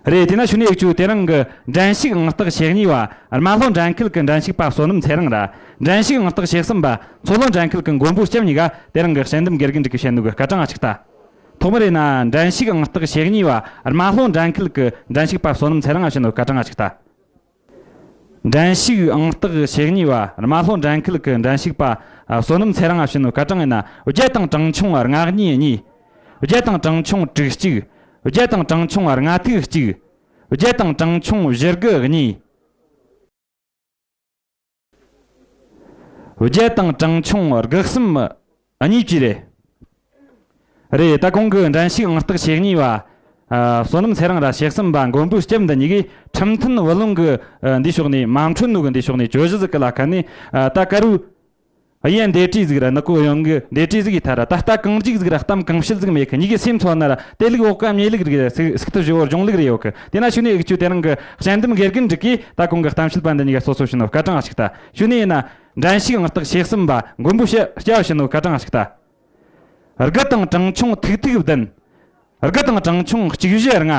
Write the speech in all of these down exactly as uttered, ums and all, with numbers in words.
རེད། དེས་ན་ཞུ་ནས་ཡིག་ཆུ་དེ་རིང་གི་འགྲན་ཞུགས་ཨང་རྟགས་ཞེ་གཉིས་པ་རྨ་ལྷོ་འགྲན་ཁུལ་གྱི་འགྲན་ཞུགས་པ་བསོད་ནམས་ཚེ་རིང་ར། འགྲན་ཞུགས་ཨང་རྟགས་ཞེ་གསུམ་པ་མཚོ་ལྷོ་འགྲན་ཁུལ་གྱི་མགོན་པོ་སྐྱབས་གཉིས་ཀ་དེ་རིང་གི་དཔྱད་འདེམས་དགེ་རྒན་འགྲིག་གི་བཤད་ནོ་གི་སྐར་གྲངས་ང་ཞིག་ལྟ། ཐོག་མར་ཡིན་ན་འགྲན་ཞུགས་ཨང་རྟགས་ཞེ་གཉིས་པ་རྨ་ལྷོ་འགྲན་ཁུལ་གྱི་འགྲན་ཞུགས་པ་བསོད་ནམས་ཚེ་རིང་ང་བཤད་ནོ་གི་སྐར་གྲངས་ང་ཞིག་ལྟ། འགྲན་ཞུགས་ཨང་རྟགས་ཞེ་གཉིས་པ་རྨ་ལྷོ་འགྲན་ཁུལ་གྱི་འགྲན་ཞུགས་པ་བསོད་ནམས་ཚེ་རིང་ང་བཤད་ནོ་སྐར་གྲངས་ཡིན་ན། བརྒྱད་དང་གྲངས་ཆུང་ལྔ་གཉིས་གཉིས། བརྒྱད་དང་གྲངས་ཆུང་དྲུག་གཅིག། བརྒྱད་དང་གྲངས་ཆུང་ལྔ་ཐིག་གཅིག། བརྒྱད་དང་གྲངས་ཆུང་བཞི་དགུ་གཉིས། བརྒྱད་དང་གྲངས་ཆུང་དགུ་གསུམ་གཉིས་བཅས་རེད། རེད། ད་གོང་གི་འགྲན་ཞུགས་ཨང་རྟགས་ཞེ་གཉིས་པ། ཨ། བསོད་ནམས་ཚེ་རིང་ར་ཞེ་གསུམ་པ་མགོན་པོ་སྐྱབས་འདི་གཉིས་ཀས་ཁྲིམས་མཐུན་བུ་ལོན་གི་ཨ་འདིའི་ཕྱོགས་ནས་མ་འཁྲོལ་ནོ་གི་འདིའི་ཕྱོགས་ནས་གྱོད་གཞི་ཟིག་གི་ལ་ཁ་ནས། ཨ། ད་ཀ་རུ། ཨ། ཡན་འདས་གྲས་ཟིག་ར་ནི་ཀོ་ཡོང་གི་འདས་གྲས་ཟིག་ཡིན་ཐ་ར། ད་ལྟ་གང་ཅིག་ཟིག་ར་གཏམ་གང་བཤད་ཟིག་མེད་གི། གཉིས་ཀའི་སེམས་ཚོ་ན་ར་དེ་ལུགས་འོག་ག་མྱེ་ལུགས་རེད། སུག་སུག་ཐུབ་བཞི་བོར་སྦྱོང་ལུགས་རེད་ཡོད་གི། དེ་ན་ཞུ་ནས་ཡིག་ཆུ་དེ་རིང་གི་དཔྱད་འདེམས་དགེ་རྒན་འགྲིག་གིས་ད་གོང་གི་གཏམ་བཤད་པ་འདི་གཉིས་ཀ་སོ་སོ་བྱིན་ནོ་སྐར་གྲངས་ང་ཞིག་ལྟ། ཞུ་ནས་ཡིན་ན། འགྲན་ཞུགས་ཨང་རྟགས་ཞེ་གསུམ་པ་མགོན་པོ་སྐྱབས་བྱིན་ནོ་སྐར་གྲངས་ང་ཞིག་ལྟ། དགུ་དང་གྲངས་ཆུང་ཐིག་ཐིག་བདུན། དགུ་དང་གྲངས་ཆུང་གཅིག་བཞི་ལྔ།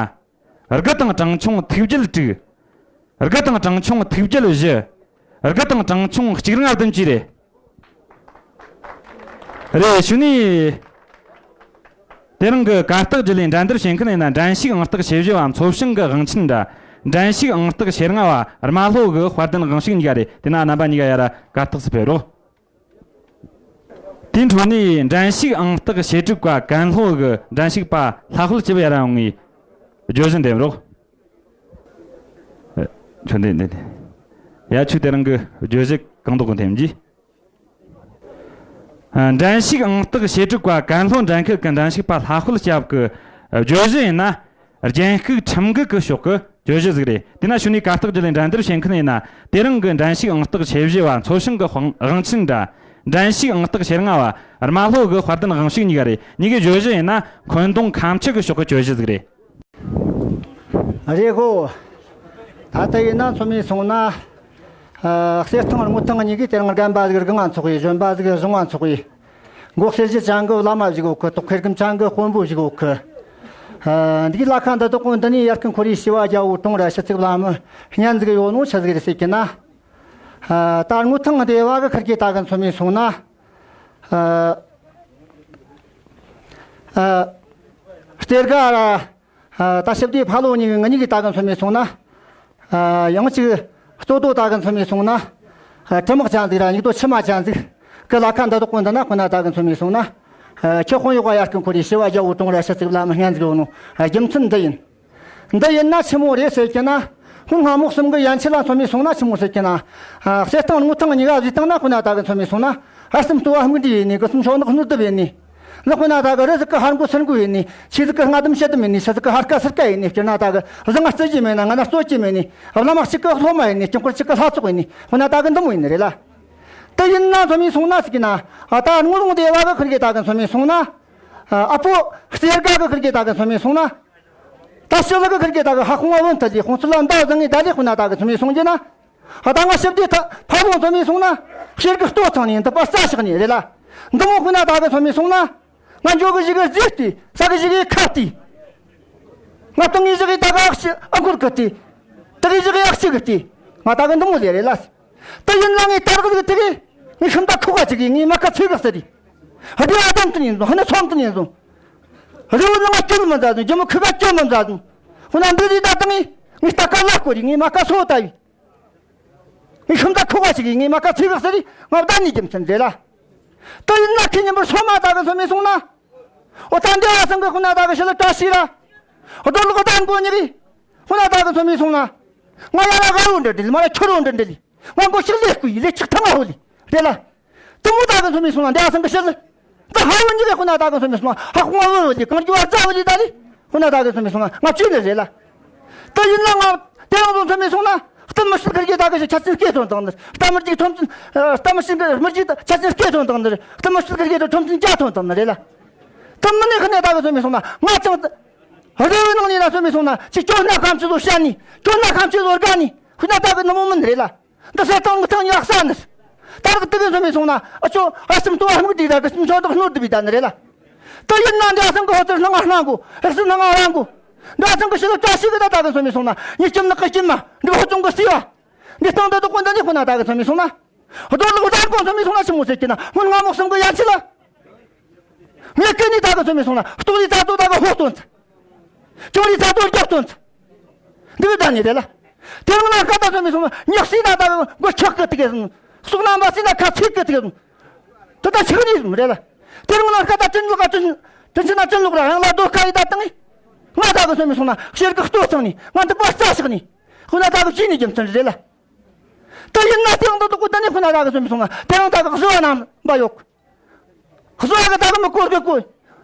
དགུ་དང་གྲངས་ཆུང་ཐིག་བརྒྱད་དྲུག། དགུ་དང་གྲངས་ཆུང་ཐིག་བརྒྱད་བཞི། དགུ་དང་གྲངས་ཆུང་གཅིག་ལྔ་བདུན་བཅས་རེད། རེད། ཞུ་ནས། དེ་རིང་གི་གར་སྟེགས་བརྒྱུད་ལས་འགྲན་བསྡུར་བྱེད་མཁན་ཡིན་ན། འགྲན་ཞུགས་ཨང་རྟགས་ཞེ་བཞི་བ་མཚོ་བྱང་གི་དབང་ཆེན་ར། འགྲན་ཞུགས་ཨང་རྟགས་ཞེ་ལྔ་བ་རྨ་ལྷོ་གི་དཔལ་ལྡན་དབང་ཕྱུག་གཉིས་ཀ་རེད། དེ་ན་རྣམ་པ་གཉིས་ཀ་ཡར་གར་སྟེགས་སུ་ཕེབས་རོགས། དེའི་འཕྲོ་ནས་འགྲན་ཞུགས་ཨང་རྟགས་ཞེ་དྲུག་པ་ཀན་ལྷོ་གི་འགྲན་ཞུགས་པ་ལྷ་དཔལ་སྐྱབས་ཡར་ཡོང་ངས་བརྗོད་གཞི་འདེམས་རོགས། ཨ། ཁྱོད་འདི་འདི་འདི། ཡ། ཁྱོད་དེ་རིང་གི་བརྗོད་གཞི་གང་དག་གི་འཐེན་གྱིས། ཨ། འགྲན་ཞུགས་ཨང་རྟགས་ཞེ་དྲུག་པ་ཀན་ལྷོ་འགྲན་ཁུལ་གྱི་འགྲན་ཞུགས་པ་ལྷ་དཔལ་སྐྱབས་ཀྱི་བརྗོད་གཞི་ཡིན་ན། རྒྱན་ཤུགས་ཁྲིམས་འགལ་གྱི་ཕྱོགས་ཀྱི་གྱོད་གཞི་ཟིག་རེད། དེས་ན་ཞུ་ནས་གར་སྟེགས་བརྒྱུད་ལས་འགྲན་བསྡུར་བྱེད་མཁན་ཡིན་ན། དེ་རིང་གི་འགྲན་ཞུགས་ཨང་རྟགས་ཞེ་བཞི་བ་མཚོ་བྱང་གི་དབང་དབང་ཆེན་ར། འགྲན་ཞུགས་ཨང་རྟགས་ཞེ་ལྔ་བ་རྨ་ལྷོ་གི་དཔལ་ལྡན་དབང་ཕྱུག་གཉིས་ཀ་རེད། གཉིས་ཀའི་གྱོད་གཞི་ཡིན་ན་འཁོན་རྡུང་ཁ་མཆུ་གི་ཕྱོགས་ཀྱི་གྱོད་གཞི་ཟིག་རེད། རེད་གོ། ད་ལྟ་ཡིན་ན་མཚོ་མི་སོང་ན། ཨ། གསེར་ཐང་རྔུལ་ཐང་གཉིས་ཀའི་དེ་རིང་རྒན་པ་ཟིག་རྒན་ང་ཚོགས་ཡི། གཞོན་པ་ཟིག་གཞོན་ང་ཚོགས་ཡི། མགོ་གསེར་གྱི་ཅང་གི་བླ་མ་ཞིག་ཡོད་གི། ཏོག་ཁེར་གི་ཅང་གི་དཔོན་པོ་ཞིག་ཡོད་གི། ཨ། འདིའི་ལ་ཁ་འདི་དག་གོ་འདི་ནས་ཡར་ཀི་འཁོར་ཡི་ཞི་བ་རྒྱལ་པོ་གྲོང་ར་ཕྱི་ཚིག་བླ་མ་སྙན་ཟིག་ཡོད་ནོ་ཆི་ཟིག་རེད་ཟེར་གི་ན། ཨ། ད་རྔུལ་ཐང་འདི་བ་གི་ཁུར་གི་ད་གི་མཚོ་མི་སོང་ན། ཨ། ཨ། གཏེར་ཁ་ར། ཨ། ད་ཞི་བདེ་ཕ་ལོ་གཉིས་ཀྱི་ང་གཉིས་ཀྱི་ད་གི་མཚོ་མི་སོང་ན། ཨ། ཡང་ཅིག་སྟོད་དོ་ད་གི་མཚོ་མི་སོང་ན། ཨ། དྲི་མག་ཅན་ཟིག་ར་མིག་ཏོ་མཆི་མ་ཅན་ཟིག་གི་ལ་ཁ་འདི་དག་གོ་འདི་ན་ཁོ་ན་ད་གི་མཚོ་མི་སོང་ན། ཨ། ཁྱེད་དཔོན་གཡོག་ག་ཡར་ཀི་འཁོར་ཡི་ཞི་བ་རྒྱལ་པོ་གྲོང་ར་ཕྱི་ཚིག་བླ་མ་སྙན་ཟིག་ཡོད་ནོ། ཨ། རྒྱུ་མཚན་འདི་ཡིན། འདི་ཡིན་ན་ཆི་མོ་རེད་ཟེར་གི་ན། སྔོན་སྔ་མོ་གསུམ་གི་ཡན་ཆད་ལ་མཚོ་མི་སོང་ན་ཆི་མོ་ཟེར་གི་ན། ཨ། གསེར་ཐང་རྔུལ་ཐང་གཉིས་ཀ་བཟོས་བཏང་ན་ཁོ་ན་ད་གི་མཚོ་མི་སོང་ན། ཨ། གསུམ་ལྟོ་བ་སྨུག་འདྲེས་ཡིན་ནི། གི་གསུམ་ཤོག་ནག་སྣོད་ལྡུམ་ཡིན་ནི། ལག་པ་ན་ད་གི་རི་ཟིག་གི་ཧར་མགོ་ཚུར་མགོ་ཡིན་ནི། ཆུ་ཟིག་གི་རྔ་ལྡུམ་ཕྱི་ལྡུམ་ཡིན་ནི། ཆུ་ཟིག་གི་ཧར་ཀ་ཚུར་ཀ་ཡིན་ནི། སྤྱིར་ན་ད་གི་བཟང་ང་རྩི་རྒྱུ་མེད་ན་ང་ན་རྩོད་རྒྱུ་མེད་ནི། བླ་མ་གཅིག་གི་སློབ་མ་ཡིན་ནི། དཀྱིལ་འཁོར་གཅིག་གི་ལྷ་ཚོགས་ཡིན་ནི། ཁོ་ན་ད་གི་འདི་མོ་ཡིན་ནི་རེད་ལ། དེ་ཡིན་ན་མཚོ་མི་སོང་ན་ཟེར་གི་ན། ཨ། ད་རྔུལ་ལུང་སྡེ་བ་གི་ཁུར་གི་ད་གི་མཚོ་མི་སོང་ན། ཨ། ཨ་ཕོ་གསེར་དགའ་གི་ཁུར་གི་ད་གི་མཚོ་མི་སོང་ན། ད་ཕྱི་ལོགས་གི་ཁུར་གི་ད་གི་ཧ་ཁོང་བ་བོན་ཐལ་ལི་ཁོང་ཚོ་ལ་འདའ་བཟང་ངི་ད་ལི་ཁོ་ན་ད་གི་མཚོ་མི་སོང་རྒྱུ་ན། ཨ། ད་ང་ཞི་བདེ་ཐ་ཕ་བོང་མཚོ་མི་སོང་ན། ཤེལ་གི་ལྟོ་ཚང་ནི་འདི་པ་རྩ་ཤག་ནི་རེད་ལ། འདི་མོ་ཁོ་ན་ད་གི་མཚོ་མི་སོང་ན། ང་འཇོག་གི་གཞི་གི་རྫས་ཏི། ས་གི་གཞི་གི་ཁ་ཏི། ང་ཏང་གི་གཞི་གི་ད་གི་ཨག་ཤི་ཨ་འཁོར་གི་ཏི། ད་གི་གཞི་གི་ཨག་ཤི་གི་ཏི། ང་ད་གི་འདི་མོ་ལས་རེད་ལ། དེ་ཡིན་ན་ངས་ད་རག་གི་དེ་གི་ངས་ཤིན་ཏུ་ཁུག་ག་ཅིག་གིས་ངས་མ་ཁ་ཚིག་གི་ཟེར་རི། ཧ་དེ་ཨ་དམ་དུ་ཉན་སོང་། ཧ་ན་ཚོམ་དུ་ཉན་སོང་། རི་བོ་ནང་ང་སྐྱོད་མི་མཛད་སོང་། རྒྱ་མོ་ཁུག་ག་སྐྱོད་མི་མཛད་སོང་། ཧུ་ན་འདི་རི་ད་ད་ངས་ངས་ལྟ་ཀ་ལ་སྐོར་རི། ངས་མ་ཁ་སོ་ལྟ་བི། ངས་ཤིན་ཏུ་ཁུག་ག་ཅིག་གིས་ངས་མ་ཁ་ཚིག་གི་ཟེར་རི། ང་བདག་ནི་རྒྱུ་མཚན་རེད་ལ། དེ་ཡིན་ན་ཁྱེད་ཉིན་པར་སོ་མ་ད་གི་མཚོ་མི་སོང་ན། འོ་ད་འདི་བ་སང་གི་ཁོ་ན་ད་གི་ཤི་ལ་བཀྲ་ཤིས་ར། རྡོ་ལོག་ད་མགོ་ཉི་གི་ཁོ་ན་ད་གི་མཚོ་མི་སོང་ན། ང་ཡ་ར་ག་རུ་འདྲ་འདྲ་ལི། མ་ར་ཁྱོ་རུ་འདྲ་འདྲ་ལི། ང་མགོ་ཤིག་ལས་སྐུ་ཡི་ལས་ཆིག་ཐང་ང་ཧོ་ལི། རེད་ལ། དུ་མོ་ད་གི་མཚོ་མི་སོང་ན་འདི་བ་སང་གི་ཤི་ལ། ད་ཧ་བོ་ཉི་གི་ཁོ་ན་ད་གི་མཚོ་མི་སོང་ན། ཧ་ཁོ་ང་བོ་ལི། གང་རྒྱུ་བ་རྫ་བོ་ལི་ད་ལི། ཁོ་ན་ད་གི་མཚོ་མི་སོང་ན་ང་བཅོས་ནི་རེད་ལ། དེ་ཡིན་ན་ང་དེ་རང་ཚོ་མཚོ་མི་སོང་ན། གཏམ་མི་ཤེས་ཁུར་གི་ད་གི་ཆ་ཆེན་སྐད་ཐོན་དང་ནི། གཏམ་མི་རྒྱུག་ཐོན་ཚུན། གཏམ་མི་ཤེས་ཁུར་མི་རྒྱུག་ཆ་ཆེན་སྐད་ཐོན་དང་ནི། གཏམ་མི་ཤེས་ཁུར་གི་ཐོན་ཚུན་ཇ་ཐོན་དང་ནི་རེད་ལ། གཏམ་མི་ནི་ཁ་ནས་ད་གི་མཚོ་མི་སོང་ན་ང་ཅང་། རེ་བའི་ནང་ནས་ན་མཚོ་མི་སོང་ན་ཅིག་སྐྱོ་སྣ་ཁམ་ཆུ་ལོ་བཤད་ནི། སྐྱོ་སྣ་ཁམ་ཆུ་ལོ་དགའ་ནི། ཁུ་ན་ད་གི་ནི་མོ་མིན་རེད་ལ། འདི་སེ་སྟོང་གི་ཐང་ཉག་ས་ནི། ད་གི་དེ་གི་མཚོ་མི་སོང་ན་ཨ་ཅོ་ཨ་སིམ་ཏོ་ཨ་མིག་དེ་ད་གི་སིམ་ཆོ་དག་སྣོད་དུ་བི་ད་ནི་རེད་ལ། དེ་ཡིན་ན་འདི་ཨ་སང་གི་ཧོ་ཚེར་སྣང་ང་སྣང་གོ། ཨ་སིམ་སྣང་ང་རང་གོ། འདི་ཚང་གི་ཕྱི་ལོ་བཀྲ་ཤིས་གི་ད་ད་གི་ཚོ་མི་སོང་ན། ཉི་ཁྱིམ་ནག་གི་ཁྱིམ་མ། འདི་ཕོ་ཅུང་གི་སྲིད་བ། འདི་སྟེང་དུ་དུ་ཀུན་ད་ནི་ཁོ་ན་ད་གི་ཚོ་མི་སོང་ན། རྡོ་ལོག་ད་ཀོང་ཚོ་མི་སོང་ན་ཆི་མོ་ཟེར་གྱི་ན། སྔོན་སྔ་མོ་གསུམ་གི་ཡན་ཆད་ལ། ངས་སྐད་ནི་ད་གི་ཚོ་མི་སོང་ན། སྟོང་རི་ད་དོ་ད་གི་ཧོ་སྟོན་ཚ། ཅོ་རི་ད་དོ་རྒྱབ་སྟོན་ཚ། འདི་གི་ད་ནི་རེད་ལ། དེ་རིང་ལ་སྐད་ད་ཚོ་མི་སོང་ན། ཉག་སྲིད་ན་ད་གི་མགོ་ཆག་གི་ཏི་གི་སོང་། སོག་ན་མ་སྲིད་ན་ཁ་ཚིག་གི་ཏི་གི་སོང་། དེ་ད་ཆི་གི་ནི་རེད་ལ། དེ་རིང་ལ་སྐད་ད་ཅན་ལོག་ག་ཅན། དེ་ཕྱི་ན་ཅན་ལོག་ར་ཡང་ལ་རྡོ་ཁ་ཡི་ད་བཏང་ངི། ང་ད་གི་ཚོ་མི་སོང་ན་ཤེར་གི་ལྟོ་ཚང་ནི། ང་འདི་པ་རྩ་ཤག་ནི། ཁོ་ན་ད་གི་ཅི་ནི་རྒྱུ་མཚན་རེད་ལ། ད་ཡིན་ན་དེ་ཡང་ད་དུ་ཀུ་ད་ནི་ཁོ་ན་ད་གི་ཚོ་མི་སོང་ན། དེ་རིང་ད་གི་བཟོ་བ་རྣམ་པ་ཡོད། བཟོ་བ་གི་ད་གི་མི་བཀོལ་གི་བཀོལ།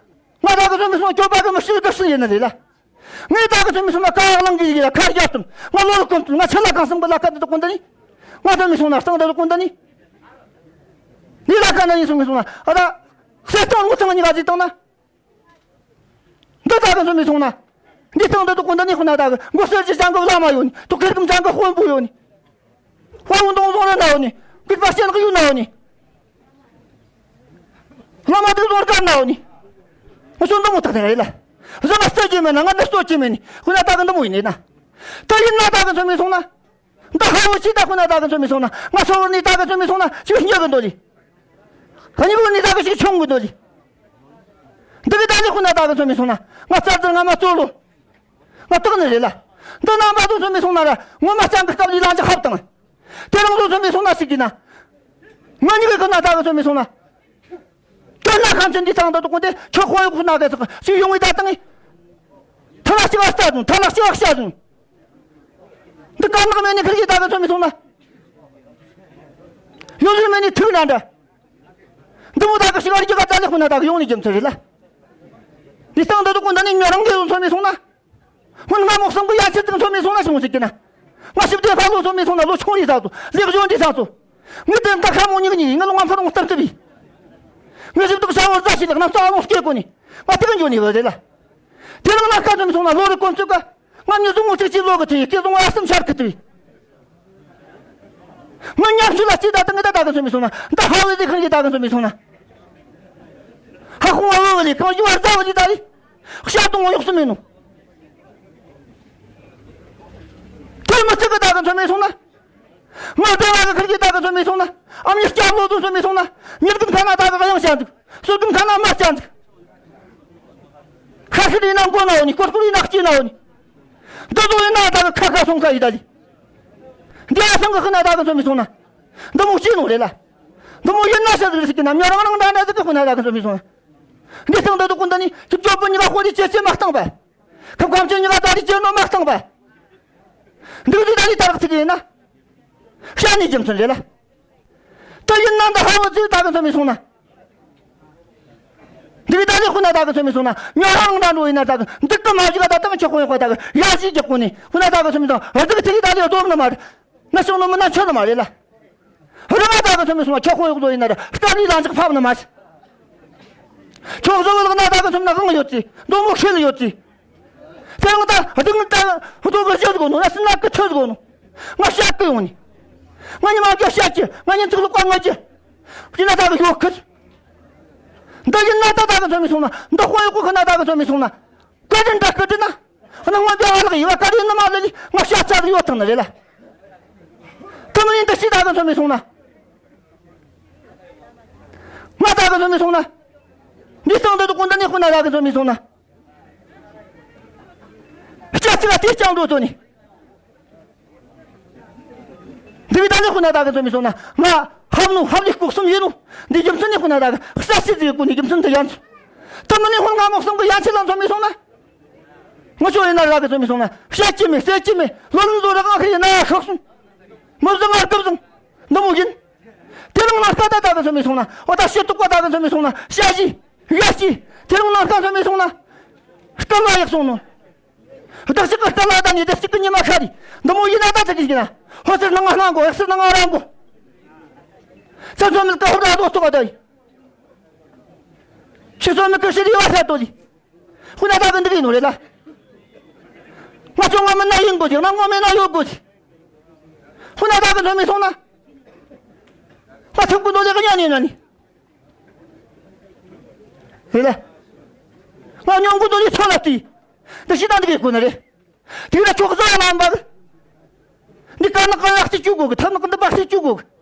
ང་ད་གི་ཚོ་མི་སོང་སྐྱོབ་པ་གི་མི་ཤེས་གི་ཤེས་ཡིན་ནི་རེད་ལ། ངས་ད་གི་ཚོ་མི་སོང་ན་ཀ་ཡག་ལང་གི་ཡིག་ལ་ཁ་རྒྱག་ཏུ། ང་ལོ་ལོ་ཀུན་ཏུ་ང་ཆ་ལ་གང་སང་པ་ལ་ཁ་དུ་དུ་ཀུན་ད་ནི། ང་ཚོ་མི་སོང་ན་སྟངས་ད་དུ་ཀུན་ད་ནི། འདི་ལ་ཁ་ན་ཡིན་སོང་མི་སོང་ན། ཨ་ད། སེ་སྟོང་ལུག་ཚང་གཉིས་ཀ་ཅིག་བཏང་ན། འདི་ད་གི་ཚོ་མི་སོང་ན། འདི་སྟེང་དུ་དུ་ཀུན་ད་ནི་ཁོ་ན་ད་གི་མགོ་སེར་གྱི་ཅང་གི་བླ་མ་ཡོད་ནི། དུ་ཁེར་ཀུམ་ཅང་གི་དཔོན་པོ་ཡོད་ནི། དཔའ་བོ་འདོང་བཟང་ར་ན་ཡོད་ནི། གུས་པ་ཅན་གི་ཡུལ་ན་ཡོད་ནི། བླ་མ་དུ་བཟང་དཀར་ན་ཡོད་ནི། ང་ཚོ་འདི་མོ་ཐག་ཐག་རེད་ལ། བཟོ་ན་རྩ་ཅི་མེད་ན། ང་འདི་རྩོད་ཅི་མེད་ནི། ཁོ་ན་ད་གི་འདི་མོ་ཡིན་ནི་ན། ད་ཡིན་ན་ད་གི་ཚོ་མི་སོང་ན། འདི་ཧ་བོ་ཅི་ད་ཁོ་ན་ད་གི་ཚོ་མི་སོང་ན། ང་ཚོ་བོར་ནི་ད་གི་ཚོ་མི་སོང་ན་ཅི་ཉག་གི་འདོད་ལི། ཁ་ཉི་བོ་ནི་ད་གི་ཞིག་ཆུང་གི་འདོད་ལི། འདི་གི་ད་ནི་ཁོ་ན་ད་གི་ཚོ་མི་སོང་ན། ང་རྩ་རྩ་ང་མ་ཙོ་ལོ། ང་རྟག་ནི་རེད་ལ། འདི་རྣམ་པ་ཚོ་ཚོ་མི་སོང་ན་ར། ངོ་མ་སྤྱང་གི་སྐབས་ལི་ལང་ཅི་ཧབ་དང་། དེ་རང་ཚོ་ཚོ་མི་སོང་ན་ཞིག་གི་ན། ང་ཉི་གི་ཁོ་ན་ད་གི་ཚོ་མི་སོང་ན། དོན་ན་ཁམས་ཆེན་འདི་ཚང་དུ་འདུག་གོ་འདི་ཁྱོད་དཔོན་གཡོག་ཁོ་ན་གི་ཚོ་ཞིག་ཡོང་བའི་ད་དང་ངི། ཐ་ན་ཞིག་བ་ལྟ་དང་། ཐ་ན་ཞིག་བ་ཤ་དང་། འདི་དཀར་ནག་མེད་ནི་ཁིར་གི་ད་གི་ཚོ་མི་སོང་ན། ཡོད་ཚུལ་མེད་ནི་ཐུག་ན་འདྲ། འདི་མོ་ད་གི་ཤི་གར་གྱི་ག་ཙ་ལེ་ཁོ་ན་ད་གི་ཡོང་ནི་རྒྱུ་མཚན་རེད་ལ། འདི་སྟེང་འདི་དུ་ཀུན་ད་ནི་ཉོ་རང་གི་ཡོང་ཚོ་མི་སོང་ན། སྔོན་ང་མོ་གསུམ་གི་ཡ་ཆེ་དང་ཚོ་མི་སོང་ན་ཆུང་ཞིག་གི་ན། ང་ཞིབ་དེ་ཕ་ལོ་ཚོ་མི་སོང་ན་ལོ་ཆུང་རི་ས་ཚོ་ལེགས་བྱོན་འདི་ས་ཚོ། ངི་དེ་མཐའ་ཁ་མོ་ཉིག་ཉིག་ང་ལོ་ང་ཕ་རོང་སྟར་ཐུབ་བི། ངི་ཞིབ་དུ་ས་བོར་ཛ་ཞིག་ལག་ན་ཙ་ལོ་སྐྱེ་གོ་ནི། ང་དེ་ག་འཇོ་ནི་བ་རེད་ལ། དེ་རང་ན་ཁ་ཚོ་མི་སོང་ན་ལོ་རི་ཀོན་ཚུགས་ག་ང་མྱི་བཟུང་ངོ་གཅིག་གཅིག་ལོ་གི་དེ་སྐྱེ་བཟུང་ཨ་སམ་ཤར་གི་དེ། ང་ཉམས་ཆུ་ལ་སྐྱིད་ད་དང་ངི་ད་ད་གི་ཚོ་མི་སོང་ན། ད་ཧ་བི་དེ་ཁང་གི་ད་གི་ཚོ་མི་སོང་ན། ཧ་ཁོང་ཨ་བི་ལི་གང་ཡུ་ཨར་ད་བི་ལི་ད་ལི། ཤ་དུང་ཡོག་སུ་མི་ནུ། དེ་མི་ཚིག་གི་ད་གི་ཚོ་མི་སོང་ན། ང་དེ་བ་གི་ཁང་གི་ད་གི་ཚོ་མི་སོང་ན། ཨམ་ཉི་སྐྱ་ལོ་དུ་ཚོ་མི་སོང་ན། མྱི་གི་ཁ་ན་ད་གི་གཡང་ཤ་འདུག་སོ་གི་ཁ་ན་མ་ཅན་ཟིག་ཁ་ཤི་དེ་ན་མགོ་ན་འོ་ནི། ཀོར་ཀོར་ཡིན་ན་ལྕེ་ན་འོ་ནི། འདི་ཚོ་ཡིན་ན་ད་གི་ཁ་ཁ་སོང་ཁ་ཡི་ད་ལི། འདི་ཨ་སང་གི་ཁི་ན་ད་གི་ཚོ་མི་སོང་ན། འདི་མོ་ཅི་ནོ་རེད་ལ། འདི་མོ་ཡིན་ན་ཤ་ཟིག་རེ་ཟིག་གི་ན་མྱོ་རང་རང་འདྲ་འདྲ་ཟིག་གི་ཁོ་ན་ད་གི་ཚོ་མི་སོང་ན། འདི་སང་འདི་དུ་ཀུན་ད་ནི་ཅིག་ཅོ་པོ་ཉི་ག་ཧོ་རི་ཅེ་ཅེ་མ་བཏང་བ། ཁམ་ཁམ་ཅི་ཉི་ག་ད་རི་ཅེ་ནོ་མ་བཏང་བ། འདི་གི་ད་ནི་ད་རག་ཚིག་ཡིན་ན། ཤ་ནི་རྒྱུ་མཚན་རེད་ལ། ད་ཡིན་ན་འདི་ཧ་བོ་ཚིག་ད་གི་ཚོ་མི་སོང་ན། འདི་གི་ད་ལི་ཁོ་ན་ད་གི་ཚོ་མི་སོང་ན། ཉོ་རང་ད་འགྲོ་ཡིན་ན་ད་གི་འདི་གི་མ་བཞི་ག་ད་ད་མི་ཆོག་ཁོ་ཡོད་ཁོ་ད་གི་ཡ་བཞི་རྒྱག་གོ་ནི་ཁོ་ན་ད་གི་ཚོ་མི་སོང་། འདི་གི་ཚིག་ད་ལི་སྡོམ་ན་མ་རེད། ན་ཤོང་ནོ་མི་ན་ཆོ་ནོ་མ་རེད་ལ། རི་མ་ད་གི་ཚོ་མི་སོང་ན་ཆོག་ཁོ་ཡོད་གོ་ཡིན་ན་ར་སྟབས་ལི་ལང་ཅིག་ཕབ་ན་མ་རེད། ཆོག་བཟོ་བ་ལག་ན་ད་གི་ཚོ་མི་ན་གང་ཡོད་ཚི་འདོ་མོ་ཁེལ་ཡོད་ཚི། དེ་རང་ད་སྡུག་ད་སྡུག་གི་བཞི་དགོ་ནོ་ན་སི་ན་གི་ཆོས་དགོ་ནོ། ང་ཤ་གི་ཡོང་ནི། ང་ཉི་མ་རྒྱ་ཤ་གི་ང་ཉི་ཚིག་ལུག་པ་ང་གི་ཡིན་ན་ད་གི་ཡོད་ཁི། འདི་ཡིན་ན་ད་ད་གི་ཚོ་མི་སོང་ན། འདི་དཔོན་གོ་ཁི་ན་ད་གི་ཚོ་མི་སོང་ན། བཀའ་དྲིན་འདྲ་སྐུ་དྲིན་ན། ཨ་ན་ང་འདི་ཨ་ལགས་ཡི་བ་བཀའ་དྲིན་ནི་མ་ལ་ལི་ང་ཤ་ཚ་གི་ཡོད་ཐང་ནི་རེད་ལ། ད་མི་ཡིན་ད་ཤི་ད་གི་ཚོ་མི་སོང་ན། ང་ད་གི་ཚོ་མི་སོང་ན། འདི་སྟེང་དུ་ཀུན་ད་ནི་ཁོ་ན་ད་གི་ཚོ་མི་སོང་ན། སྐྱ་ཚིག་ལ་དེ་སྐྱང་འགྲོ་ཐོ་ནི། འདི་གི་ད་ནི་ཁོ་ན་ད་གི་ཚོ་མི་སོང་ན། ང་ཧབ་ནུ་ཧབ་ལི་ལྐོག་གསུམ་ཡིན་ནུ། འདི་རྒྱུ་མཚན་ནི་ཁོ་ན་ད་གི་ས་སི་ཟིག་གོ་ནི་རྒྱུ་མཚན་དེ་ཡན་ཚོ། ད་མི་ནི་ཁོ་ང་མོག་གསུམ་གི་ཡན་ཆད་ལ་ཚོ་མི་སོང་ན། ང་ཆོ་ཡིན་ན་ར་གི་ཚོ་མི་སོང་ན། བཤད་ཀྱི་མེད་ཟེར་ཀྱི་མེད། ལོ་ལོ་ལོ་ར་ང་ཁི་ཡིན་ན་ཡ་ཤོག་སོང་། མི་བཟང་ང་སྐབས་བཟང་། འདི་མོ་ཡིན། དེ་རིང་ལ་སྐད་ད་ད་གི་ཚོ་མི་སོང་ན། འོ་ད་ཤི་ཏུག་པ་ད་གི་ཚོ་མི་སོང་ན། ཤ་ཞི། ཡ་ཞི། དེ་རིང་ལ་སྐད་ཚོ་མི་སོང་ན། སྐད་ལ་ཡག་སོང་ནོ། བདག་ཞིག་གི་སྐད་ལ་ད་ནི་བདག་ཞིག་གི་ཉི་མ་ཤར་རི། འདི་མོ་ཡིན་ན་ད་ཚ་གི་ཞིག་ན། ཧོ་སེར་ནང་ང་སྣང་གོ་ཡག་སེར་ནང་ང་རང་གོ། ཚ་ཚོ་མི་སྐད་ཧོ་ད་རྡོ་ཐོག་ག་ད་ཡི། ཤི་ཚོ་མི་སྐད་ཤི་རི་བ་ཤ་ཏོ་ལི། ཁོ་ན་ད་གི་འདི་གི་ནོ་རེད་ལ། ང་ཚོ་ང་མིན་ན་ཡིན་དགོས་ཅིག་ང་ངོ་མེད་ན་ཡོད་དགོས་ཅིག་ཁོ་ན་ད་གི་ཚོ་མི་སོང་ན། ང་ཐུག་གི་ནོ་ལེ་གི་ཉན་ནི་ན་ནི། རེད་ལ། ང་ཉོང་གི་ནོ་ལེ་ཚོ་ལ་ཏི། འདི་ཤི་དང་འདི་གའི་གོ་ནི་རེད། དེ་ལ་ཁྱོད་བཟོ་བ་ལམ་པ་གི། འདི་དཀར་ནག་གི་ལག་རྩལ་བཅུག་དགོས་གི། ཐབས་ནག་གི་འདི་པག་རྩལ་བཅུག་དགོས་གི།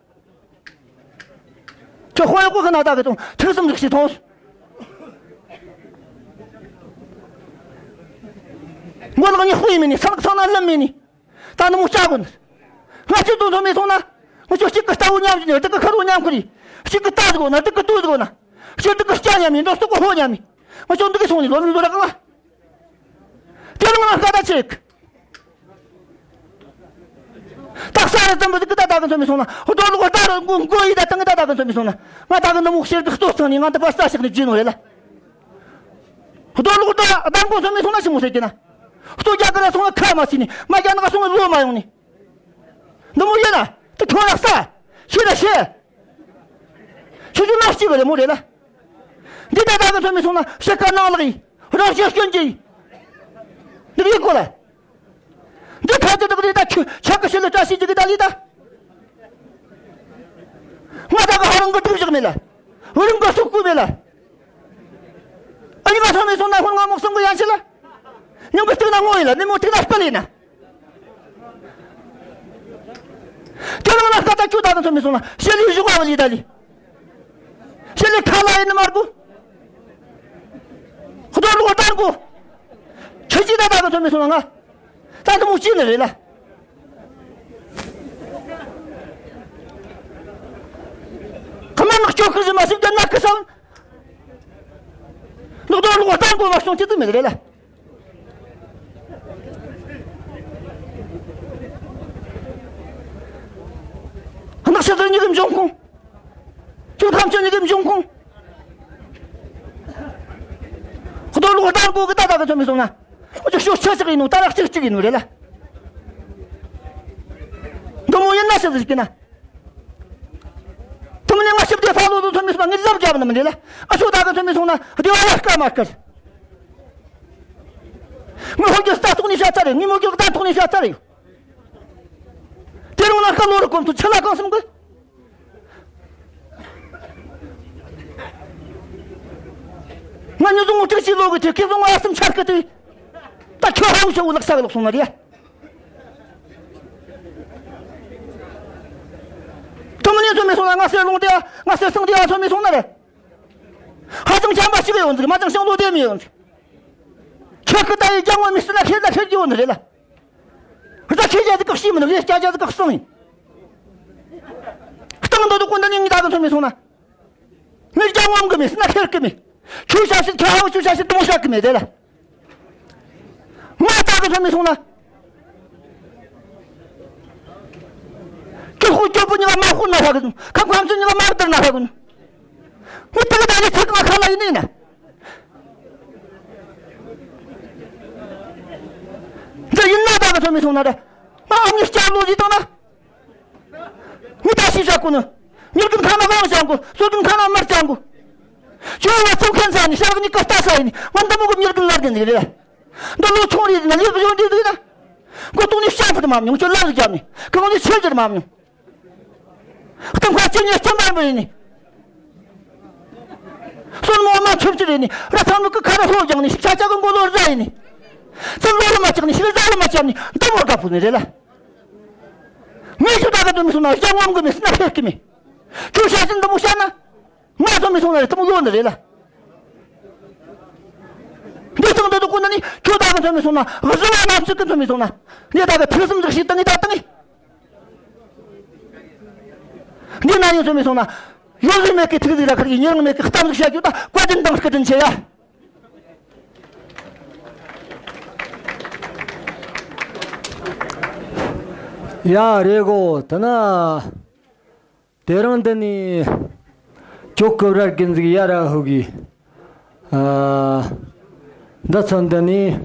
ཁྱོད་དཔོན་གཡོག་གི་ཁ་ན་ད་གི་དང་ཐུགས་བསམ་རིག་ཞིག་ཐོངས། མགོ་ལག་གཉིས་དཔེ་མེད་ནི། ས་ལག་ཚང་ན་ལམ་མེད་ནི། ད་ནི་མོ་སྐྱ་གོ་ནི། ང་ཚོ་དོན་ཚོ་མེད་སོང་ན། ང་ཚོ་གཅིག་གི་རྟ་བོ་མཉམ་བཞིན་ནས་སྡུག་གི་ཁ་རོ་མཉམ་ཁུར་ཡིན། གཅིག་གི་རྟ་ཟིག་གོ་ན་སྡུག་གི་སྟོད་ཟིག་གོ་ན། གཅིག་སྡུག་གི་སྐྱ་མཉམ་ཡིན། འགྲོ་སྡུག་གི་ཕོ་མཉམ་ཡིན། ང་ཚོ་འདི་གི་སོང་ནི་ལོ་ལོ་རག་ང་། དེ་རིང་ང་སྐད་ད་ཆེ་གི། ད་ས་ར་ཙམ་པ་ཟིག་གི་ད་ད་གི་ཚོ་མེད་སོང་ན། རྡོ་ལོག་ད་ར་མགོ་མགོ་ཡི་ད་ཏང་གི་ད་ད་གི་ཚོ་མེད་སོང་ན། ང་ད་གི་འདི་མོ་ཤེར་གི་ལྟོ་ཚང་ནི་ང་ད་པ་ས་ཞིག་ནི་བརྗེད་ནོ་རེད་ལ། རྡོ་ལོག་ད་ད་མགོ་ཚོ་མེད་སོང་ན་ཞི་མོ་ཟེར་གི་ན། ལྟོ་རྒྱག་གི་ན་སོང་ན་ཁ་མ་སི་ནི། མ་རྒྱག་ན་ག་སོང་ན་ལོ་མ་ཡོང་ནི། འདི་མོ་ཡོད་ན་དེ་ཐོན་རག་ས། ཤེས་ར་ཤེས། ཆུ་ཆུ་ནག་གཅིག་གི་རེད་མོ་རེད་ལ། འདི་ད་ད་གི་ཚོ་མེད་སོང་ན་ཕྱི་ཁ་ནང་ལག་ཡིན། རང་ཤེས་སྐྱོན་གྱི་ཡིན། འདི་ཡིན་གོ་ལ། འདི་ཐ་ཚི་དག་རེད་ད། ཆུ་ཆག་གི་ཤི་ལ་བཀྲ་ཤིས་ཀྱི་གི་ད་ལི་ད། ང་ད་གི་ཧ་རང་གི་སྒྲིག་བཞག་མེད་ལ། རང་གི་སུག་གུ་མེད་ལ། ཨ་ནི་ང་ཚོ་མེད་སོང་ན་ཧོར་ང་མོག་སོང་གི་ཡང་ཤི་ལ། ཉུང་གི་སྟེང་ན་ངོ་ཡིན་ལ། ནི་མོ་སྟེང་ན་སྤེལ་ཡིན་ན། དེ་རང་ལ་ཁ་ད་ཁྱོད་ད་གི་ཚོ་མེད་སོང་ན་ཤི་ལི་བཞུགས་པ་བ་ལི་ད་ལི། ཤི་ལི་ཁ་ལ་ཡིན་ནི་མར་གོ། ཁོ་ད་ལོ་ད་གོ། ཁྱོད་ཀྱིས་ད་ད་གི་ཚོ་མེད་སོང་ན་ང་། ད་འདི་མོ་ཅི་ནི་རེད་ལ། ཁ་མ་ནག་ཅོག་ཁི་ཟི་མ་སིབ་ཀྱི་ནག་ཁི་སང་། ནག་དོ་ལོག་ཏང་གོ་བ་སོང་ཅི་ཙི་མེད་རེད་ལ། ནག་ཤི་ཟི་ཉི་གི་འབྱུང་ཁུངས། ཁྱོད་ཐམས་ཅད་ཉི་གི་འབྱུང་ཁུངས། ཁོ་དོ་ལོག་ཏང་གོ་གི་ད་ད་གི་ཚོ་མེད་སོང་ན། ཨོ་ཅོ་ཤོ་ཆ་ཆག་ཡིན་ནོ། ད་རག་ཅིག་ཅིག་ཡིན་ནོ་རེད་ལ། འདི་མོ་ཡིན་ན་ཤི་ཟི་ཟིག་གི་ན། དུམ་ནས་ང་ཞིབ་དེ་ཕ་ལོ་དུ་ཐོན་མི་སོང་ན་ངས་ལབ་རྒྱབ་ནི་མི་འདི་ལ། ཨ་ཤོ་ད་གི་ཐོན་མི་སོང་ན་བདེ་བ་ཡ་སྐར་མ་སྐར། ངས་ཧོ་རྒྱུ་རྟ་ཐོག་ནས་བཤད་ཚར་རེད། ངས་མོ་རྒྱུ་རྟ་ཐོག་ནས་བཤད་ཚར་རེད། དེ་རིང་ན་སྐར་ལོ་རུ་གོམས་ཚུལ་ཆི་ལ་གང་སེམས་གི། ང་ཉི་ཟུང་ངུ་ཁྲིག་ཅིག་ལོ་གི་དུས་ཁེ་བཟུང་ང་སེམས་ཆར་གི་དུས། ད་ཁྱོད་ཧ་ལུག་ཤོག་ལག་ས་གི་ལོག་སོང་ན་རེད། དུམ་ནས་ཚོ་མི་སོང་ན་ང་སེར་ལོང་དེ་ང་སེར་སང་དེ་ཚོ་མི་སོང་ན་རེད། ཧ་ཅང་བྱམས་པ་ཞིག་ཡོང་ཟིག་མ་ཅང་ཤང་ལོ་དེ་མི་ཡོང་ཟིག་ཁྱོད་ཀྱི་ད་ཡི་རྒྱང་བ་མི་སྲིད་ན་ཁྱེད་ལ་ཁྱེད་ཀྱི་ཡོང་ནི་རེད་ལ། རི་ད་ཁྱེད་རྒྱ་ཟིག་ཁག་ཤི་མི་ནུ་རེད། སྐྱ་རྒྱ་ཟིག་ཁག་སང་ཡིན། སྟངས་འདི་དུ་ཀུན་ད་ནི་ངི་ད་གི་ཚོ་མི་སོང་ན། མི་རྒྱ་ངོམ་གི་མེད་སྣ་ཁེར་གི་མེད། ཆུ་ཤ་ཤི་ཁྱོད་ཧ་བ་ཆུ་ཤ་ཤི་དུ་མོ་ཤ་གི་མེད་དེ་ལ། ང་ད་གི་ཚོ་མི་སོང་ན། ཀྱི་ཧུ་ཀྱི་པུ་ཉི་ག་མ་ཧུ་ན་ཧ་གི་ཁམ་ཁམ་ཚུ་ཉི་ག་མ་དར་ན་ཧ་གི། ངི་ད་གི་ད་གི་ཚེ་གང་ཁ་ལ་ཡིན་ནི་ན། འདི་ཡིན་ན་ད་གི་ཚོ་མི་སོང་ན་ར། ང་ཨ་མྱི་སྐྱ་ལོ་ཟིག་བཏང་ན། མི་ད་ཤི་ཤ་ཀུ་ནི། མྱུར་གིན་ཁ་ན་གང་ཤ་ཀུ། སོ་གིན་ཁ་ན་མར་ཤ་ཀུ། ཁྱོད་ལ་ཚོ་ཁན་ས་ནི་ཤ་གི་ནི་ཀ་ལྟ་ས་ཡིན། ང་འདི་མོ་གི་མྱུར་གིན་ལར་གིན་ཟིག་རེད། འདི་ལོ་ཆུང་རེད་ན་ལེགས་གི་ཡོང་འདི་འདི་ན། མགོ་ཏོག་ནི་ཤ་ཕུད་མ་མྱོང་ཁྱོད་ལར་རྒྱབ་ནི། གང་ནི་ཆོས་རྒྱུར་མ་མྱོང་། གཏམ་ཁ་ཅི་ཉེ་ཅི་མ་མི་ཡིན་ནི། སོན་མོ་མ་ཆུབ་ཅི་རེད་ནི། ར་ཐང་མི་ཀི་ཁ་ར་ཧོ་རྒྱང་ནི་ཤ་ཆ་གི་མགོ་ལོ་རྫ་ཡིན་ནི། ཙི་ལོ་ལ་མ་ཆག་ནི་ཤི་རྫ་ལ་མ་ཆག་ནི་འདི་མོ་དགའ་ཕུ་ནི་རེད་ལ། ངས་ཁྱོད་ད་ག་དུ་མི་སོང་ན་ཡང་ངོམ་གི་མི་སྣ་ཁེག་གི་མི། ཁྱོད་ཤ་ཞིན་འདི་མོ་ཤ་ན། ང་ཚོ་མི་སོང་ན་རེད་དུ་མོ་ལོ་འདི་རེད་ལ། འདི་སྟེང་འདི་དུ་ཀུན་ནི་ཁྱོད་ད་ག་ཚོ་མི་སོང་ན་བཟི་བ་ན་ཚིག་གི་ཚོ་མི་སོང་ན། ངས་ད་ག་ཐུགས་སེམས་འཛུགས་ཤིག་བཏང་ངས་ད་བཏང་ངས། འདི་ན་ཡང་ཚོ་མི་སོང་ན། ཡོད་རིགས་མེད་ཀི་ཐུགས་རིགས་ར་ཁར་གི་ཉེ་རིང་མེད་ཀི་གཏམ་རིགས་བཤད་རྒྱུ་ད་བཀའ་དྲིན་དང་སྐུ་དྲིན་ཆེ་ཡ། ཡ་རེད་གོ། དེ་ན། དེ་རིང་འདི་ནས་ཇོ་ཀུ་རར་གི་འཛུགས་ཡ་ར་ཧུ་གི། ཨ། འདི་ཚོ་འདི་ནས་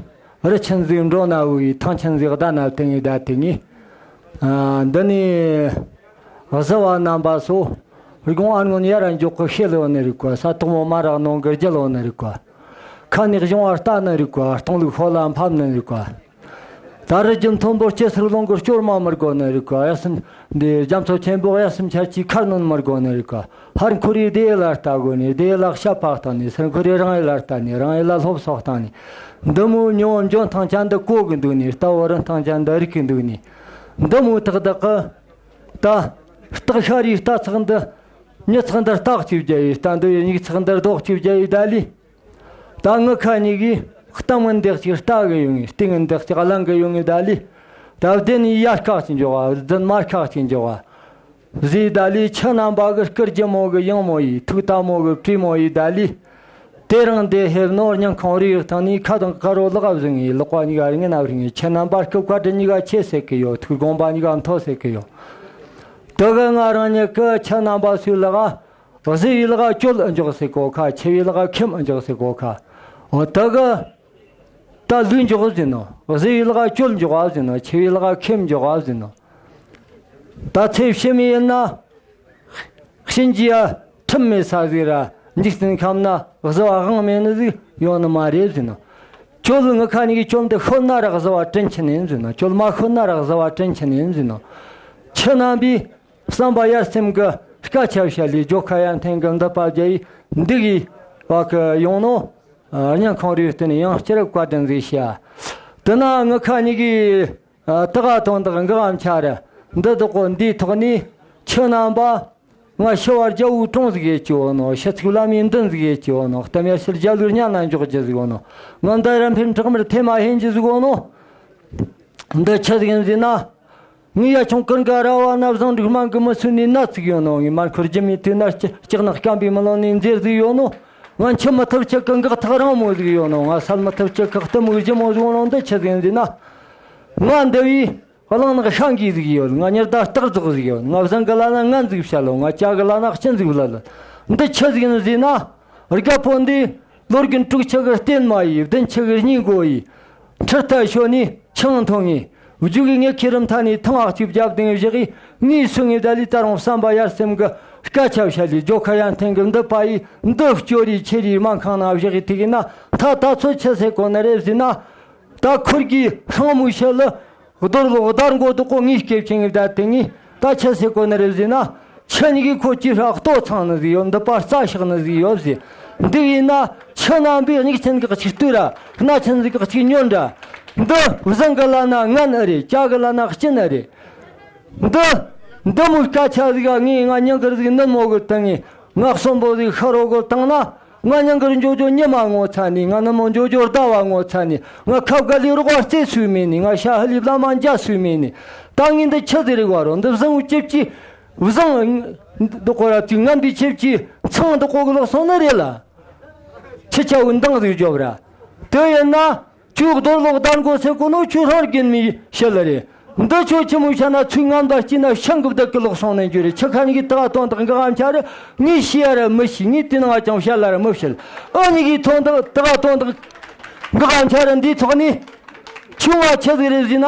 རི་ཆེན་ཟིག་འགྲོ་ན་ཧུ་གི། ཐང་ཆེན་ཟིག་བདའ་ན་དེ་ངེས་ད་དེ་ངེས། ཨ། འདི་ནས་བཟི་བ་རྣམ་པ་སོ། དགོང་ཨ་སྔོན་ཡ་ར་མགྱོགས་གི་ཤེད་ལོ་ནི་རིག་གོ། ས་དོག་མོ་མ་རག་ནོ་གི་རྒྱལ་ལོ་ནི་རིག་གོ། ཁ་ནས་གཞུང་བ་ལྟ་ནི་རིག་གོ། སྟོང་ལུག་ཧོ་ལ་འཕམ་ནི་རིག་གོ། ད་རི་རྒྱུད་མཐོན་པོ་སྐྱེ་སར་ལོང་གི་སྐྱོར་མ་མི་དགོ་ནི་རིག་ག། གཡའ་སེམས་འདི་རྒྱ་མཚོ་ཆེན་པོ་གཡའ་སེམས་ཆར་གྱི་ཁར་ནོན་མི་དགོ་ནི་རིག་ག། ཧར་འཁོར་རི་སྡེ་ལ་ལྟ་དགོ་ནི། སྡེ་ལ་ཤ་ཕག་བཏང་ནི། སེར་འཁོར་རི་རང་ཡུལ་ལ་ལྟ་ནི། རང་ཡུལ་ལ་སློབ་གསོ་བཏང་ནི། འདི་མོ་ཉོ་འཇོན་ཐང་ཅན་འདི་གོ་གི་འདུག་ནི། ལྟ་བུ་རིན་ཐང་ཅན་འདི་རིག་གི་འདུག་ནི། འདི་མོ་ཏག་ཏག་གི་ད་སྟག་ཤ་རིའི་རྟ་ཚག་འདི་མྱི་ཚག་འདི་རྟགས་གཅིག་བརྒྱབ་ཡི། རྟ་འདི་ཡི་མྱིག་ཚག་འདི་རྡོག་གཅིག་བརྒྱབ་ཡི། ད་ལི། ད་ངི་ཁ་གཉིས་ཀྱིས་གཏམ་ངན་འདེགས་ཀྱི་ལྟ་གི་ཡོང་ངི། ལྟས་ངན་འདེགས་ཀྱི་གླེང་གི་ཡོང་ངི། ད་ལི། ད་བདེན་ནི་ཡར་བཀག་ཅིག་འཇོག་བ། བདེན་མར་བཀག་ཅིག་འཇོག་བ། ཟེ། ད་ལི་ཁྱེད་རྣམ་པ་གི་སྐུ་རྒྱུ་མོ་གི་ཡང་མོ་ཡི། ཐུགས་ད་མོ་གི་བྲིས་མོ་ཡི། ད་ལི། དེ་རིང་འདི་ཧེབ་ནོར་སྙིང་ཁོང་རིག་ཐང་ནི་ཁ་དང་དཀར་རོ་ལག་བཟུང་ངི། ལག་པ་གཉིས་ཀ་རིང་ན་རིང་ངི། ཁྱེད་རྣམ་པ་སྐུ་བཀའ་དྲིན་གཉིས་ཀ་ཆེ་ཟེར་གི་ཡོད། ཐུགས་དགོངས་པ་གཉིས་ཀ་མཐོ་ཟེར་གི་ཡོད། དེ་གི་ང་རང་ཉིད་ཀི་ཁྱེད་རྣམ་པ་སུའི་ལག་གཟི་བའི་ལག་ག་གྱོད་འཇོག་ཟེར་གོ་ཁ། ཆེ་བའི་ལག་ག་ཁེམ་འཇོག་ཟེར་གོ་ཁ། འོ་དེ་གི་ད་ལུས་འཇོག་ཟེར་ནོ། གཟི་བའི་ལག་ག་གྱོད་འཇོག་ཟེར་ནོ། ཆེ་བའི་ལག་ག་ཁེམ་འཇོག་ཟེར་ནོ། ད་ཚེ་ཕྱི་མའི་ཡིན་ན། གཤིན་རྗེ་ཡ་ཁྲིམས་མེད་ས་ཟིག་ར། འཇིག་རྟེན་ཁམས་ན་གཟི་བ་དབང་མེད་ནི་ཟིག་ཡོང་ནི་མ་རེད་ཟེར་ནོ། གྱོད་ངི་ཁ་གཉིས་ཀྱི་གྱོད་འདི་ཤོད་ན་ར་གཟི་བ་དྲིན་ཆེ་ནི་ཡིན་ཟེར་ནོ། གྱོད་མ་ཤོད་ན་ར་གཟི་བ་དྲིན་ཆེ་ནི་ཡིན་ཟེར་ནོ། ཁྱེད་རྣམ་པས་བསམ་པ་ཡར་སེམས་ཀྱི་སྐད་ཆ་བཤད་ལས། རྒྱལ་ཁ་ཡར་འཐེན་གྱི་འདི་པ་རྒྱ་ཡི་འདི་གི་བ་གི་ཡོང་ནོ། སྙིང་ཁོང་རུས་བསྟན་ཡང་སྤྱིར་བཀའ་དྲིན་ཟིག་བཤད། དེ་ན་ངི་ཁ་གཉིས་ཀྱི་ཨ། དགའ་དང་དག་འགག་འཆར་འདི་དག་གོ། འདིའི་ཐོག་ནས་ཁྱེད་རྣམ་པ་ང་ཞི་བ་རྒྱལ་བོའི་དྲུང་ཟིག་ཡེ་ཅི་ཡོད་ནོ། ཞི་ཚིག་བླ་མའི་མདུན་ཟིག་ཡེ་ཅི་ཡོད་ནོ། གཏམ་ཡ་ཤིལ་རྒྱ་ལུར་ཉན་ན་འཇོག་རྒྱུ་ཟིག་ཡོད་ནོ། ང་འདི་ར་འཕེན་བྲག་དམར་ཐེ་མ་ཧེན་རྒྱུ་ཟིག་ཡོད་ནོ། འདི་ཆི་ཟིག་ཡིན་ཟེར་ན། ངའི་ཡ་ཆུང་ཀུན་དགའ་ར་བ་ན་བཟང་འབྲུག་སྨན་གི་མི་སུན་ནས་ན་ཚིག་ཡོད་ནོ། ངའི་མར་འཁོར་རྒྱུ་མའི་དུས་ན་ལྕགས་ནག་སྐམ་པའི་མི་ལོན་ནས་མཛེར་ཟིག་ཡོད་ནོ། ང་འཆི་མི་ཐུབ་ཆེད་ཀི་འགག་ཐག་རིང་མོ་ཟིག་ཡོད་ནོ། ང་སད་མི་ཐུབ་ཆེད་ཀི་གཏི་མུག་ལྗིད་མོ་ཟིག་ཡོད་ནོ། འདི་ཆི་ཟིག་ཡིན་ཟེར་ན། ང་འདི་བའི་གླང་ནག་ཤང་གི་ཟིག་ཡོད། ང་ཉི་ཟླ་སྟག་རྫོགས་ཟིག་ཡོད། ང་བཟང་གི་ལ་ན་ངན་ཟིག་བཤད་ལོ། ང་ཅག་གི་ལ་ན་གཅིན་ཟིག་བླ་ལོ། འདི་ཆི་ཟིག་ཡིན་ཟེར་ན། རྒད་པོ་འདི་ལོ་རྒན་དྲུག་ཅུ་གི་རྟེན་མ་ཡིས། བདུན་ཅུ་གི་སྙིང་མགོ་ཡིས། ཁྲི་རྟ་ཞོན་ནས་ཆང་འཐུང་ངས། བརྒྱུད་གི་ངས་ཁྱེད་རུ་མཐའ་ནས་ཐང་ཨག་ཅིག་བརྒྱབ་དེང་བཞག་གི་ངས་སུ་ངས་ད་ལི་ད་རུང་བསམ་པ་ཡར་སེམས་གི་སྐད་ཆ་བཤད་ལས། རྒྱལ་ཁ་ཡར་འཐེན་གི་འདི་པ་ཡིས་འདི་སྐྱོ་རི་ཆེ་རི་སྨན་ཁང་ན་བཞག་གི་དེ་གི་ན་ད་ད་ཚོད་ཆི་ཟེར་གོ་ནི་རེད་ཟེར་ན། ད་ཁུར་གི་ཤང་མོ་ཤི་ལི། རྡོར་ལོ་བདར་མགོ་དུ་ཀོ་ངའི་སྐེ་ཆེན་གི་བདར་དེ་ངས་ད་ཆི་ཟེར་གོ་ནི་རེད་ཟེར་ན། ཁྱེད་གཉིས་ཀྱི་ཁོ་ཅི་ཧྲ་ལྟོ་ཚང་ནི་ཟིག་ཡོད། འདི་པར་རྩ་ཤག་ནི་ཟིག་ཡོད་ཟེར། འདི་ཡིན་ན་ཁྱེད་རྣམ་པའི་སྙིགས་ཆེན་གི་གཅིག་ལྟོས་ར། སྣ་ཆེན་ཟིག་གི་གཅིག་ཉོན་ར། འདི་བཟང་གི་ལ་ན་ངན་ཨེ་རེད། ཅག་གི་ལ་ན་གཅིན་ཨེ་རེད། འདི་འདི་མོའི་སྐད་ཆ་ཟིག་ག་ངས་ང་མྱིང་གི་ཟིག་ནུབ་མོ་གི་བཏང་ངས། ང་གསོན་པོ་ཟིག་ཤི་རོ་གི་བཏང་ན། ང་མྱིང་གི་འཇོ་འཇོ་ཉི་མ་ངོ་ཚ་ནི། ང་ནུབ་མོ་འཇོ་འཇོ་ཟླ་བ་ངོ་ཚ་ནི། ང་ཁབ་ག་ལི་རོགས་རྩེ་སུས་མེད་ནི། ང་ཤ་ཧ་ལི་བླ་མ་འཇའ་སུས་མེད་ནི། ད་ངས་འདི་ཆི་ཟིག་རེད་བ་རོ། འདི་བཟང་བོ་ཅེབ་ཀྱི་བཟང་འདི་ཀོ་ར་ཅིག་ངན་པའི་ཆེབ་ཀྱི་ཚང་འདི་ཀོ་གི་ལོག་སོང་ནི་རེད་ལ། ཁྱི་ཆ་བོའི་འདང་ཟིག་རྒྱོབ་ར། དེ་ཡིན་ན། ཁྱོད་རྡོར་ལོག་བདར་མགོ་ཟེར་གོ་ནོ་ཁྱོད་རང་རྒན་མི་ཤི་ལ་རེད། འདི་ཁྱོད་ཆི་མོ་ཤ་ན་ཚུལ་ངན་པ་སྐྱིད་ན་ཤང་གི་བདག་གི་ལོག་སོང་ནས་འགྱུར་རེད། ཁྱི་ཁ་ནི་གི་ཏག་ཏོང་ཏག་འགག་ཨམ་ཆ་རེད། ངས་ཤི་ཡ་ར་མི་ཤི། ངས་དེ་ནང་ཅང་བཤད་ལ་ར་མི་བཤད། ཨ་ནི་གི་ཐོང་ཏག་ཏག་ཏོང་ཏག་འགག་ཨམ་ཆ་རེད། འདིའི་ཐོག་ནས་ཁྱོད་ང་ཆི་ཟིག་རེད་ཟེར་ན།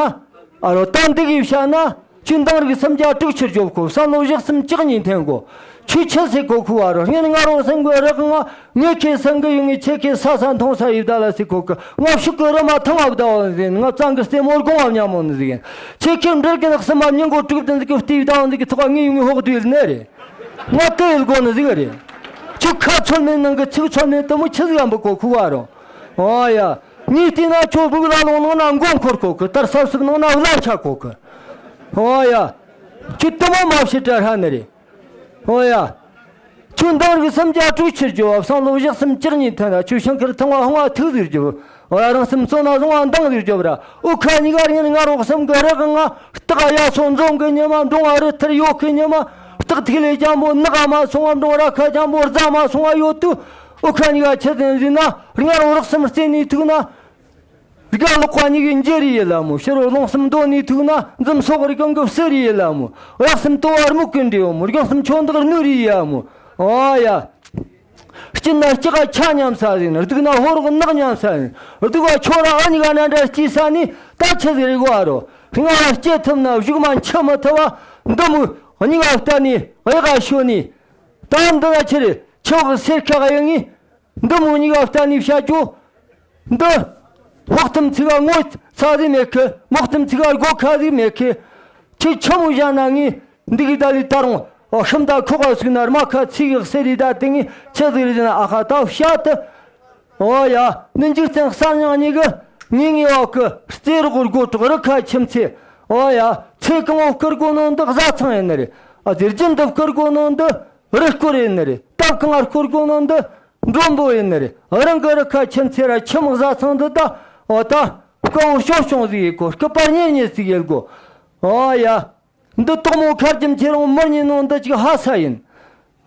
ཨ་རོ་ད་འདི་གི་བཤད་ན། ཁྱོད་འདང་རིགས་སུམ་བརྒྱ་དྲུག་ཅུར་རྒྱོབ་གོ། བསམ་བློ་བཞི་གསུམ་བཅུ་གཉིས་འཐེན་གོ། ཁྱོད་ཆི་ཟེར་གོ་ཁུ་བ་རོ། ངས་ང་རོ་སེམས་གི་རག་ང་ངས་ཁྱེད་སེམས་གི་ཡོང་ངས་ཁྱེད་ཁྱེད་ས་ས་མཐོང་ས་ཡིབ་ད་ལ་ཟེར་གོ་གི། ང་ཕྱུག་གི་རི་མ་ཐང་བ་བདའ་བ་ཟིན། ང་གཙང་གི་རྩེ་མོ་སྒོང་བ་མཉམ་མོ་ནི་ཟིག་ཡིན། ཁྱེད་ཁྱེད་འབྲེལ་གི་ནག་སེམས་མ་མྱི་མགོ་དྲུག་བདུན་ཟིག་གི་བལྟས་བདའ་བ་ཟིག་གི་ཐོག་ངས་ཡོང་ངས་ཧོག་བསྡུས་ནི་རེད། ང་དེ་ཡིན་དགོ་ནི་ཟིག་རེད། ཁྱོད་ཁ་ཚོད་མེད་ནང་གི་ཚིག་ཚོད་མེད་དུ་མོ་ཆི་ཟིག་ཡང་འབུ་གོ་ཁུ་བ་རོ། ཨོ་ཡ། ངས་བལྟས་ན་ཁྱོད་སྦུག་ལ་ལོང་ནང་ན་མགོ་འཁོར་གོ་གི། དར་སབ་སུབ་ནང་ན་བླ་ཆགས་གོ་གི། ཨོ་ཡ། ཁྱོད་དུ་མ་མ་བྱེད་དྲ་ཧྲ་ནི་རེད། ཨོ་ཡ། ཁྱོད་འདང་རིགས་སུམ་བརྒྱ་དྲུག་ཅུར་རྒྱོབ། བསམ་བློ་བཞི་གསུམ་བཅུ་གཉིས་ཐོན་ན། ཁྱོད་ཤིང་ཁར་ཐང་བ་ཧང་བ་ཐུག་ཟིག་རྒྱོབ། ཨོ་ཡ། རང་སེམས་གཙོ་ན་བཟུང་བ་འདང་ཟིག་རྒྱོབ་ར། འུ་ཁ་གཉིས་ཀ་རིང་ང་རོགས་སེམས་གི་རག་ང་། སྟག་གཡའ་སོ་འཛོམས་གི་ཉི་མ། འབྲོང་བ་རི་ཐར་ཡོད་གི་ཉི་མ། སྟག་ཐིག་ལེ་འཇམ་པོ་ནག་མ་སོང་བ། འབྲོང་ར་ཁ་འཇམ་པོ་རྫ་མ་སོང་བ་ཡོད་དུས། འུ་ཁ་གཉིས་ཀ་ཆི་ཟིན་ཟིན་ན། རང་རོགས་སེམས་རྩེ་ནས་ཐུག་ན། རྒ་ལོག་པ་གཉིས་ཀྱི་འཇེ་རི་ཡེ་ལ་མོ། ཕྱི་རོ་ལོང་སེམས་དོ་ནི་ཐུག་ན། འཛུམ་སོགས་རི་གང་གི་བསུ་རི་ཡེ་ལ་མོ། རག་སེམས་དོ་བར་མུ་ཀུན་འདྲེ་ཡོ་མོ། རྒྱང་སེམས་ཆོ་འདག་ནུ་རི་ཡེ་མོ། ཨ་ཡ། སྐྱིད་ན་སྐྱི་ག་ཆ་མཉམ་ས་ཡིན། སྡུག་ན་ཧོ་རོག་ནག་མཉམ་ས་ཡིན། སྡུག་བ་ཆོ་ར་ཨ་ཉི་ག་ན་འདྲ་སྐྱི་ས་ནི། ད་ཆི་ཟེར་གོ་ཨ་རོ། ང་ལ་སྐྱེ་ཐུབ་ན་བཞུགས་མ་འཆི་མི་ཐུབ་བ། འདི་མོ་གཉིས་ཀ་བལྟ་ནི་གཡག་ག་ཤོ་ནི། ད་འདི་ལ་ཆི་རེད། ཆོག་གི་སེར་ཁ་ག་ཡོད་ངི། འདི་མོ་གཉིས་ཀ་བལྟ་ནི་བཤད་རྒྱུ། འདི། ཕོག་ཐམ་ཚིག་ག་ངོ་ཚ་ཟིག་མེད་གི། མོག་ཐམ་ཚིག་ག་སྒོ་ཁ་ཟིག་མེད་གི། ཁྱེད་ཆི་མོ་བཞག་ན་ངས་འདི་གི་ད་ལི་ད་རུང་ཨོ་ཤིམ་ད་ཁོག་ག་ཟུག་ན་རྨ་ཁ་ཚིག་གི་གསེར་རི་ད་དེ་ངས་ཆི་ཟིག་རེད་ཟེར་ན། ཨ་ཁ་ད་བཤད་དུ། ཨོ་ཡ། ནི་འཇིག་རྟེན་གསར་རྙིང་གཉིས་ཀྱི་ངེས་ངེས་འོག་གི་རྩེ་རོགས་སྒོ་གྲོགས་རི་ཁ་ཁྱིམ་མཚེས། ཨོ་ཡ། ཚེ་གང་བོ་བསྐུར་དགོས་ནོ་འདི་བཟའ་ཚང་ཡིན་ནི་རེད། ཨ་ཙི་རྒྱུན་དུ་བསྐུར་དགོས་ནོ་འདི་རི་སྐོར་ཡིན་ནི་རེད། སྟབས་གང་བསྐུར་དགོས་ནོ་འདི་མགྲོན་པོ་ཡིན་ནི་རེད། རང་གི་རི་ཁ་ཁྱིམ་མཚེས་ར་ཁྱིམ་བཟའ་ཚང་འདི་ད། ཨོ་ད། དཀའ་བོ་ཤོག་ཤོང་ཟིག་ཡེད་དགོ། སྐུད་པར་ཉེར་ཉེར་ཟིག་ཡེད་དགོ། ཨོ་ཡ། འདི་དོག་མོ་ཁ་རྒྱུ་མཁྱེན་རུང་མི་རྙེད་ནོ་འདི་ཅིག་ཧ་ས་ཡིན།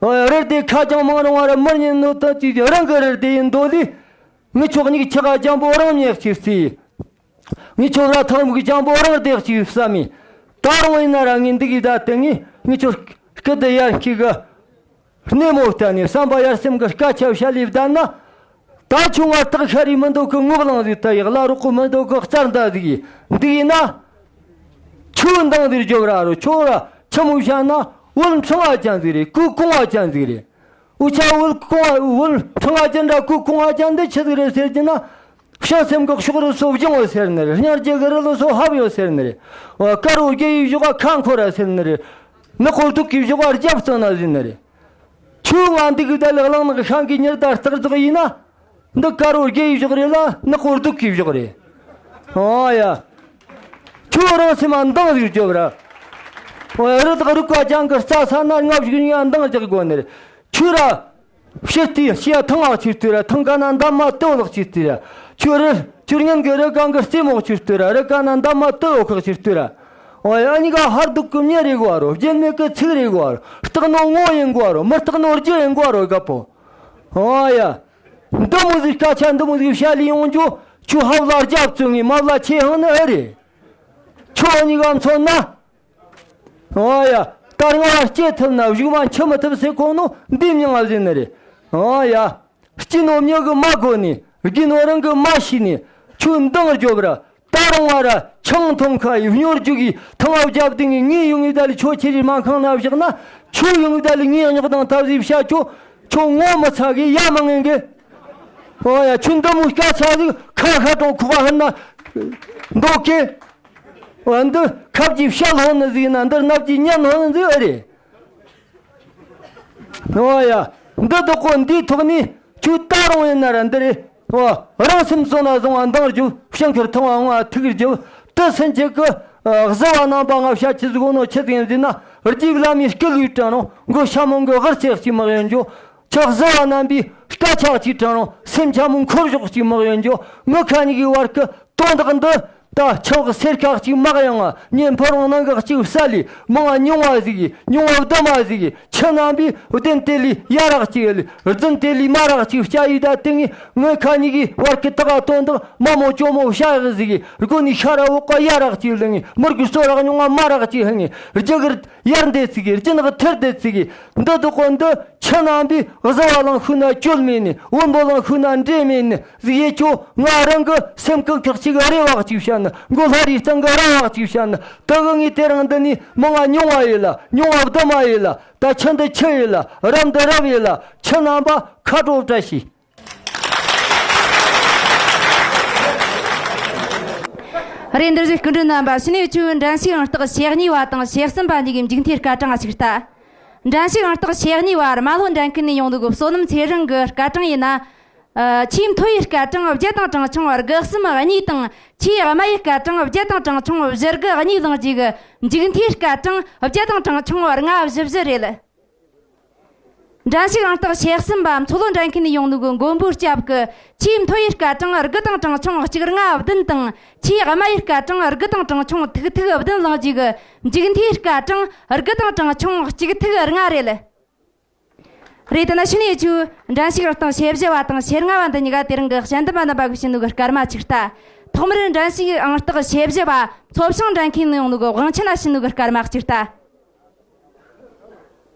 ཨོ་ཡ། རི་སྡེ་ཁ་རྒྱང་མང་རུང་བ་ར་མི་རྙེད་ནོ་འདི་ཅིག་རང་གི་རི་སྡེ་ཡིན་དོ་ལི། ངི་ཆོ་གཉིས་ཆག་ག་རྒྱང་པོ་རང་ཉེ་གཅིག་རྩིས། ངི་ཆོ་ར་ཐང་མུག་རྒྱང་པོ་རང་སྡེ་གཅིག་བསམ་མི། ད་རུང་ཡིན་ན་ར་ངས་འདི་གི་ད་དེ་ངས་ངི་ཆོ་སྐུ་དེ་ཡར་འཁྱིལ་གི། སྣེ་མོ་བལྟས་ནས་བསམ་པ་ཡར་སེམས་ཀྱི་སྐད་ཆ་བཤད་ལས་བསྡད་ན། ད་ཁྱོད་ང་སྟག་ཤ་རིས་མི་འདུག་གི། ངུ་བླངས་ཟིག་ད་ཡག་ལ་རོགས་གི་མི་འདུག་གི། རྩར་འདའ་ཟིག་ཡིན་འདུག་ཡིན་ན། ཁྱོད་འདང་ཟིག་རྒྱོབ་ར་རོ། ཁྱོད་ར་ཆི་མོ་བཤད་ན་བོད་འཕྲང་བ་ཅན་ཟིག་རེད། གོས་གོང་བ་ཅན་ཟིག་རེད། འུ་ཅག་བོད་གོང་བ་བོད་འཕྲང་བ་ཅན་ར་གོས་གོང་བ་ཅན་འདི་ཆི་ཟིག་རེད་ཟེར་གྱི་ན། བྱང་སེམས་ཀྱི་ཕྱོགས་རི་སོ་སྦྱང་བ་ཟེར་ནི་རེད། སྙིང་རྗེ་གི་རི་ལོ་སོ་ཧབ་ཡོད་ཟེར་ནི་རེད། ཨོ་དཀར་བོ་རྒྱལ་བའི་གཞོགས་ཁ་འཁོར་ར་ཟེར་ནི་རེད། ནག་པོ་སྡུག་གི་གཞོགས་རྒྱབ་གཏོང་ན་ཟེར་ནི་རེད། ཁྱོད་ང་འདི་གི་ད་ལག་ལང་ནག་ཤང་གི་ཉི་ཟླ་སྟག་རྫོགས་ཡིན་ན། འདི་དཀར་བོ་རྒྱལ་བའི་གཞོགས་རེད་ལ་ནག་པོ་སྡུག་གི་གཞོགས་རེད། ཨོ་ཡ། ཁྱོད་རང་སེམས་མ་འདང་ཟིག་རྒྱོབ་ར། ཨོ་ཡ། རི་དྭགས་རུ་ཀ་ཅང་གི་རྩྭ་ས་ན་ལྔ་བཞི་ཉིས་འདང་རྒྱག་དགོ་ནི་རེད། ཁྱོད་ར། ཕྱིར་ལྟོས་ཤི་ཡ་ཐང་ཨག་ཕྱིར་ལྟོས་ར། ཐང་ཀ་ན་འདབ་མ་དུ་ལག་ཕྱིར་ལྟོས་ར། ཁྱོད་རི་ཁྱོད་ཉིན་གི་རི་གང་གི་རྩེ་མོག་ཕྱིར་ལྟོས་ར། རི་ཀ་ན་འདབ་མ་དུ་འོག་ཁག་ཕྱིར་ལྟོས་ར། ཨོ་ཡ། ཨ་ཉི་ག་ཧར་སྡུག་གི་མྱི་རེད་གོ་རོ། རྒྱན་མེད་གི་ཚིག་རེད་གོ་རོ། རྟག་ནོ་ངོ་ཡིན་གོ་རོ། མི་རྟག་ནོ་རྒྱུ་ཡིན་གོ་རོ་དགའ་པོ། ཨོ་ཡ། འདི་མོ་ཟིག་སྐད་ཆ་འདི་མོ་ཟིག་བཤད་ལས་ཡོང་རྒྱུ་ཁྱོད་ཧབ་ལ་རྒྱབ་བཙུགས་ངས་མ་ལ་ཆེ་ཧང་ནི་ཨེ་རེད། ཁྱོད་ཨ་ཉི་ག་མཚོན་ན། ཨོ་ཡ། ད་ང་ལ་སྐྱེ་ཐུབ་ན་གཞུག་མ་འཆི་མི་ཐུབ་ཟེར་གོ་ནོ་འདི་མྱང་ང་ཟེར་ནི་རེད། ཨོ་ཡ། སྐྱིད་ནོ་མྱི་གི་མ་གོ་ནི། རྒྱུ་ནོ་རང་གི་མ་ཤེས་ནི། ཁྱོད་འདང་རྒྱོབ་ར། ད་རུང་བ་ར་ཆང་འཐུང་ཁ་ཡི་སྨྱོར་རྒྱུག་གི་ཐང་ཨ་བརྒྱབ་སྟེ་ངས་ངའི་ཡོང་ངི་ད་ལི་ཁྱོད་ཁྱེད་རིགས་མ་ཁང་ན་བཞག་ན། ཁྱོད་ཡོང་ངི་ད་ལི་ངའི་རྙོག་དང་ཐབས་ཟིག་བཤད་ཁྱོད་ཁྱོད་ངོ་མི་ཚ་གི་ཡ་མ་ངན་གི། ཨོ་ཡ། ཁྱོད་འདི་མོ་སྐད་ཆ་ཟིག་ཁ་ཁ་གྲོང་ཁུག་ཧར་ན་འདོག་གི། འོ་འདི་ཁབ་ཀྱི་བཤད་ལྷོ་ནི་ཟིག་ན་འདིར་ནབ་ཀྱི་ཉན་ལྷོ་ནི་ཟིག་ཨེ་རེད། ཨོ་ཡ། འདི་དོག་གོ་འདིའི་ཐོག་ནས་ཁྱོད་ད་རུང་ཡིན་ན་ར་འདི་རེད། ཨོ་རང་སེམས་གསོ་ན་བཟང་བ་འདང་རྒྱུ། ཕྱིན་ཁར་ཐང་བ་ང་ཐུག་རྒྱུ། དེ་སེམས་ཅན་གི་གཟུ་བ་རྣམ་པ་ང་བཤད་ཀྱི་ཟིག་གོ་ནོ་ཆི་ཟིག་ཡིན་ཟེར་ན། རྒྱུག་ལམ་མི་སྐུ་ལུས་དྲང་རུང་མགོ་ཤ་མོང་གི་ཝར་ཚེགས་ཀྱི་མག་ཡོན་རྒྱུ། ཁྱོད་གཟུ་བ་རྣམ་པའི་སྐད་ཆ་གཅིག་དྲང་རུང་སེམས་ཆ་མོ་འཁོར་གཞོགས་གཅིག་མག་ཡོད་འགྱོ། ངི་ཁ་གཉིས་ཀྱི་བར་གྱི་དོན་དག་འདི་ད་ཁྱོད་གི་སེར་ཁ་གཅིག་མག་ཡང་ང་ཉན་ཕོ་རོང་ནང་གི་གཅིག་བསད་ལས་མང་ང་ཉུང་བ་ཟིག་གི་ཉུང་བ་བདུན་མ་ཟིག་གི་ཁྱི་རྣམ་པའི་བདུན་དེ་ལས་ཡ་རག་གཅིག་ལས་རྫུན་དེ་ལས་མ་རག་གཅིག་བྱ་ཡི་ད་དེ་ངི་ངི་ཁ་གཉིས་ཀྱི་བར་གྱི་དག་དོན་དག་མ་མོ་ཅོ་མོ་བྱ་ཡག་ཟིག་གི་སྒོ་ནས་ཤ་ར་འོག་ག་ཡ་རག་གཅིག་ལས་ངི་མུར་གི་སོ་རག་ཉུང་ང་མ་རག་གཅིག་ལས་ངི་རྒྱུ་གི་ཡར་འདེད་ཚིག་གི་རྒྱུ་ནག་ཐེར་འདེད་ཚིག་གི་འདི་དོག་གོ་འདི་ཁྱི་རྣམ་པའི་གཟུ་བ་ལང་ཤུ་ན་སྐྱོལ་མེད་ནི་བོན་པོ་ལང་ཤུ་ན་འདྲེ་མེད་ནི་ཟིག་ཡེ་ཁྱོ་ང་རང་གི་སེམས་ཀུན་ཁག་ཅིག་རེ་བ་གཅིག་བཤད་ནི་མགོ་ལྷ་རིའི་སྟེང་གི་ར་བ་གཅིག་བཤད་ནི་དེ་གི་ངས་དེ་རིང་འདི་ནས་མང་ང་ཉུང་བ་ཡིན་ལ་ཉུང་བ་བདུན་མ་ཡིན་ལ་ད་ཁྱི་འདི་ཁྱི་ཡིན་ལ་རབ་འདི་རབ་ཡིན་ལ་ཁྱི་རྣམ་པ་ཁ་དྲོ་བཀྲ་ཤིས། རེད། འདིར་བཞུགས་སྐུ་མགྲོན་རྣམ་པ་ཕྱི་ནས་ཆུ་འགྲན་ཞུགས་ཨང་རྟགས་ཞེ་གཉིས་པ་དང་ཞེ་གསུམ་པ་གཉིས་ཀྱི་མཇུག་མཐའི་སྐར་གྲངས་ཞིག་ལྟ། འགྲན་ཞུགས་ཨང་རྟགས་ཞེ་གཉིས་པ་རྨ་ལྷོ་འགྲན་ཁུལ་ནས་ཡོང་འདུག་གི་བསོད་ནམས་ཚེ་རིང་གི་སྐར་གྲངས་ཡིན་ན། ཆེས་མཐོ་བའི་སྐར་གྲངས་བརྒྱད་དང་གྲངས་ཆུང་དགུ་གསུམ་གཉིས་དང་ཆེས་དམའ་བའི་སྐར་གྲངས་བརྒྱད་དང་གྲངས་ཆུང་བཞི་དགུ་གཉིས་བླངས་རྗེས་ཀྱི་མཇུག་མཐའི་སྐར་གྲངས་བརྒྱད་དང་གྲངས་ཆུང་ལྔ་བཞི་བཞི་རེད། འགྲན་ཞུགས་ཨང་རྟགས་ཞེ་གསུམ་པ་མཚོ་ལྷོ་འགྲན་ཁུལ་ནས་ཡོང་ནུ་གི་མགོན་པོའི་སྐྱབས་ཀྱི་ཆེས་མཐོ་བའི་སྐར་གྲངས་དགུ་དང་གྲངས་ཆུང་གཅིག་ལྔ་བདུན་དང་ཆེས་དམའ་བའི་སྐར་གྲངས་དགུ་དང་གྲངས་ཆུང་ཐིག་ཐིག་བདུན་བླངས་རྗེས་ཀྱི་མཇུག་མཐའི་སྐར་གྲངས་དགུ་དང་གྲངས་ཆུང་གཅིག་ཐིག་ལྔ་རེད། རེད། དེ་ན་ཕྱི་ནས་ཆུ་འགྲན་ཞུགས་ཨང་རྟགས་ཞེ་བཞི་བ་དང་ཞེ་ལྔ་བ་འདི་གཉིས་ཀ་དེ་རིང་གི་དཔྱད་འདེམས་པ་རྣམ་པ་གིས་བྱིན་ནུ་གི་སྐར་མ་ཅིག་ལྟ། ཐོག་མར་འགྲན་ཞུགས་ཨང་རྟགས་ཞེ་བཞི་བ་མཚོ་བྱང་འགྲན་ཁུལ་ནས་ཡོང་ནུ་གི་དབང་ཆེན་ལ་བྱིན་ནུ་གི་སྐར་མ་ཅིག་ལྟ།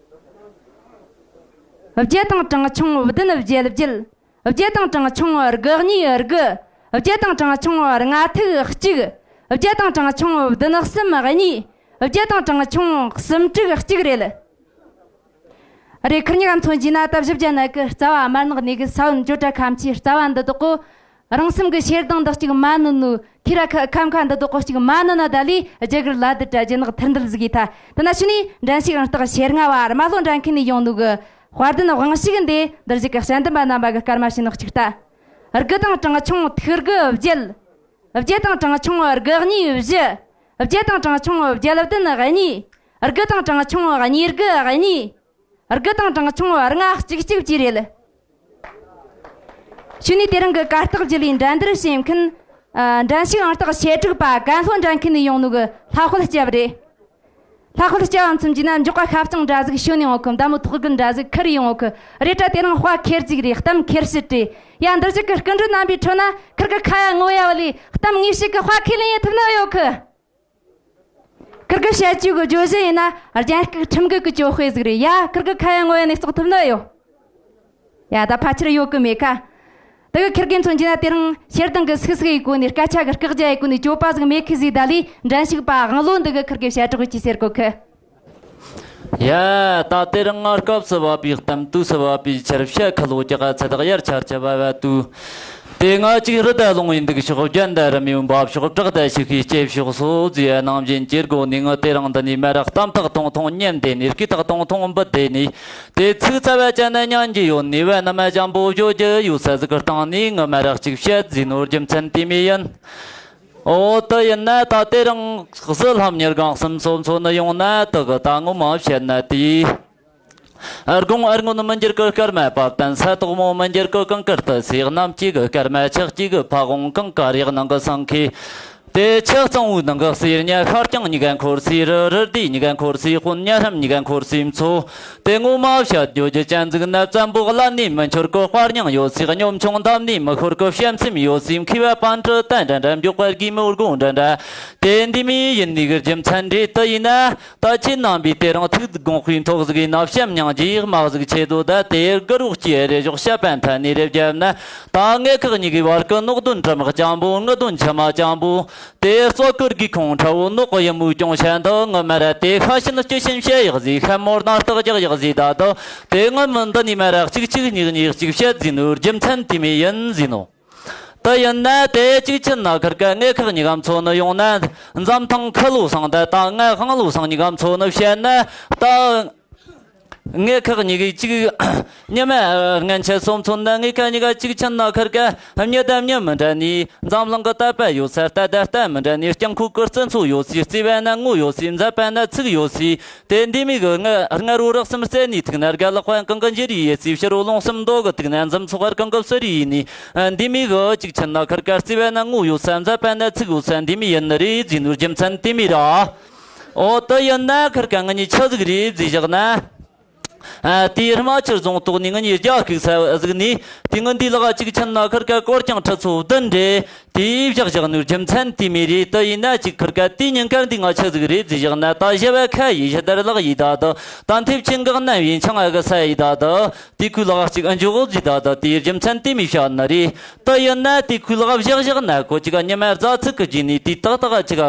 བརྒྱད་དང་གྲངས་ཆུང་བདུན་བརྒྱད་བརྒྱད། བརྒྱད་དང་གྲངས་ཆུང་དགུ་གཉིས་དགུ། བརྒྱད་དང་གྲངས་ཆུང་ལྔ་ཐིག་གཅིག། བརྒྱད་དང་གྲངས་ཆུང་བདུན་གསུམ་གཉིས། བརྒྱད་དང་གྲངས་ཆུང་གསུམ་དྲུག་གཅིག་རེད། རེད། ཁིར་གཉིས་ཀ་མཚོན་རྒྱུ་ན་ད་བཞི་བརྒྱ་ནང་གི་རྩ་བ་དམར་ནག་གནས་གི་ས་བོན་འབྱོར་དྲ་ཁམ་ཆུའི་རྩ་བ་འདི་དག་གོ། རང་སེམས་ཀྱི་ཞེ་སྡང་འདི་གཅིག་མ་ནུ་ནུ། ཁྱི་ར་ཁ་ཁམ་ཁ་འདི་དོག་གོ་གཅིག་མ་ནུ་ན་ད་ལི་རྒྱ་གར་ལ་དུ་དྲ་རྒྱ་ནག་ཐར་འདུལ་ཟིག་ཡི་ཐ། དེ་ན་ཤི་ནི་འགྲན་ཞིག་ཨང་རྟགས་ཤེར་ལྔ་བ་རྨ་ལྷོ་འགྲན་ཁན་ནི་ཡོང་ནུ་གི་དཔལ་ལྡན་དབང་ཕྱུག་འདི་འདིར་གཅིག་གི་དཔྱད་འདེམས་པ་རྣམ་པ་གི་སྐར་མ་ཤི་ནོག་གཅིག་ལྟ། དགུ་དང་གྲངས་ཆུང་ཐིག་དགུ་བརྒྱད། བརྒྱད་དང་གྲངས་ཆུང་དགུ་གཉིས་བཞི། བརྒྱད་དང་གྲངས་ཆུང་བརྒྱད་བདུན་གཉིས། དགུ་དང་གྲངས་ཆུང་གཉིས་དགུ་གཉིས། དགུ་དང་གྲངས་ཆུང་ལྔ་གཅིག་གཅིག་བཅས་རེད། ཤུ་ནི་དེ་རིང་གི་གར་སྟེགས་བརྒྱུད་ལས་འགྲན་བསྡུར་བྱེད་མཁན། ཨ། འགྲན་ཞུགས་ཨང་རྟགས་ཞེ་དྲུག་པ་ཀན་ལྷོ་འགྲན་ཁུལ་ནས་ཡོང་ནོ་གི་ལྷ་དཔལ་སྐྱབས་རེད། ལྷ་དཔལ་སྐྱབས་མཚོན་གྱི་ན་མགྱོགས་པ་ཤ་བཅང་འདྲ་ཟིག་ཤོད་ནས་ཡོང་གི། མདའ་མོ་ཐོག་གི་འདྲ་ཟིག་ཁུར་ཡོང་གི་རེད། དྲ་དེ་རིང་དཔའ་ཁེར་ཅིག་རེད། གཏམ་ཁེར་ཞིག་རེད། ཡ་འདིར་ཞིག་གི་སྐུ་མགྲོན་རྣམ་པའི་ཁྲོད་ན་ཁུར་གི་ཁ་ཡ་ངོ་ཡ་བ་ལས་གཏམ་ངེས་ཤིག་གི་དཔའ་ཁས་ལེན་ཡེ་ཐུབ་ནི་ཡོད་གི། ཁིར་གི་བཤད་རྒྱུ་གི་བརྗོད་གཞི་ཡིན་ན་རྒྱན་སྐུགས་ཁྲིམས་འགལ་གི་གྱོད་དཔེ་ཟིག་རེད་ཡ། ཁིར་གི་ཁ་ཡ་ངོ་ཡ་ནས་བཙོག་ཐུབ་ནི་ཡོད། ཡ་ད་ཕལ་ཆེར་ཡོད་གི་མེད་ཁ། དེ་གི་ཁིར་གི་མཚོན་གྱི་ན་དེ་རིང་ཤེར་དང་གི་སིག་སིག་ཡི་སྒོ་ནས་སྐད་ཆ་གི་སྐག་རྒྱ་ཡི་སྒོ་ནས་གྱོད་པ་ཟིག་མེད་ཁི་ཟིག་ད་ལི་འགྲན་ཞུགས་པ་དབང་ལོ་འདི་གི་ཁིར་གི་བཤད་གྲོགས་ཀྱི་ཟེར་གོ་ཁི། ཡ། ད་དེ་རིང་ང་སྐབས་སུ་བབ་པའི་གཏམ་དུས་སུ་བབ་པའི་ཆར་བཤད་ཁ་ལོ་ཀྱི་ཚ་དག་ཡར་ཆར་ཆ་བ་བ་དུ། དེ་ང་གཅིག་རི་དྭགས་ལུང་བའི་འདུག་ཕྱོགས། རྒྱན་དང་རི་མོའི་འབབ་ཕྱོགས། བྲག་དང་ཤིང་ཤིང་སྐྱེ་ཕྱོགས་སོ་ཟེར་ནང་བཞིན་གྱི་སྒོ་ནས་ངི་དེ་རིང་འདི་ནས་མ་རག་གཏམ་ཐག་ཐུང་ཐུང་ཉན་བསྡད་ནས། སྐད་ཐག་ཐུང་ཐུང་འབུད་བསྡད་ནས། དེ་ཚིག་རྩ་བ་ཅན་ན་ཉན་གྱི་ཡོད་ནས། བ་ན་མ་ཅང་པོ་བརྗོད་ཀྱི་ཡོད་ས་ཟིག་གི་སྟེང་ནས་ངི་མ་རག་ཅིག་བཤད་ཟིན་ནོ་རྒྱུ་མཚན་དེ་མོ་ཡིན། འོ་དེ་ཡིན་ན་ད་དེ་རིང་གཟི་ལྷམ་གཉིས་སྒང་གསུམ་སོ་མཚོན་ནི་ཡོང་ན་དེ་གི་ད་ངོ་མ་བཤད་ན་དེ། དགུང་ཨར་སྔོན་མི་འགྱུར་གི་སྐར་མ་བབས་ཏེ། ས་ཐོག་མོ་མི་འགྱུར་གི་གངས་དཀར་དུ་སོས། གནམ་གཅིག་གི་སྐར་མ་ཆག་གཅིག་གི་ཕ་བོང་། གངས་དཀར་ཡག་ནང་གི་སེང་གེ། དེ་ཆག་གཙང་བོའི་ནང་གི་གསེར་ཉ། ཤར་རྐྱང་གཉིས་ཀ་འཁོར་སའི་རི། རི་ཟླ་གཉིས་ཀ་འཁོར་སའི་དཔོན། ཉ་སྲམ་གཉིས་ཀ་འཁོར་སའི་མཚོ། དེ་ངོ་མ་བཤད་རྒྱུ་རྒྱུ་ཅན་ཟིག་ན་བཙན་པོ་བླ་ནས་མི་འཆོར་གི་དཔའ་སྙིང་ཡོད་སའི། གཉོམ་ཆུང་འདབས་ནས་མི་ཤོར་གི་བྱམས་སེམས་ཡོད་སའི། མཁས་པ་པཎ་གྲུབ་བསྟན་འདྲ་འདྲ། མགྱོགས་པ་རྒན་མོ་དགོངས་འདྲ་འདྲ། དེ་འདི་མོ་ཡིན་ནི་གི་རྒྱུ་མཚན་རེད། དེ་ཡིན་ན། ད་ཁྱེད་རྣམ་པས་དེ་རིང་ཐུགས་དགོངས་པའི་ཐོག་ཟིག་ཡིན་ན་བྱམས་མྱང་རྒྱུའི་དམག་ཟིག་ཆེ་དོ། ད་དེ་དགུ་རོགས་ཀྱིས་རེ་ཞོག་བཤད་པ་མཐའ་ནས་རེ་བརྒྱབ་ན། ད་ངེད་ཁག་གཉིས་ཀའི་བར་གི་ནག་དོན་གྲི་དམག་ཅན་པོ། ངུ་དོན་མཆི་མ་ཅན་པོ། དེ་གཙོ་གི་སྒེའུ་ཁུང་ཁྲ་བོ། ནག་གི་ཡུ་མོའི་ཅུང་ཤ་འདི་ངུ་མ་ར། དེ་ཤ་ཤིན་སྐྱི་ཤིན་བཤད་ཡག་ཟིག་ཤ་མོར་ནག་སྟག་རྒྱག་ཡག་ཟིག་ད་དོ། དེ་ངུ་མི་འདི་ནས་མ་ར་གཅིག་གཅིག་གཉིས་གཉིས་གཅིག་བཤད་ཟིན་ནོ་རྒྱུ་མཚན་དེ་མོ་ཡིན་ཟིན་ནོ། དེ་ཡིན་ན་དེ་གཅིག་ཕྱིན་ན་ཁིར་ཀ་ངེད་ཁག་གཉིས་ཀ་མཚོན་ནི་ཡོང་ན། འཛམ་ཐང་ཁ་ལོ་སང་ད་ད་ང་ཧང་ལོ་སང་གཉིས་ཀ་མཚོན་ནི་བཤད་ན་ད། ངེད་ཁག་གཉིས་ཀའི་གཅིག་ཉི་མ་སྔན་ཆད་སོ་མཚོན་ན། ངེད་ཁག་གཉིས་ཀ་གཅིག་ཕྱིན་ན་ཁིར་ཀ་མྱི་དང་མྱི་མི་འདྲ་ནི། འཛམ་གླིང་གི་དད་པ་ཡོད་ས་རྟ་དང་རྟ་མི་འདྲ་ནི། སྤྱང་ཁུག་གི་རྩི་མཚོ་ཡོད་སའི། བརྩེ་བ་ན་ངོ་ཡོད་སའི། མཛད་པ་ན་ཚིག་ཡོད་སའི། དེ་འདི་མོ་གི་ང་རང་རོ་རག་གསུམ་རྩེ་ནས་ཐུག་ན། རྒན་ལགས་དཔོན་གང་གི་འཇུ་རེ་ཡེད་སའི། ཕྱི་རོ་ལུང་གསུམ་མདོ་གི་ཐུག་ན། འཛུམ་ཚོགས་ཧར་གང་གི་བསུ་རེ་ཡེད་ནི། འདི་མོ་གི་གཅིག་ཕྱིན་ན་ཁིར་ཀ་བརྩེ་བ་ན་ངོ་ཡོད་ས། མཛད་པ་ན་ཚིག་ཡོད་ས། འདི་མོ་ཡིན་ནི་རེད་ཟེར་ནོ་རྒྱུ་མཚན་དེ་མོ་ར། འོ་དེ་ཡིན་ན་ཁིར་ཀ་ང་གཉིས་ཆི་ཟིག་རེད་ཟེར་བཞག་ན། ཨ། དེའི་རྨ་ཆུ་རྫོང་ཐོག་ནས་ང་གཉིས་རྒྱ་ཁུག་ས་ཟིག་ནས། དེ་ང་འདི་ལག་གཅིག་ཕྱིན་ན་ཁིར་ཀ་སྐོར་རྐྱང་ཁྲི་ཚོ་བདུན་རེད། དེའི་བཞག་བཞག་ནོ་རྒྱུ་མཚན་དེ་མོ་རེད། དེ་ཡིན་ན་གཅིག་ཁིར་ཀ་དེའི་ཉིན་དཀར་འདི་ང་ཆི་ཟིག་རེད་ཟེར་བཞག་ན། ད་ཞི་བ་ཁ་ཡི་ཞི་དར་ལག་ཡི་ད་དོ། ད་མཐེབ་ཆེན་འགག་ན་བའི་འཆང་ཨ་གི་ས་ཡི་ད་དོ། དེ་ཁོའི་ལག་གཅིག་ཨ་འཇོག་ཟིག་ད་དོ། དེའི་རྒྱུ་མཚན་དེ་མོ་བཤད་ནི་རེད། དེ་ཡིན་ན་དེ་ཁོའི་ལག་བཞག་བཞག་ན་ཁོ་གཅིག་ཉི་མ་རྫ་ཚིག་གི་རྗེས་ནས་དེ་ཏག་ཏག་གཅིག་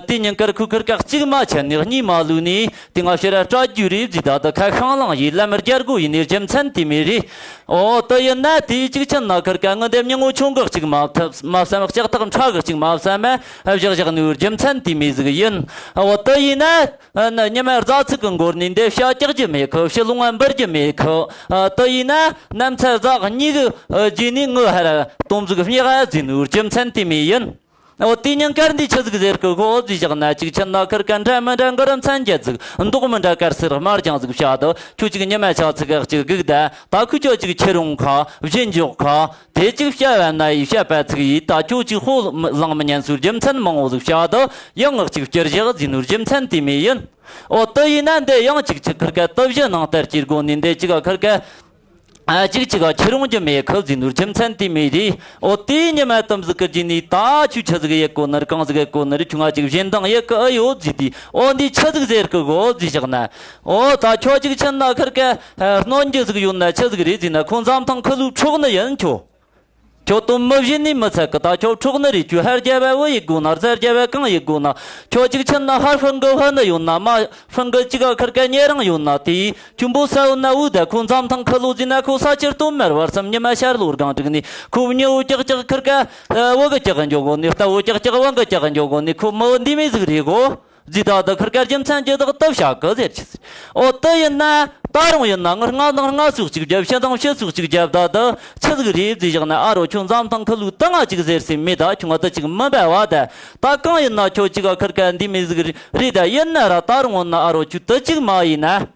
དེ་ཉིན་དཀར་ཁོའི་ཁིར་ཀ་གཅིག་མ་ཆད་ནས་གཉིས་མ་ལུས་ནས། དེ་ང་ཕྱིར་སྐྲག་རྒྱུ་རེད་ཟེར་ད་དོ། ཁ་ཤང་ལང་ཡི་ལམ་རྒྱལ་སྒོ་ཡིན་ནི་རྒྱུ་མཚན་དེ་མོ་རེད། འོ་དེ་ཡིན་ན་དེའི་གཅིག་ཕྱིན་ན་ཁིར་ཀ་ང་འདེམས་ཉིན་མོ་ཆུང་གི་གཅིག་མ་ཐབས་མ་བསམ། ལྕགས་ཐག་ཕྲ་གི་གཅིག་མ་བསམ་མ་བཞག་བཞག་ནོ་རྒྱུ་མཚན་དེ་མོ་ཟིག་ཡིན། འོ་དེ་ཡིན་ན་ཉི་མ་རྫ་ཚིག་གི་མགོ་ནས་འདི་བྱ་རྒྱག་རྒྱུ་མེད་ཁི། ཕྱི་ལུང་ང་འབུར་རྒྱུ་མེད་ཁི། དེ་ཡིན་ན་ནམ་ཚ་རྫ་གཉིས་གི་རྗེས་ནས་ངུ་ཧར་དོམ་ཟིག་སྨྱག་ཨ་ཟེར་ནོ་རྒྱུ་མཚན་དེ་མོ་ཡིན། འོ་དེ་ཉིན་དཀར་འདི་ཆི་ཟིག་ཟེར་གི་གོ་ཟེར་བཞག་ན། གཅིག་ཕྱིན་ན་ཁིར་ཀ་འདྲ་མི་འདྲ་མགུར་མཚན་བརྒྱད་ཟིག་མདོག་མི་འདྲ་དཀར་སེར་དམར་ལྗང་ཟིག་བཤད་དོ། ཁྱོད་གཅིག་ཉི་མ་ཆ་ཚིག་གཅིག་སྒུག་ད། ད་ཁོས་ཁྱོད་གཅིག་ཁྱེར་ཡོང་ཁ་བཞིན་འཇོག་ཁ། དེ་གཅིག་བཤད་བ་ན་ཡི་བཤད་པ་ཚིག་ཡིས། ད་ཁྱོད་གཅིག་ཧོ་ལང་མི་ཉན་སོའི་རྒྱུ་མཚན་མང་བོ་ཟིག་བཤད་དོ། ཡང་ངག་གཅིག་བསྐྱུར་བཞག་ཟེར་ནོ་རྒྱུ་མཚན་དེ་མོ་ཡིན། འོ་དེ་ཡིན་ན་འདི་ཡང་གཅིག་གཅིག་ཁིར་ཀ་དུ་བཞི་ནང་ལྟར་གྱི་སྒོ་ནས་འདི་གཅིག་ག་ཁིར་ཀ་ཨ། གཅིག་གཅིག་ག་ཁྱེར་ཡོང་རྒྱུ་མེད་ཁི་ཟེར་ནོ་རྒྱུ་མཚན་དེ་མོ་རེད། འོ་དེའི་ཉི་མ་དུམ་ཟིག་གི་རྗེས་ནས་ད་ཁྱོས་ཆི་ཟིག་ཡེད་གོ་ནི་རེད། གང་ཟིག་ཡེད་གོ་ནི་རེད། ཁྱོས་ང་གཅིག་བཞིན་དང་ཡེད་གི་ཨེ་ཡོད་ཟེར་དུས། འོ་འདི་ཆི་ཟིག་ཟེར་གི་གོ་ཟེར་བཞག་ན། འོ་ད་ཁྱོད་གཅིག་ཕྱིན་ན་ཁིར་ཀ་ཨ་གནོད་རྒྱུ་ཟིག་ཡོད་ན་ཆི་ཟིག་རེད་ཟེར་ན། ཁོ་འཛམ་ཐང་ཁི་ལོའི་འཕྲོག་ནི་ཡིན་ཁྱོད། ཁྱོད་དོན་མི་བྱེད་ནི་མི་ཚད་གི། ད་ཁྱོད་འཕྲོག་ནི་རེད། ཁྱོད་ཕར་རྒྱབ་བ་བུ་ཡིག་དགོ་ན། རྩ་རྒྱབ་བ་གང་ཡིག་དགོ་ན། ཁྱོད་གཅིག་ཕྱིན་ན་ཧར་ཧྥང་གི་ཧ་ནི་ཡོད་ན། མ་ཧྥང་གི་གཅིག་ག་ཁིར་ཀ་ཉེ་རང་ཡོད་ན། དེ་ཁྱོད་འབོ་ས་ཡོད་ན། འུ་ད་ཁོ་འཛམ་ཐང་ཁ་ལོ་ཟིན་ན། ཁོ་ས་ཆེར་སྟོན་མར་བར་གསུམ་ཉི་མ་ཤར་ལོ་སྒང་དྲུག་ནས། ཁོ་མྱི་འུ་ཀྱག་ཀྱག་ཁིར་ཀ་བུ་གི་ཀྱག་འཇོག་གོ་ནི། རྟ་འུ་ཀྱག་ཀྱག་བང་གི་ཀྱག་འཇོག་གོ་ནི། ཁོ་མི་འདི་མི་ཟིག་རེད་གོ། ཟི་ད་ད་ཁིར་ཀ་རྒྱུ་མཚན་ཅི་དག་ཏུ་བྱ་གི་ཟེར་ཆི་ཟིག། ཨོ་དེ་ཡིན་ན་ད་རུང་ཡིན་ན། ང་ང་དང་ང་སུག་ཅིག་རྒྱབ། ཕྱི་དང་ཕྱི་སུག་ཅིག་རྒྱབ། ད་ད་ཆི་ཟིག་རེད་ཟི་བཞག་ན། ཨ་རོ་ཁྱོད་འཛམ་ཐང་ཁ་ལུག་ད་ང་ཅིག་ཟེར་སྲིད་མེད། ད་ཁྱོད་ང་ད་ཅིག་མི་འབད་བ། ད་ད་གང་ཡིན་ན་ཁྱོད་ཅིག་ག་ཁིར་ཀ་འདི་མི་ཟིག་རེད། ད་ཡིན་ན་ར་ད་རུང་ཡིན་ན། ཨ་རོ་ཁྱོད་ད་ཅིག་མ་ཡིན་ན།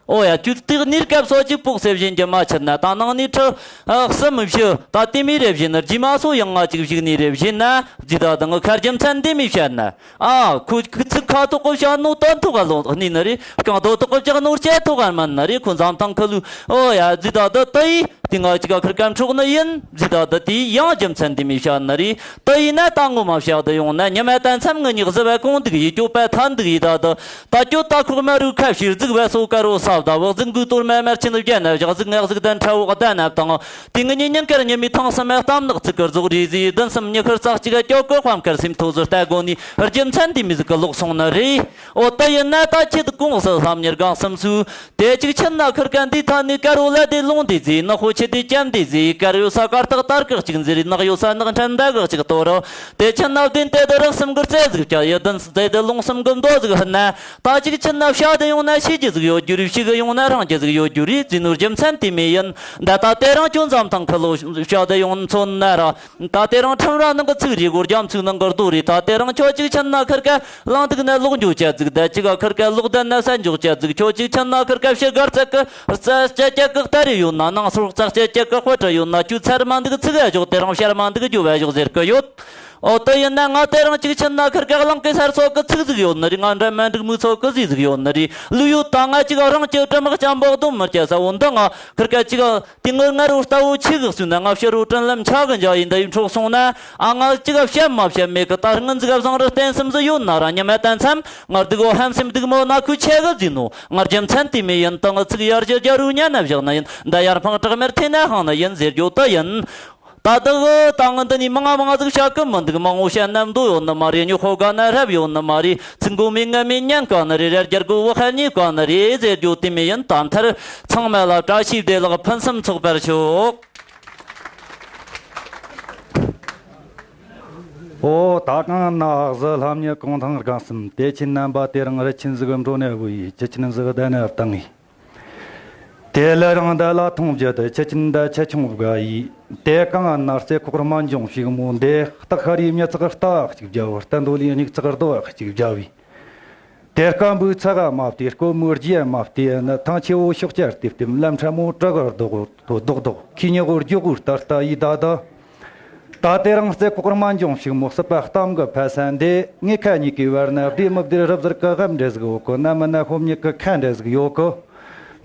ཨོ་ཡ། ཁྱོད་དེ་གནས་སྐབས་སོ་ཅིག་པོག་སེ་བཞིན་གྱི་མ་ཆད་ན། ད་ནང་ནས་ཁྲི་གསུམ་བཞི་ད་དེ་མི་རེ་བཞིན་ན། རྗེས་མ་སོ་ཡང་ང་ཅིག་བཞུགས་ནས་རེ་བཞིན་ན། ཟི་ད་ད་ང་ཁ་རྒྱུ་མཚན་འདི་མི་བཤད་ན། ཨ་ཁོ་ཁོ་ཚིག་ཁ་ཐོག་གི་བཤད་ནོ་དོན་ཐོག་ག་ལོ་ནི་ནི་རེད། རྐང་རྡོ་ཐོག་གི་བཅག་ནོ་ལྕེ་ཐོག་ག་མན་ནི་རེད། ཁོ་འཛམ་ཐང་ཁ་ལུ། ཨོ་ཡ། ཟི་ད་ད་ད་ཡི་དེ་ང་ཅིག་ག་ཁིར་ཀ་འཕྲོག་ནི་ཡིན། ཟི་ད་ད་དེ་ཡང་རྒྱུ་མཚན་འདི་མི་བཤད་ནི་རེད། ད་ཡིན་ན་ད་ངོ་མ་བཤད་དུ་ཡོང་ན། ཉི་མ་ད་མཚམས་ངི་ཉག་ཟི་བ་གོང་འདུག་ཡི་སྐྱོ་པ་ཐ་འདུག་ཡི་ད་ད། ད་སྐྱོ་ད་ཁོག་མ་རུ་ཁ་ཕྱིར་རྫིག་བ་སོ་ཀ་རོ་སབ་ད་བག་ཟིག་འགུ་དོར་མ་མར་ཆེན་རྒྱ་ན་བཞག་ཟིག་ངག་ཟིག་དན་ཁྲ་བོ་ད་ན་བཏང་། དེ་ངི་ཉིན་ཉིན་དཀར་ཉི་མའི་ཐང་སི་མ་གཏམ་ནག་ཚིག་གི་རྫོགས་རེ་ཟི་བདུན་གསུམ་ཉི་ཁར་ཙག་ཅིག་ག་སྐྱོ་གི་དཔའ་མཁར་སེམས་ཐོ་ཟི་ལྟ་དགོ་ནི། རྒྱུ་མཚན་འདི་མི་ཟིག་གི་ལོག་སོང་ནི་རེད། ཨོ་ད་ཡིན་ན་ད་ཁྱེད་གོང་སི་ལྷམ་གཉེར་གང་སེམས་སུ། དེ་གཅིག་ཕྱིན་ན་ཁིར་ཀ་འདི་ཐ་ནི་དཀར་བོ་ལ་དེ་ལུང་འདི་ཟི། ནག་པོ་ཆེ་དེ་ཅམ་འདི་ཟི། དཀར་ཡོད་ས་དཀར་ཐག་དར་གག་ཅིག་འཛིར། ནག་ཡོད་ས་ནག་ཕྲན་མདའ་གག་ཅིག་གཏོར་རོ། དེ་ཕྱིན་ན་བདུན་དེ་དུ་རག་གསུམ་གི་རྩེ་ཟིག་བཅའ་ཡི། བདུན་རྩེ་དུ་ལུང་གསུམ་གི་མདོ་ཟིག་ཧན་ན། ད་གཅིག་ཕྱིན་ན་བཤད་དེ་ཡོང་ན་ཤེས་རྒྱུ་ཟིག་ཡོད་རྒྱུ་རེད། ཤེས་གི་ཡོང་ན་རང་རྒྱུ་ཟིག་ཡོད་རྒྱུ་རེད། ཟི་ནོར་རྒྱུ་མཚན་དེ་མེད་ཡིན། འདི་ད་དེ་རང་ཁྱོད་འཛམ་ཐང་ཁ་ལོ་བཤད་དེ་ཡོང་མཚོན་ན་ར། ད་དེ་རིང་ཁྲིམས་ར་ནང་གི་ཚིག་རེད་གོ། རྒྱ་མཚོའི་ནང་གི་རྡོ་རེད། ད་དེ་རིང་ཁྱོད་གཅིག་ཕྱིན་ན་ཁིར་ཀ་གླང་ཐིག་ན་ལོག་འཇོག་བྱ་ཟིག་ད་གཅིག་ག་ཁིར་ཀ་ལོག་ད་ན་ས་འཇོག་བྱ་ཟིག་ཁྱོད་གཅིག་ཕྱིན་ན་ཁིར་ཀ་ཕྱི་སྒར་ཚད་གི་རྩ་སྐྱ་སྐྱ་གི་སྟ་རེ་ཡོད་ན། ནང་སོར་རྩ་སྐྱ་སྐྱ་གི་དཔེ་ཁྲ་ཡོད་ན། ཁྱོད་ཚར་མ་འདུག་ཚིག་ཨ་འཇོག་དེ་རིང་བཤད་མ་འདུག་རྒྱུ་བ་འཇོག་ཟེར་གི་ཡོད། ཨོ་དེ་ཡིན་ན་ང་དེ་རིང་གཅིག་ཕྱིན་ན་ཁིར་ཀ་གླང་གི་སར་ཚོགས་གི་ཚིག་ཟིག་ཡོད་ནི་རེད། ང་འདྲ་མ་འགྲིག་མོའི་ཚོགས་གི་ཟི་ཟིག་ཡོད་ནི་རེད། ལུས་ཡོད་ད་ང་གཅིག་རང་གི་དྲི་མག་ཅམ་པོ་སྡོམ་མི་སྐྱ་ས་བོ་འདི་ང་ཁིར་ཀ་གཅིག་དེ་ངར་ངར་རོ་ལྟ་བུ་ཆི་གི་སུན་ན། ང་ཕྱི་རོ་དྲིན་ལམ་ཆ་གི་འཇའ་ཡིན་འདི་ཡིན་འཕྲོག་སོང་ན། ཨ་ང་གཅིག་བཤད་མ་བཤད་མེད་གི། ད་སྔོན་ཟིག་བཟང་རི་བསྟན་སེམས་ཟིག་ཡོད་ན་ར། ཉི་མ་ད་མཚམས་ང་སྡུག་བོ་ཧམ་སེམས་སྡུག་མོ་ན་ཁུ་ཆེ་གི་ཟིན་ནོ། ང་རྒྱུ་མཚན་དེ་མེད་ཡིན། ད་ང་ཚིག་ཡར་རྒྱ་རྒྱ་རུ་ཉན་ན་བཞག་ན་ཡིན། ད་ཡར་འཕང་དྲག་མེར་ཐེ་ན་ཧང་ན་ཡིན་ཟེར་རྒྱུ་དེ་ཡིན། ད་ལྟ་གི་ད་ང་འདི་ནས་མང་ང་མང་ང་ཟིག་བཤད་གི་མི་འདུག་མང་བོ་བཤད་ན་མདོ་ཡོད་ནི་མ་རེད། ཉོ་ཁོ་ག་ན་རབ་ཡོད་ནི་མ་རེད། ཚིག་མགོ་མི་ང་མི་ཉན་ག་ནི་རེད། ར་རྒྱར་གོ་བོ་ཧ་ཉེ་ག་ནི་རེད་ཟེར་རྒྱུ་དེ་མེད་ཡིན། ད་མཐར་ཚང་མ་ལ་བཀྲ་ཤིས་བདེ་ལེགས་ཕུན་སུམ་ཚོགས་པར་ཤོག། ཨོ་ད་གང་ན་ཨ་ཟི་ལྷམ་ཉི་གུང་ཐང་སྒང་གསུམ། དེ་ཁྱེད་རྣམ་པ་དེ་རིང་རི་ཆེན་ཟིག་འགྲོ་ནས་བུ་ཡིས། ཁྱི་ཆེན་ཟིག་བསྡད་ནས་བཏང་ངས། དེ་ལ་རང་འདི་ལ་མཐོང་རྒྱུ་དེ། ཁྱི་ཆེན་འདི་ཁྱི་ཆུང་བ་ཡིས། དེ་གང་ན་རྩེ་ཁོག་རྨ་འབྱུང་ཕྱུག་མོ་འདི། སྟག་ཤ་རའི་མྱི་ཚག་རྟ་གཅིག་བརྒྱབ། རྟ་འདོ་ལའི་སྨྱུག་ཚག་རྡོ་གཅིག་བརྒྱབ་བས། དེ་སྐམ་པོའི་ཚ་ག་མ་བལྟས། སྐོར་མོའི་རྒྱུ་མ་བལྟས་ནི། ཐང་ཆེ་བོ་ཤོག་སྐྱར་ཏེ་བཏེམ། ལམ་ཕྲ་མོ་བྲག་གར་རྡོག་རྡོག་རྡོག་ཁྱི་ཉི་གོ་རྒྱུ་གོ་ལྟར་ལྟ་ཡི་ད་ད། ད་དེ་རིང་རྩེ་ཁོག་རྨ་འབྱུང་ཕྱུག་མོ་སྲིད་པ་གཏམ་གི་ཕ་ས་འདི། ངེད་ཁ་གཉིས་ཀའི་བར་ན་བདེ་མི་བདེ་རབ་ཟེར་གི་རབ་འདྲེ་ཟིག་ཡོད་གི། ན་མི་ན་ཤོམ་ཉིད་ཀྱི་ཁ་འདྲེ་ཟིག་ཡོད་གི།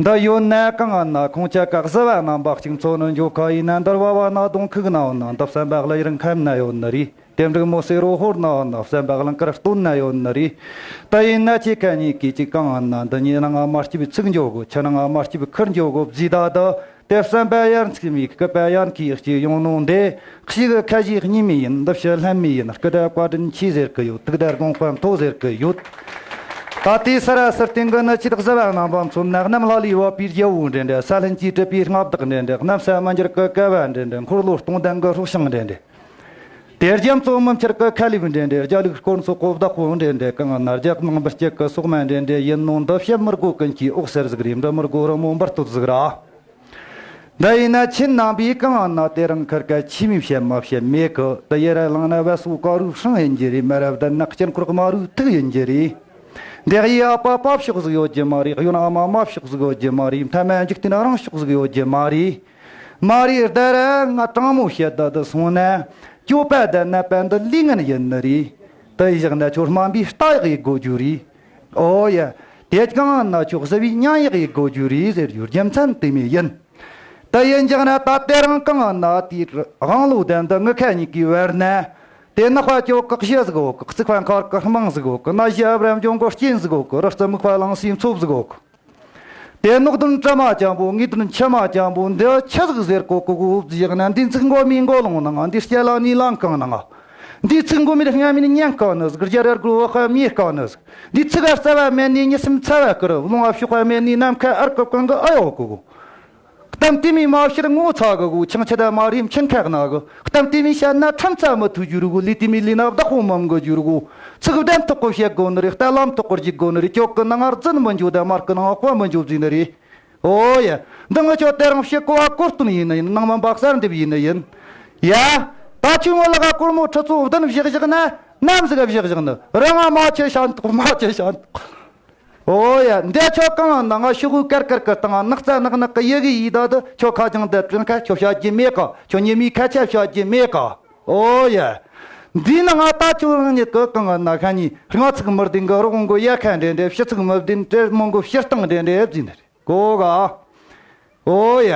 འདི་ཡོད་ན་གང་ང་ན་ཁོང་ཅག་ག་གཟི་བ་རྣམ་པ་གཅིག་འཚོ་ནི་འཇོ་ཁ་ཡིན་ན། འདར་བ་བ་ན་གདོང་ཁུག་ན་ཡོད་ན། འདི་བསམ་པ་ལ་ཡིར་ཁམས་ན་ཡོད་ནི་རེད། དེ་འབྲུག་མོ་སེ་རོ་ཧོར་ན་ཡོད་ན། བསམ་པ་གླིང་དཀར་སྟོད་ན་ཡོད་ནི་རེད། ད་ཡིན་ན་ཁྱེད་ཁ་གཉིས་ཀྱིས་གཅིག་གང་ང་ན་འདི་ཉིད་ནང་ང་མ་སྐྱིད་པའི་ཚིག་འཇོ་གི། ཁྱི་ནང་ང་མ་སྐྱིད་པའི་ཁུར་འཇོ་གི་བཟི་ད་ད། དེ་བསམ་པ་ཡར་འཚིག་མི་སྐུད་པ་ཡར་འཁྱིལ་སྐྱེས་ཡོང་ནོ་འདི། གཤིས་ཀྱི་ཁ་ཞིག་གཉིས་མི་ཡིན། འདི་ཕྱི་ལྷམ་མི་ཡིན། སྐུ་དྲ་བཀའ་དྲིན་ཆེ་ཟེར་གི་ཡོད། ཐུགས་དྲ་དགོངས་པ་མཐོ་ཟེར་གི་ཡོད། ད་ལྟའི་ས་ར་སུ་སྟེང་གི་ནི་ཆེས་གཟི་བ་རྣམ་པ་མཚོན་ན། གནམ་ལྷ་ལས་བབས་པའི་རྒྱལ་པོ་འདྲ་འདྲ། ས་ལྷུན་གྱིས་གྲུབ་པའི་མངའ་བདག་འདྲ་འདྲ། གནམ་ས་མི་འགྱུར་གི་བསྐལ་པ་འདྲ་འདྲ། འཁོར་ལོ་སྟོང་ལྡན་གྱི་སྲོག་ཤིང་འདྲ་འདྲ། དེ་རྒྱ་མཚོ་མི་འཆར་གི་ཁ་ལེབ་འདྲ་འདྲ། རྒྱ་ལུག་དཀོན་སོག་གོ་བདག་པོ་འདྲ་འདྲ། གང་ན་རྒྱ་ནང་འབུར་སྐྱེད་གི་སོག་མ་འདྲ་འདྲ་ཡིན་ནོ། འདི་བཤད་མི་དགོ་ཀུན་གྱིས་འོག་ཟེར་ཟིག་རེད། འདི་མི་དགོ་རི་མོ་འབུར་སྟོད་ཟིག་ར། འདི་ཡིན་ན་ཁྱེད་རྣམ་པས་གང་ན་དེ་རིང་ཁར་ཀ་ཆི་མི་བཤད་མ་བཤད་མེད་གི། དེ་ཡི་ར་ལང་ན་བ་སོ་ཀ་རུ་ཧྲང་ཡིན་གྱི་རེད། མ་རབས་ད་ནག་ཅན་ཁོར་མ་རུ་ཐུག་ཡིན་གྱི་རེད། འདི་ཡི་ཨ་ཕ་ཕ་ཕྱོགས་ཟིག་ཡོད་ཀྱི་མ་རེད། གཡོན་ཨ་མ་མ་ཕྱོགས་ཟིག་ཡོད་ཀྱི་མ་རེད། མཐའ་མ་འཇིག་རྟེན་རང་ཕྱོགས་ཟིག་ཡོད་ཀྱི་མ་རེད། མ་རེད། ད་ར་ང་དྲང་མོ་བཤད་ད་དུ་སོང་ན། སྐྱོ་པ་ད་ནད་པ་འདི་ལས་ངན་ཡིན་ནི་རེད། དེ་བཞག་ན་ཁྱོད་སྨན་པའི་རྟ་ཡག་ཡིན་དགོ་རྒྱུ་རེད། ཨོ་ཡ། དེ་གང་ན་ཁྱོད་གཟི་བའི་གཉན་ཡག་ཡིན་དགོ་རྒྱུ་རེད་ཟེར་རྒྱུ་རྒྱུ་མཚན་དེ་མོ་ཡིན། དེ་ཡིན་ཀྱང་ན་ད་དེ་རིང་གང་ན་དེའི་དབང་ལོ་ལྡན་འདི་ངི་ཁ་གཉིས་ཀའི་བར་ན། དེ་ནག་པ་ཁྱོད་གི་གཤིས་ཟིག་ཡོད་གི། རྩིག་པ་མཁར་གི་རྨང་ཟིག་ཡོད་གི། ན་གཞི་ཨབ་རམ་ལྗོངས་གི་རྐྱེན་ཟིག་ཡོད་གི། རི་རྩེ་མིག་པ་ལང་སའི་མཚོ་ཟིག་ཡོད་གི། དེ་ནོག་དོན་དྲི་མ་ཅན་པོ། ངེས་དོན་མཆི་མ་ཅན་པོ། འདི་ཆི་ཟིག་ཟེར་གོ་གི་གོ་ཟིག་ན། འདི་ཚིག་མགོ་མའི་མགོ་ལོང་ནང་། འདི་སྐྱེ་ལ་ནི་ལང་གང་ནང་། འདི་ཚིག་མགོ་མའི་སྔ་མའི་ཉན་གང་ནི་ཟིག་རྒྱ་ར་གོ་བ་ཁ་མིའི་གང་ནི་ཟིག་འདི་ཚིག་ག་རྩ་བ་མེད་ནི་གཉིད་སེམས་ཚ་བ་ཀི་རུ། རླུང་བ་ཕྱོགས་བ་མེད་ནི་ནམ་མཁའ་ཨར་ཀི་གང་གི་ཨ་ཡོ་གི་གོ། གཏམ་དེ་མི་མ་བཤད་ངོ་ཚ་གི་གོ། ཆང་ཆད་ད་མ་རེད་མཆིན་ཁ་ན་གི། གཏམ་དེ་མི་བཤད་ན་ཁྲམ་ཚ་མི་ཐུག་རྒྱུ་རུ་གོ། ལས་དེ་མི་ལས་ན་བདག་པོ་མམ་གི་རྒྱུ་རུ་གོ། ཚིག་བདེན་ཐོག་གི་བཤད་དགོ་ནི་རེད། གཏད་ལམ་ཐོག་གི་རྒྱུག་དགོ་ནི་རེད། ཀྱོག་གི་ནང་ང་རྫུན་མི་འཇོག་དང་། མར་གི་ནང་ང་དཔེ་མི་འཇོག་ཟེར་ནི་རེད། ཨོ་ཡ། འདི་ངི་ཆོ་དེ་རིང་བཤད་གོ་བ་གོ་སྟོན་ཡིན་ནི་ཡིན། ནང་མ་འབག་གསར་འདེབས་ཡིན་ནི་ཡིན། ཡ། ད་ཆུ་ངོ་ལ་ག་གོར་མོ་ཁྲི་ཚོ་བདུན་བཞག་བཞག་ན། ནམ་ཟིག་བཞག་བཞག་ནི། རང་ང་མ་ཆེ་ཤ་འདུག་མ་ཆེ་ཤ་འདུག་ཨོ་ཡ། འདི་ཆོ་གང་ན་ང་ཤོག་གུ་ཀར་ཀར་ཀར་དང་ནག་ཚ་ནག་ནག་གི་ཡི་གེ་ཡིས་ད་དུ་ཆོ་ཁ་ཅང་དེ་དྲན་ཁ་ཆོ་བཤད་རྒྱུ་མེད་ག་ཆོ་ཉི་མའི་ཁ་ཆ་བཤད་རྒྱུ་མེད་ག་ཨོ་ཡ། འདི་ན་ང་ད་ཆོ་རང་ཉིད་གི་གང་ན་ཁ་ཉི་ལྔ་ཚིག་མི་བདེན་གི་རོགས་མགོ་ཡ་ཁ་འདྲེན་འདྲེ། བཞི་ཚིག་མི་བདེན་དྲེ་མོ་མགོ་བཤད་སྟངས་འདྲེན་འདྲེ་བཟིན་རེད། གོ་ག་ཨོ་ཡ།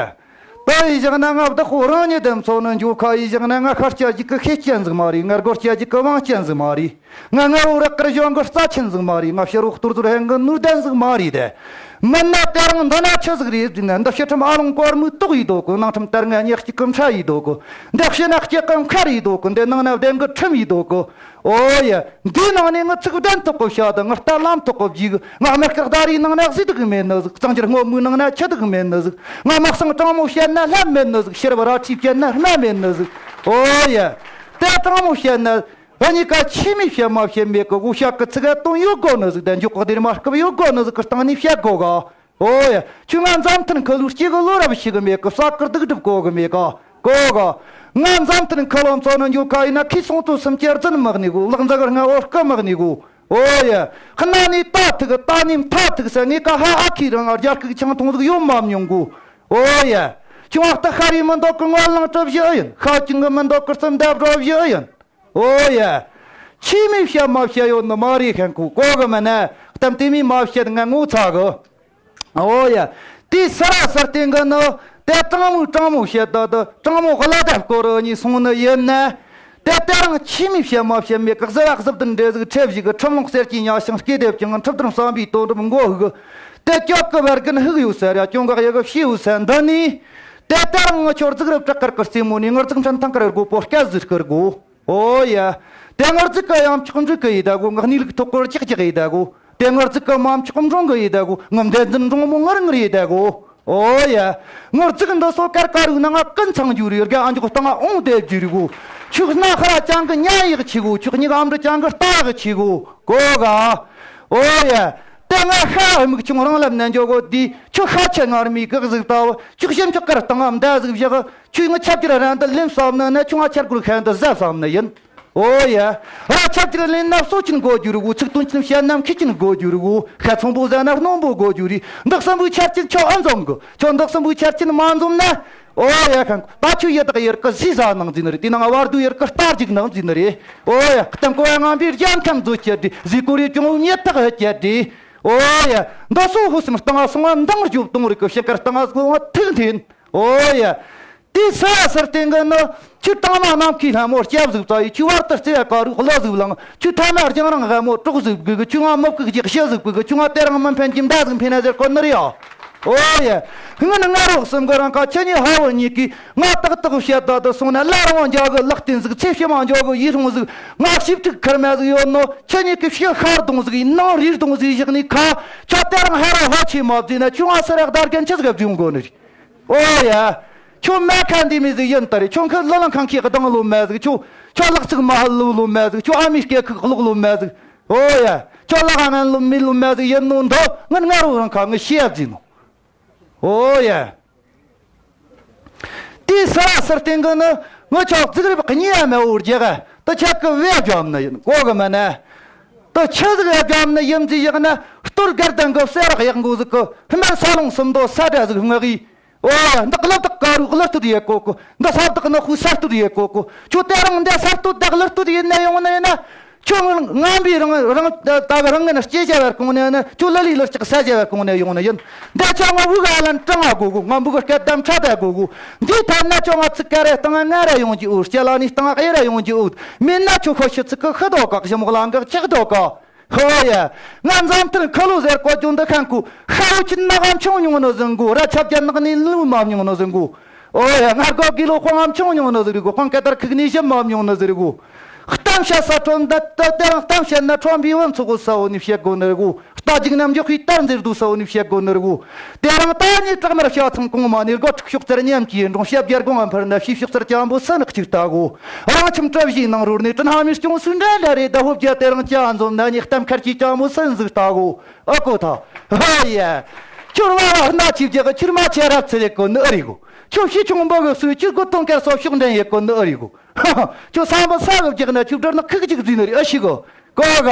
ད་ཡི་བཞག་ན་ང་བདག་པོ་རང་ཉིད་དམ་ཚོགས་ནི་འཇོག་ཁ། ཡི་བཞག་ན་ང་ཤར་སྐྱ་ཞིག་གི་ཤེས་ཅན་ཟིག་མ་རེད། ང་སྒོར་སྐྱ་ཞིག་གི་དབང་ཅན་ཟིག་མ་རེད། ང་ང་བོ་རག་གར་གཞོན་གི་རྩ་ཆེན་ཟིག་མ་རེད། ང་ཕྱི་རོགས་གཏོར་ཟོར་ཧན་གི་ནུས་ལྡན་ཟིག་མ་རེད་དེ། མིན་ན་དེ་རིང་འདི་ན་ཆི་ཟིག་རེད་ཟེར་ན། འདི་ཕྱི་ཁྲིམས་ཨ་ལོང་སྐོར་མོའི་ཏོག་ཡིས་དོ་གི། ནང་ཁྲིམས་དར་ང་ཉག་གཅིག་གི་ཁྲ་ཡིས་དོ་གི། འདི་ཕྱི་ན་སྐྱེ་ཀ་མཁར་ཡིས་དོ་གི། འདི་ནང་ན་བདེན་གི་ཁྲིམས་ཡིས་དོ་གི། ཨོ་ཡ། འདིའི་ནང་ནས་ངི་ཚིག་བདེན་ཐོག་གི་བཤད་དང་། ངི་གཏད་ལམ་ཐོག་གི་བརྗེད་གི། ང་མི་སྐག་ཟླ་རེའི་ནང་ན་གཟིགས་དུ་གི་མེད་ནི་ཟིག་གཙང་སྦྱར་སྔོན་མོའི་ནང་ན་ཆི་དུ་གི་མེད་ནི་ཟིག་ང་མ་གསང་དྲང་མོ་བཤད་ན་ལྷ་མེད་ནི་ཟིག་ཕྱིར་བ་ར་ཁྲིས་བཤད་ན་སྨན་མེད་ནི་ཟིག་ཨོ་ཡ། དེ་དྲང་མོ་བཤད་ན། ཨ་ནི་ཀ་ཆི་མི་བཤད་མ་བཤད་མེད་གི། གོ་ཤ་གི་ཚིག་ག་དོན་ཡོད་གོ་ནི་ཟིག་དང་འཇོག་གི་སྡེར་མ་སྐབས་ཡོད་གོ་ནི་ཟིག་གི་སྟེང་ནས་བཤད་གོ་ག་ཨོ་ཡ། ཁྱོད་ང་འཛམ་ཐང་ཁ་ལུ་སྐྱེ་གི་ལོ་རབས་ཤིག་གི་མེད་གི། ས་ཀར་སྡུག་སྒྲུབ་གོ་གི་མེད་ག་གོ་ག་ང་འཛམ་ཐང་ཁ་ལོ་མཚོ་ནི་འཇོག་ག་ཡིན་ན། ཁོས་སོང་དུ་སུམ་ཅེར་རྫུན་མག་ནི་གོ། ལག་འཛག་རྔ་བོ་སྐུ་མག་ནི་གོ་ཨོ་ཡ། ཁ་ན་ནི་ད་ཐུག་ད་ནི་མཐའ་ཐུག་ས་ངེ་ཀ་ཧ་ཨ་ཁི་རང་རྒྱ་སྐུག་ཆང་འཐུང་ཟིག་ཡོད་མ་མྱོང་གོ་ཨོ་ཡ། ཁྱོད་ཨ་ཏི་ཤ་རི་མི་འདོག་གི་ངོ་ལང་གྲུ་བཞི་ཨེ་ཡིན། ཤ་ཅིང་གི་མི་འདོག་གི་རྩི་འདབ་རོ་བཞི་ཨེ་ཡིན། ཨོ་ཡ། ཆི་མི་བཤད་མ་བཤད་ཡོད་ནི་མ་རེད་ཤན་ཁུ་གོ་གི་མིན་ན། གཏམ་དེ་མི་མ་བཤད་ང་ངོ་ཚ་གི་ཨོ་ཡ། དེ་སི་ར་སི་སྟེང་གི་ནི། དེ་དྲང་མོ་དྲང་མོ་བཤད་ད་དུ་དྲང་མོ་གླ་དེབ་སྐོར་གཉིས་སོང་ནི་ཡིན་ན། དེ་དེ་རང་ཆི་མི་བཤད་མ་བཤད་མེད་གི། གཟི་བ་གཟི་བདུན་འདྲེ་ཟིག་ཁྲེབ་ཞིག་གི་ཁྲིམས་ལོང་གསེར་གྱི་ཉ་ཤིང་སྐེ་དེབ་ཀྱང་ཁྲིབ་དར་བསམ་པའི་དོ་འགྲམ་མགོ་ཧུག་གི། དེ་སྐྱོབ་གི་བར་གི་ནི་ཧུག་ཡོད་ས་ར་གྱོང་གག་ཡོད་གི་ཤི་ཡོད་ས་འདི་ནི། དེ་ལྟར་ངི་ཆོར་རྫིག་རབ་བྲག་དཀར་གི་རྩེ་མོ་ནས་ངར་རྫིག་འཕྲིན་ཐང་དཀར་དགོས་པོ་སྐད་ཟིག་སྐུར་དགོ་ཨོ་ཡ། དེ་ངར་རྫིག་གི་ཡང་ཆོག་འཇིག་གི་ཡི་ད་གོ། ངི་གནས་ལུགས་ཐོག་གོར་ཅིག་ཅིག་ཡི་ད་གོ། དེ་ངར་རྫིག་གི་མ་ཆོག་འབྲོང་གི་ཡི་ད་གོ། ངི་འདེད་འཛིན་འབྲོང་མོ་ངར་ངར་ཡི་ད་གོ། ཨོ་ཡ། ངར་རྫིག་འདི་སོ་དཀར་དཀར་རུ་ནང་ང་ཀུན་ཚང་རྒྱུ་རེད། རྒྱ་ཨ་མཆོག་སྟེང་ང་འོང་བསྡད་རྒྱུ་རེད་གོ། ཆོག་སྣ་ཁ་ར་ཅང་གི་ཉ་ཡག་ཆེ་གོ། ཆོག་སྙིག་ཨམ་རི་ཅང་གི་རྟ་ཡག་ཆེ་གོ། གོ་ག་ཨོ་ཡ། དེ་ང་ཤ་མིག་ཆུང་རང་ལབ་ན་འཇོག་གོ། དེ་ཆུ་ཤ་ཆེ་ངར་མི་གག་ཟིག་ལྟ་བུ། ཆུ་ཞིམ་ཆུ་དཀར་སྟེང་ང་མདའ་ཟིག་བཞག་ཆུ་ངི་ཆབ་ཀྱི་ར་འདི་ལེན་བསམ་ན་ན། ཆུ་ང་ཆར་གུར་ཤ་འདི་ཟ་བསམ་ནི་ཡིན། ཨོ་ཡ། ར་ཆབ་ཀྱི་ར་ལེན་ན་སོ་ཆེན་དགོས་རྒྱུ་རུ་གོ། ཚིག་དོན་ཆེན་བཤད་ན་མཁས་ཆེན་དགོས་རྒྱུ་རུ་གོ། ཤ་ཚོང་པོ་ཟ་ན་རྣོན་པོ་དགོས་རྒྱུ་རེད། འདི་གསུམ་པོའི་ཆ་རྐྱེན་ཁྱོད་ཨེ་འཛོམས་གི། ཁྱོད་འདི་གསུམ་པོའི་ཆ་རྐྱེན་མ་འཛོམས་ན། ཨོ་ཡ། ཁང་ད་ཆུ་ཡི་དག་ཡར་གི་ཟས་ཟ་ནང་འཛིན་རེད། དེ་ནང་བར་དུ་ཡར་གི་རྟ་རྒྱུག་ནང་འཛིན་རེད། ཨོ་ཡ། གཏམ་གོ་ཡ་ངང་པའི་རྒྱལ་ཁམས་མཛོད་ཀྱི་རེད། ཟས་གོ་རེ་ཅུང་ཉེ་ཐག་ཧ་ཀྱི་རེད། ཨོ་ཡ། འདི་སོ་ཧུ་སིམ་སྟེང་ང་སོང་བ་འདང་རྒྱུ་གཏོང་རིག་གི་ཕྱི་དཀར་སྟེང་ང་སོང་བ་ཐུག་འཐེན། ཨོ་ཡ། དེ་སི་ར་སི་སྟེང་གི་ནི། ཁྱོད་དྲང་མ་ནམ་མཁའི་ལྷ་མོ་སྐྱབས་ཟིག་བཙལ་ཡི། ཁྱོད་བར་དུ་རྩེ་བ་དཀར་རུ་གླུ་ཟིག་བླངས། ཁྱོད་ཐ་མ་རྒྱང་རིང་ལྷ་མོ་གྲོགས་ཟིག་དགོས་གི། ཁྱོད་ང་མི་བཀུག་ཅིག་ཤི་ཟིག་དགོས་གི། ཁྱོད་ང་དེ་རིང་མི་ཕན་གྱི་མདའ་ཟིག་འཕེན་ན་ཟེར་གོ་ནི་རེད་ཨ། ཨོ་ཡ། ངི་ནི་ང་རོགས་གསུམ་གི་རང་ཁ་ཁྱེད་གཉིས་ཧ་བོ་གཉིས་ཀྱིས་ང་ཏག་ཏག་བཤད་ད་དུ་སོང་ན། བླ་རང་འཇག་གི་ལག་རྟེན་ཟིག་ཚེ་ཕྱི་མ་འཇག་གི་ཡིད་སྲུང་ཟིག་ང་ཞིབ་ཕྲུག་ཁར་མ་ཟིག་ཡོད་ནོ། ཁྱེད་གཉིས་ཀྱི་ཕྱི་ཤར་གདོང་ཟིག་ཡིན་ནང་རིར་གདོང་ཟིག་བཞག་ནས་ཁ་ཁྱོད་དེ་རིང་ཧ་ར་ཧ་ཆེ་མ་བཟོས་ན། ཁྱོད་ང་སི་ར་བདར་མཁན་ཆི་ཟིག་བཟུང་དགོ་ནི་རེད། ཨོ་ཡ། ཁྱོད་མ་ཁ་འདི་མི་ཟིག་ཡིན་ད་རེད། ཁྱོད་ཁ་ལོ་ལང་ཁང་ཁྱེད་གདང་ལོ་མ་ཟིག་ཁྱོད་ཁྱོད་ལག་ཚིག་མ་ཧ་ལོ་ལོ་མ་ཟིག་ཁྱོད་ཨ་མི་སྐད་ཁུག་ལོག་ལོ་མ་ཟིག་ཨོ་ཡ། ཁྱོད་ལག་ཧ་ང་ལོ་མི་ལོ་མ་ཟིག་ཡིན་ནོ་འདོ། ངན་ང་རོ་རང་ཁ་ངི་ཤེས་ཡ་ཟིན་ནོ། ཨོ་ཡ། དེའི་སི་ར་སི་སྟེང་གི་ནི་ངི་ཆོག་རྫིག་རིབ་གཉིས་ཡ་མེ་འུར་རྒྱག་ག་ད་ཆ་གི་བེ་རྒྱམ་ནི་ཡིན་གོ་གི་མ་ན། ད་ཆི་ཟིག་ཡ་རྒྱམ་ནི་ཡིན་ཟིག་ཡག་ན། སྟོད་སྒར་དང་གི་སེ་རག་ཡག་འགོ་ཟིག་གི་ཧི་མར་ས་ལོང་སུམ་མདོ་ས་དྲ་ཟིག་ངག་གི། ཨོ་ཡ། འདི་གླུ་དག་ཀ་རུ་གླུ་སྟོད་ཡེ་གོ་གོ། འདི་ས་བདག་ནག་ཧུ་ས་སྟོད་ཡེ་གོ་གོ། ཁྱོད་དེ་རིང་འདི་ས་སྟོད་དག་གླུ་སྟོད་ཡེ་ན་ཡོང་ནི་ཡིན་ན། ཁྱོད་ངན་པའི་རང་རང་ད་བ་རང་ངན་སྐྱེ་བྱ་བར་གོང་ནས་ནི། ཁྱོད་ལ་ལི་ལ་ལྕགས་ས་བྱ་བར་གོང་ནས་ཡོང་ནི་ཡིན། འདི་ཆ་ང་བུ་ག་ལན་ཀྲང་ང་གོ་གོ། ང་བུ་ག་སྐད་དམ་ཁྲ་ད་གོ་གོ། འདི་ཐ་ན་ཁྱོད་ང་ཚིག་ཀ་རེ་སྟེང་ང་ར་ཡོང་གི་འུ། སྐྱ་ལ་ནི་སྟེང་ཨེ་ར་ཡོང་གི་འུ། མིན་ན་ཁྱོད་ཁོ་ཤི་ཚིག་གི་ཤི་དོ་ག་ཞི་མོག་ལང་གི་ཆག་དོ་ག་ཧོ་ཡ། ང་འཛམ་ཐང་ཁ་ལོ་ཟེར་གོ་ཅུང་འདི་ཁན་ཁུ་ཤ་བོ་ཆུ་ནག་ཨམ་ཆུང་ཉུང་ནོ་ཟིན་གོ། ར་ཆབ་རྒྱ་ནག་ནི་ལུ་མ་ཉུང་ནོ་ཟིན་གོ། ཨོ་ཡ། ང་རྒོ་གི་ལོ་ཁོང་ཨམ་ཆུང་ཉུང་ནོ་ཟིན་གོ། ཁོང་ཀ་ཏར་ཁིག་ནི་ཞིམ་མ་ཉུང་ནོ་ཟིན་གོ། གཏམ་བཤད་ས་ཁྲོམ་ད་ད་དེ་རང་གཏམ་བཤད་ན་ཁྲོམ་བི་བོ་ཚོ་གོ་ས་བོ་ནི་བཤད་གོ་ནི་རེད་གོ། རྟ་རྒྱུག་ན་མགྱོགས་ཤིག་རྟར་འཛེར་དུ་ས་བོ་ནི་བཤད་གོ་ནི་རེད་གོ། དེ་རིང་ད་ནི་བྲག་དམར་བྱ་ཚང་གོང་མ་ནས་སྒོ་ཕྱུགས་ཕྱོགས་ཙར་མཉམ་གྱིས་འགྲོང་བཤད་རྒྱལ་གོང་ཨ་འཕར་ན་བྱིའུ་ཕྱོགས་ཙར་སྤྱང་པོ་སུ་ནག་ཅིག་ལྟ་གོ། རང་ཁྱིམ་གྲུ་བཞིའི་ནང་རོལ་ནས་དྲིན་ཧ་མིར་སྐྱོང་སུ་འདྲ་འདྲ་རེད། ད་ཧོབ་རྒྱ་དེ་རིང་ཅ་འཛོམས་ན་ནི་གཏམ་ཁར་གྱི་སྤྱང་པོ་སུ་ཟིག་ལྟ་གོ། ཨ་ཀོ་ཐ། ཧ་ཡ། ཁྱོད་བ་བ་སྣ་ཆིབ་རྒྱག་ཁྱོད་མ་ཆེ་རབ་ཚེ་ལེགས་གོ་ནི་ཨ་རི་གོ། ཁྱོད་ཤི་ཆུང་འབོ་གི་སུ་ཁྱོད་གོ་ཐོང་ཀར་སོ་ཕྱོགས་འདྲེན་ཡེ་གོ་ནི་ཨ་རི་གོ། ཁྱོད་སམ་པ་ས་གི་རྒྱག་ན་ཁྱོད་སྦྲར་ན་ཁིག་ཅིག་འཛིན་ནི་རེད་ཨ་ཤི་གོ། ཀོ་ག།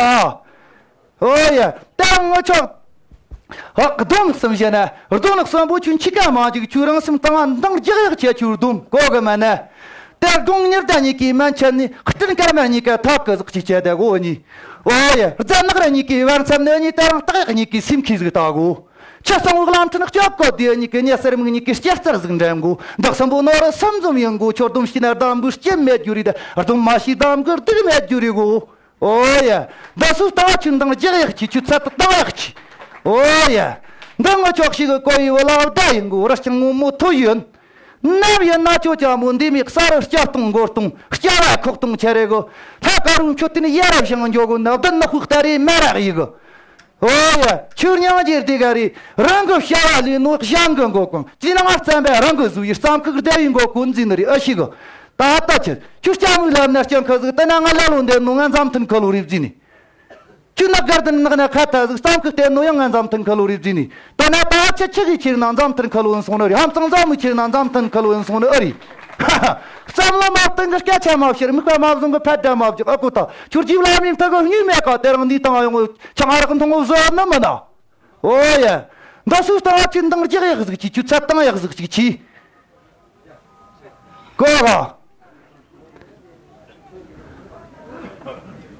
ཨོ་ཡ། ད་ངོ་ཆོག་ཧ། རྡོ་ནག་གསུམ་བཤད་ན་རྡོ་ནག་གསུམ་པོ་ཆུ་འཆི་ཀ་མ་འཇིག་ཆུ་རང་སེམས་དང་འདང་རྒྱག་ཡག་ཆེ་ཆུ་རྡོམ་ཀོ་གི་མ་ན། ད་དགུང་ཉེར་ཟླ་གཉིས་ཀའི་མན་ཆད་ནི་སྤྲིན་དཀར་དམར་གཉིས་ཀ་ཐག་གི་ཟག་ཅིག་བྱས་ད་གོ་ནི། ཨོ་ཡ། རྫ་ནག་ར་གཉིས་ཀའི་བར་མཚམས་ནི་གཉིས་ད་རང་སྟག་ཡག་གཉིས་ཀའི་སེམས་ཁྱི་ཟིག་ལྟ་གོ། ཆུ་སྲང་བུག་ལམ་ཁྲིན་སྐྱོབ་གོ་དེ་གཉིས་ཀའི་ཉེ་སར་མིག་གཉིས་ཀའི་སྐྱ་རྩར་ཟིག་འགྲན་གོ། འདག་སྲིན་པོ་ནོར་སུམ་འཛོམས་ཡིན་གོ། ཁྱོད་སྡོམ་ཤི་ན་འདམ་གི་སྐྱིད་མེད་རྒྱུ་རེད། ད་སྡོམ་མ་ཤི་འདམ་གི་སྡུག་མེད་རྒྱུ་རེད་གོ། ཨོ་ཡ། འདི་སུ་ལྟ་ཆུ་འདང་རྒྱག་ཡག་ཆི་ཆུ་ཚད་དུ་བཏང་ཡག་ཆི། ཨོ་ཡ། འདི་ངོ་ཆོག་ཤིག་གི་གོ་ཡི་བུ་ལ་བརྡ་ཡིན་གོ། ར་ཅང་ངོ་མོ་ཐོ་ཡོན། ནམ་ཡིན་ན་ཅོ་ཅ་མོ་འདི་མིག་ས་རུ་སྐྱ་སྟོང་མགོ་སྟོང་སྐྱ་བ་ཁོག་སྟོང་ཆ་རེ་གོ། ལྷ་ཀ་རུ་མཆོད་རྟེན་ཡ་རབ་ཞིང་འཇོག་གོ་ནག་ལྡན་ནག་ཧུག་ལྟ་རེ་མ་རག་ཡི་གོ། ཨོ་ཡ། ཆུ་རྙིང་རྗེ་འདི་ག་རེ། རང་གི་བྱ་བ་ལས་ནོ་གཞན་གི་མགོ་ཀུན་ཅི་ན་ང་བརྩམས་པའི་རང་གི་གཟུགས་ཡི་བརྩམས་ཁུག་བདེ་བའི་མགོ་ཀུན་འཛིན་ནི་རེད་ཨ་ཤི་གི། ད་ལྟ་ཆི་ཁྱོད་སྐྱ་མོའི་ལམ་ན་སྐྱོན་ཁ་ཟིག་ལྟ་ན་ང་ལ་ལོ་འདེབས་ནོ་ང་འཛམ་ཐང་ཁ་ལོ་རེ་བརྫིས་ནི། ཁྱོད་ནག་དཀར་དུ་ནག་ན་ཁ་ཐ་ཟིག་བརྩམས་ཁུག་བལྟས་ནོ་ཡང་ང་འཛམ་ཐང་ཁ་ལོ་རེ་བརྫིས་ནི། ད་ན་ད་ཆི་ཆི་གི་ཁྱེར་ན་འཛམ་ཐང་ཁ་ལོ་ཡིན་སོང་ནི་རེད། ཧམ་ཚང་འཛམ་མོ་ཁྱེར་ན་འཛམ་ཐང་ཁ་ལོ་ཡིན་སོང་ནི་ཨ་རེད། བསམ་བློ་མ་བཏང་གི་སྐད་ཆ་མ་བཤད། མིག་པ་མ་བཟུང་གི་ཕད་སྒྲ་མ་བརྒྱབ་ཨ་ཀོ་ཐ། ཁྱོད་ཀྱིས་ལ་མིན་ཐ་གི་སྙུས་མེད་ཀ་དེ་རིང་འདི་བཏང་ཡོང་ངོ་ཆང་ཨ་རག་འཐུང་ངོ་བཟོ་ནི་མིན་ན། ཨོ་ཡ། འདི་སུ་བཏང་ཨ་ཆི་འདང་རྒྱག་ཡག་ཟིག་ཆི་ཆུ་ཚད་བཏང་ཡག་ཟིག་ཅིག་ཆི། ཀོ་ག།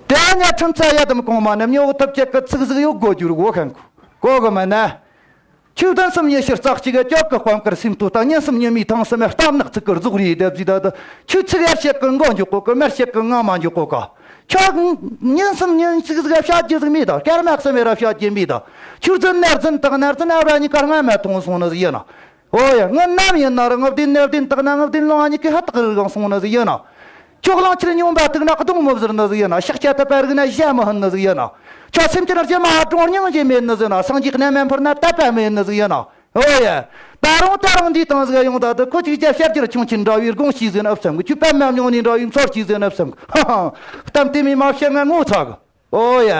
དེ་ནས་ཁྲིམས་ཚ་ཡ་དམ་གོང་མ་ནམ་ཉོ་ཐབས་ཅད་ཀི་ཚིག་ཟིག་ཡོད་དགོས་རྒྱུ་རུ་གོ་མཁན་ཀོ་གི་མིན་ན། ཆོས་ལྡན་སུམ་ཉི་ཤུ་རྩ་གཅིག་གི་སྐྱོབ་ཀི་དཔལ་མཁར་སེམས་ཐོ་དང་ཉིན་གསུམ་ཉི་མའི་ཐང་གསུམ་གཏམ་ནག་ཚིག་གི་རྫོགས་རེད་དེ་བཟི་ད་དུ་ཆོས་ཚིག་ཡར་བཤད་ཀི་མགོ་འཇོག་གོ་ཀི་མར་བཤད་ཀི་ངང་མ་འཇོག་གོ་ཀ། ཆོག་ཉིན་གསུམ་ཉིན་གཅིག་ཟིག་བཤད་རྒྱུ་ཟིག་མེད་ད་སྐར་མ་གསུམ་མེད་ར་བཤད་རྒྱུ་མེད་ད། ཆོས་རྫུན་ནར་རྫུན་དག་ནར་རྫུན་ཨ་བྲ་གཉིས་ཀ་སྔ་མ་མཐོང་སོང་ནི་ཟིག་ཡིན་ན། ཨོ་ཡ། ངི་ནམ་ཡིན་ན་ར་ངི་བདེན་ནི་བདེན་དག་ན་ངི་བདེན་ལོང་ཨ་གཉིས་ཀི་ཧ་དག་རི་གང་སོང་ནི་ཟིག་ཡིན་ན། ཅོག་ལང་ཆིར་སྙོམས་པ་ཐུག་ན་གདོང་མི་བཟུར་ནི་ཟིག་ཡིན་ན། ཤག་ཆ་ཐུབ་པ་རིག་ན་ཞྭ་མི་ཧུན་ནི་ཟིག་ཡིན་ན། ཆོག་སེམས་ཅན་རྒྱུ་མ་གྲོང་སྙིང་རྗེ་མེད་ནི་ཟིག་ཡིན་ན། སངས་རྒྱས་གནས་མ་འཕུར་ན་དད་པ་མེད་ནི་ཟིག་ཡིན་ན། ཨོ་ཡ། ད་རུང་ད་རུང་འདིའི་སྟེང་ཟིག་ཡོང་ད་དུ་ཁོ་ཅིག་ཅ་ཤར་གྱི་ཆུང་ཆེན་འདྲ་བའི་དགོངས་གཤིས་ཟིན་ཨབ་སམ་གི་ཆུ་པད་མ་མྱོང་ནི་འདྲ་བའི་ཚོར་གྱིས་ཟིན་ཨབ་སམ་གི་ཧ་ཧ། གཏམ་དེ་མི་མ་བཤད་ང་ངོ་ཚ་གི། ཨོ་ཡ།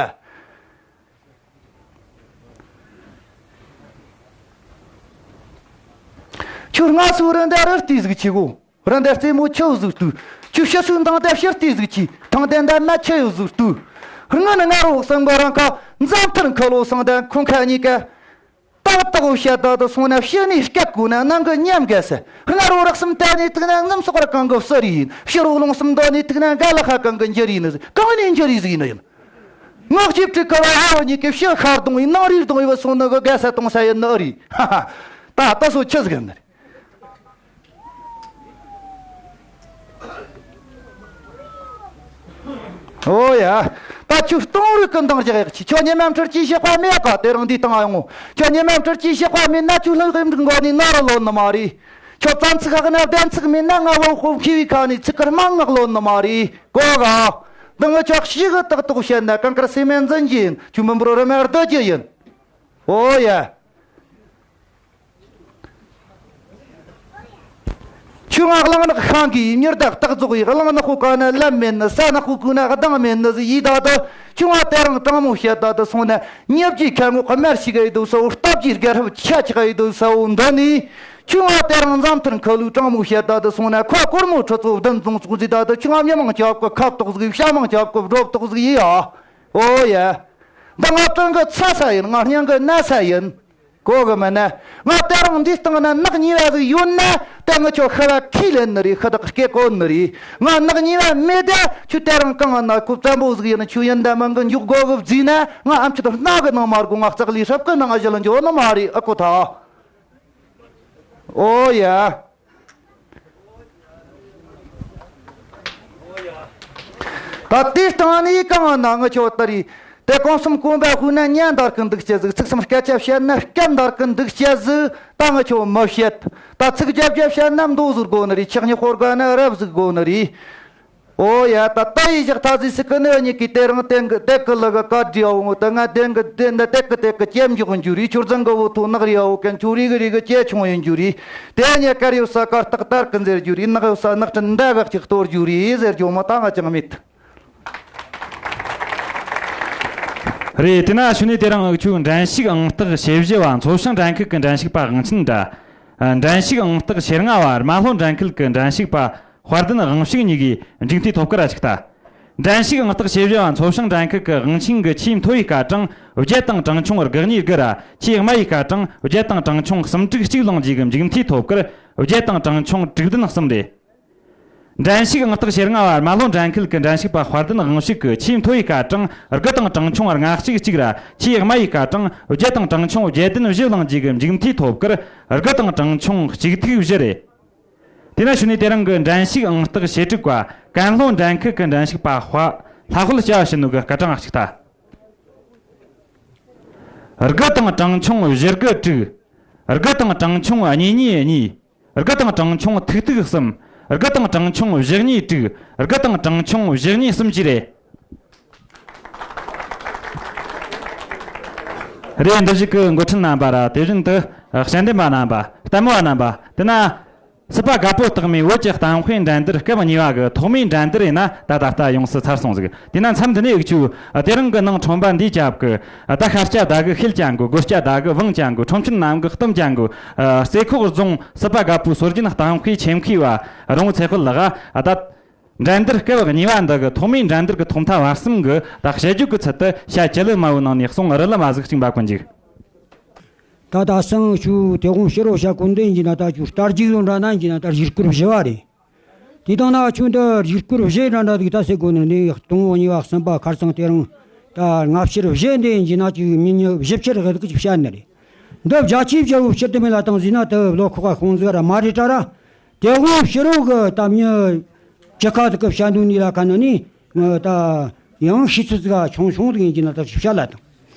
ཁྱོད་སྔ་སུ་རི་འདྲ་རི་ལྟོས་ཟིག་ཆི་གོ། རི་འདྲ་རྩེ་མོ་ཆུ་ཟིག་ལྟོས། ཁྱོད་ཕྱི་སུ་འདང་དེ་ཕྱི་ལྟོས་ཟིག་ཆི། ཐང་དེ་འདྲ་མ་ཆུ་ཡོད་ཟིག་ལྟོས། སྔོན་ནས་ང་རོ་སང་གོ་རང་ཁ་འཛམ་ཐང་ཁ་ལོ་སང་དང་ཁོང་ཁ་གཉིས་ཀ། ཏག་ཏག་བཤད་ད་དུ་སོང་ན་ཕྱི་ནས་སྐད་གོ་ན་ནང་གི་ཉམས་དགའ་ས། སྔ་རོ་རག་གསུམ་ལྟ་ནས་ཐུག་ན་ངམ་སོག་ར་གང་གི་བསུ་རི་ཡིན། ཕྱི་རོ་ལུང་གསུམ་འདོ་ནས་ཐུག་ན་འགའ་ལ་ཁ་གང་གི་འགྱུར་ཡིན་ནི་ཟིག་གང་ནས་འགྱུར་ཡིན་ཟིག་ཡིན་ནི་ཡིན། ངག་གཅིག་ཏུ་ཁ་བ་ཧ་བ་གཉིས་ཀྱི་ཕྱི་ཤར་གཏོང་བའི་ནང་རིར་གཏོང་བའི་བུ་སོང་ནི་གི་དགའ་ས་གཏོང་ས་ཡིན་ནི་ཨ་རེད། ཧ་ཧ། ད་ལྟ་སོ་ཆི་ཟིག་ཡིན་ནི་རེད། ཨོ་ཡ། ད་ཁྱོད་གཏོང་རིགས་ཀྱི་འདང་རྒྱག་ཡག་ཆི། ཁྱོད་ཉི་མ་འཕྲུལ་གྱིས་ཞིག་པ་མེད་ག་དེ་རིང་འདི་བཏང་ཡོང་ངོ་། ཁྱོད་ཉི་མ་འཕྲུལ་གྱིས་ཞིག་པ་མེད་ན་ཁྱོད་ལྷག་གི་མགོ་ནས་ནོར་ལོན་ནི་མ་རེད། ཁྱོད་རྩ་ཚིག་ཁག་ན་བདེན་ཚིག་མེད་ན་ང་བོ་ཁོ་མཁས་པའི་ཁ་ནས་ཚིག་ཀར་མང་ངག་ལོན་ནི་མ་རེད། ཀོ་ག། འདི་ངི་ཆོག་ཤིག་གི་ཏག་ཏག་བཤད་ན་གང་དཀར་སེ་མེད་འཛིན་གྱི་ཡིན། ཁྱོད་མི་འབོར་རི་མ་རྡོ་གྱི་ཡིན། ཨོ་ཡ། ཁྱོད་ང་གླང་ནག་ཤང་གི་མྱུར་དག་རྟག་རྫོགས་ཡི་གླང་ནག་ཁུག་ཀ་ན་ལམ་མེད་ནི། ས་ནག་ཁུག་ཀུ་ན་གདང་མེད་ནི་ཟིག་ཡིན་ད་དུ། ཁྱོད་ང་དེ་རིང་དྲང་མོ་བཤད་ད་དུ་སོང་ན་ཉེ་བརྒྱའི་ཁ་ངོ་དམར་ཞིག་ཡི་དུ་ས་བོ། སྟབས་ཀྱི་དགའ་རབ་ཆ་ཆག་ཡི་དུ་ས་བོ་འདི་ནི། ཁྱོད་ང་དེ་རིང་འཛམ་ཐང་ཁ་ལུས་དྲང་མོ་བཤད་ད་དུ་སོང་ན་ཁོ་སྒོར་མོ་ཁྲི་ཚོ་བདུན་བཟུང་ཚོགས་ཟིག་ད་དུ། ཁྱོད་ང་མྱི་མང་སྐྱབས་ཀྱི་ཁ་བཏོག་ཟིག་བྱ་མང་སྐྱབས་ཀྱི་སྒྲོབ་ཏོག་ཟིག་ཡིན་ཡ། ཨོ་ཡ། འདི་ང་སྤྲང་གི་ཚ་ས་ཡིན། ང་སྙིང་གི་ན་ས་ཡིན། གོ་གི་མིན་ན། ང་དེ་རིང་འདི་སྟེང་ན་ནག་ཉེས་པ་ཟིག་ཡོད་ན། ད་ངི་ཆོ་ཤི་བ་ཁས་ལེན་ནི་རེད། ཤི་དག་སྐད་གོ་ནི་རེད། ང་ནག་ཉེས་པ་མེད་ད། ཁྱོད་དེ་རིང་གང་ན་ཁོ་བཙན་པོ་ཟིག་ཡིན་ན་ཁྱོད་ཡིན་ད་མིན་གི་འཇུག་དགོ་གི་བརྫིས་ན། ང་ཨམ་ཆི་དང་སྣ་གི་ནང་མ་དགོ། ང་ལྕགས་ལི་ཧྲབ་གི་ནང་ང་ཞི་ལ་འཇོག་ནི་མ་རེད། ཨ་ཀོ་ཐ། ཨོ་ཡ། ད་དེ་སྟེང་ནས་གང་ན་ངི་ཆོ་ད་རེད། དེ་གོང་གསུམ་གོམ་པ་སྤོས་ན་ཉན་འདར་གི་འདུག་ཅེས་ཟིག་ཚིག་གསུམ་སྐད་ཆ་བཤད་ན་སྐད་འདར་གི་འདུག་ཅེས་ཟིག་ད་ངི་ཆོ་མི་བཤད། ད་ཚིག་བརྒྱད་བརྒྱ་བཤད་ན་མདོ་ཟིག་དགོས་ནི་རེད། ཆག་ཉི་ཧོར་ག་ན་རབ་ཟིག་དགོས་ནི་རེད། ཨོ་ཡ། ད་ལྟ་ཡི་ཞག་ཐ་ཟིག་སི་ཀི་ནི་གཉིས་ཀྱི་དེ་རང་དེང་གི་དེ་གི་ལི་གི་བཀའ་དྲིའོ། ད་ང་དེང་གི་དེ་འདི་དེ་གི་དེ་གི་ཅེམ་འཇོག་འཇུ་རེད། ཁྱོད་རྫང་གི་བུ་ཐོ་ནག་རེའོ་གན། ཁྱོད་རིག་གི་རིག་གི་ཅེ་ཆུང་ཡིན་འཇུ་རེད། དེ་ཉེ་དཀར་ཡོད་ས་དཀར་སྟག་དར་གི་འཛེར་རྒྱུ་རེད། ནག་ཡོད་ས་ནག་ཁྲི་འདྲ་བག་ཅིག་གཏོར་རྒྱུ་རེད་ཟེར་རྒྱུ་མ་ད་ང་ཅང་མེད། རེད། དེ་ན་ཞུ་ནས་དེ་རིང་འུ་ཆོའི་འགྲན་ཞུགས་ཨང་རྟགས་ཞེ་བཞི་བ་མཚོ་བྱང་འགྲན་ཁུལ་གྱི་འགྲན་ཞུགས་པ་དབང་ཆེན་དང་། འགྲན་ཞུགས་ཨང་རྟགས་ཞེ་ལྔ་བ་རྨ་ལྷོ་འགྲན་ཁུལ་གྱི་འགྲན་ཞུགས་པ་དཔལ་ལྡན་དབང་ཕྱུག་གཉིས་ཀྱིས་མཇུག་མཐའི་ཐོབ་སྐར་ར་ཞིག་ལྟ། འགྲན་ཞུགས་ཨང་རྟགས་ཞེ་བཞི་བ་མཚོ་བྱང་འགྲན་ཁུལ་གྱི་དབང་ཆེན་གྱི་ཆེས་མཐོ་བའི་སྐར་གྲངས་བརྒྱད་དང་གྲངས་ཆུང་དགུ་གཉིས་དགུ་ར། ཆེས་དམའ་བའི་སྐར་གྲངས་བརྒྱད་དང་གྲངས་ཆུང་གསུམ་དྲུག་གཅིག་བླངས་རྗེས་ཀྱི་མཇུག་མཐའི་ཐོབ་སྐར་བརྒྱད་དང་གྲངས་ཆུང་དྲུག་བདུན་གསུམ་རེད། འགྲན་ཞུགས་ཨང་རྟགས་ཞེ་ལྔ་བ་རྨ་ལྷོ་འགྲན་ཁུལ་གྱི་འགྲན་ཞུགས་པ་དཔལ་ལྡན་དབང་ཕྱུག་གིས་ཆེས་མཐོ་བའི་སྐར་གྲངས་དགུ་དང་གྲངས་ཆུང་ལྔ་གཅིག་གཅིག་ར། ཆེས་དམའ་བའི་སྐར་གྲངས་བརྒྱད་དང་གྲངས་ཆུང་བརྒྱད་བདུན་བཞི་བླངས་རྗེས་ཀྱི་མཇུག་མཐའི་ཐོབ་སྐར་དགུ་དང་གྲངས་ཆུང་གཅིག་ཐིག་བཞི་རེད། དེ་ན་ཞུ་ནས་དེ་རིང་གི་འགྲན་ཞུགས་ཨང་རྟགས་ཞེ་དྲུག་པ་ཀན་ལྷོ་འགྲན་ཁུལ་གྱི་འགྲན་ཞུགས་པ་དཔའ་ལྷ་དཔལ་སྐྱ་བ་ཞུ་ནོ་གི་སྐར་གྲངས་ཞིག་ལྟ། དགུ་དང་གྲངས་ཆུང་བཞི་དགུ་དྲུག་དགུ་དང་གྲངས་ཆུང་གཉིས་གཉིས་གཉིས། དགུ་དང་གྲངས་ཆུང་ཐིག་ཐིག་གསུམ། དགུ་དང་གྲངས་ཆུང་བཞི་གཉིས་དྲུག་དགུ་དང་གྲངས་ཆུང་བཞི་གཉིས་གསུམ་བཅས་རེད། རེད། འདིར་བཞུགས་ཀྱི་འགོ་ཁྲིད་རྣམ་པ་ར། དེ་བཞིན་དུ་དཔྱད་འདེམས་པ་རྣམ་པ། ལྟད་མོ་བ་རྣམ་པ། དེ་ན་སྲིད་པ་རྒད་པོ་རྟགས་མའི་བོད་ཀྱི་གཏམ་དཔེ་འགྲན་བསྡུར་སྐབས་གཉིས་པ་གི་ཐོག་མའི་འགྲན་བསྡུར་ཡིན་ན་ད་ད་ལྟ་ཡོངས་སུ་ཚར་སོང་ཟིག་དེ་ན་མཚམས་འདི་ནས་འུ་ཆོས་དེ་རིང་གི་ནང་ཁྲོམ་པ་འདིའི་རྒྱབ་ཀྱི་ད་ཤར་སྐྱ་ཟླ་གི་ཤེལ་ཅན་གོ། སྒོ་སྐྱ་ཟླ་གི་བང་ཅན་གོ། ཁྲོམ་ཆེན་ནམ་གི་གཏུམ་ཅན་གོ། རྩེ་ཁོག་རྫོང་སྲིད་པ་རྒད་པོའི་སྲོལ་རྒྱུན་གཏམ་དཔེ་ཆེན་མཁས་པ་རོང་བོ་ཚེ་དཔལ་ལགས་ད། འགྲན་བསྡུར་སྐབས་གཉིས་པ་འདི་གི་ཐོག་མའི་འགྲན་བསྡུར་གི་ཐོག་མཐའ་བར་གསུམ་གི་ད་དཔྱད་བརྗོད་ཀྱི་ཚུལ་དུ་བྱ་བྱེད་ལས་མ་བོའི་ནང་ནས་གསུང་རི་ལི་མ་ཟིག་གཅིག་འབབ་གོ་འཇུག་ད་ད་སང་ཆུ་དེ་དགོང་ཕྱི་རོ་བྱ་ཀུན་ལྡན་གྱི་ན་ད་ཆུ་རྟ་རྒྱུག་ཡོང་འདྲ་ན་གྱི་ན་ད་རིགས་སྐོར་བཞི་བ་རེད། དེ་དང་ན་ཆུ་འདི་རིགས་སྐོར་བཞི་འདྲ་འདྲ་ཟིག་ད་ཟེར་དགོས་ནི་འདི་དང་པོ་གཉིས་པ་གསུམ་པ་ཁར་སང་དེ་རིང་ད་སྔ་ཕྱིར་བཞི་འདི་ཡིན་གྱི་ན་ཅིག་མི་ཉི་བཞི་ཕྱིར་གི་ཟིག་ཅིག་བཤད་ནི་རེད། འདི་བརྒྱ་ཆའི་བརྒྱ་བོ་ཕྱིར་དུ་མི་ལ་བཏང་ཟིན་ན་དུ་ལོ་ཁོག་ཁོང་ཟིག་ར་མ་རེད་དྲ་ར། དེ་དགོང་ཕྱི་རོ་གི་ད་མྱི་ཇི་ཁ་ཟིག་གི་བཤད་འདུག་ནི་ལ་ཁ་ནི་ནི་ད་ཡང་ཤི་ཚུལ་ཟིག་ཆུང་ཆུང་ཟིག་ཡིན་གྱི་ན་ད་ཅིག་བཤད་ལ་དང་།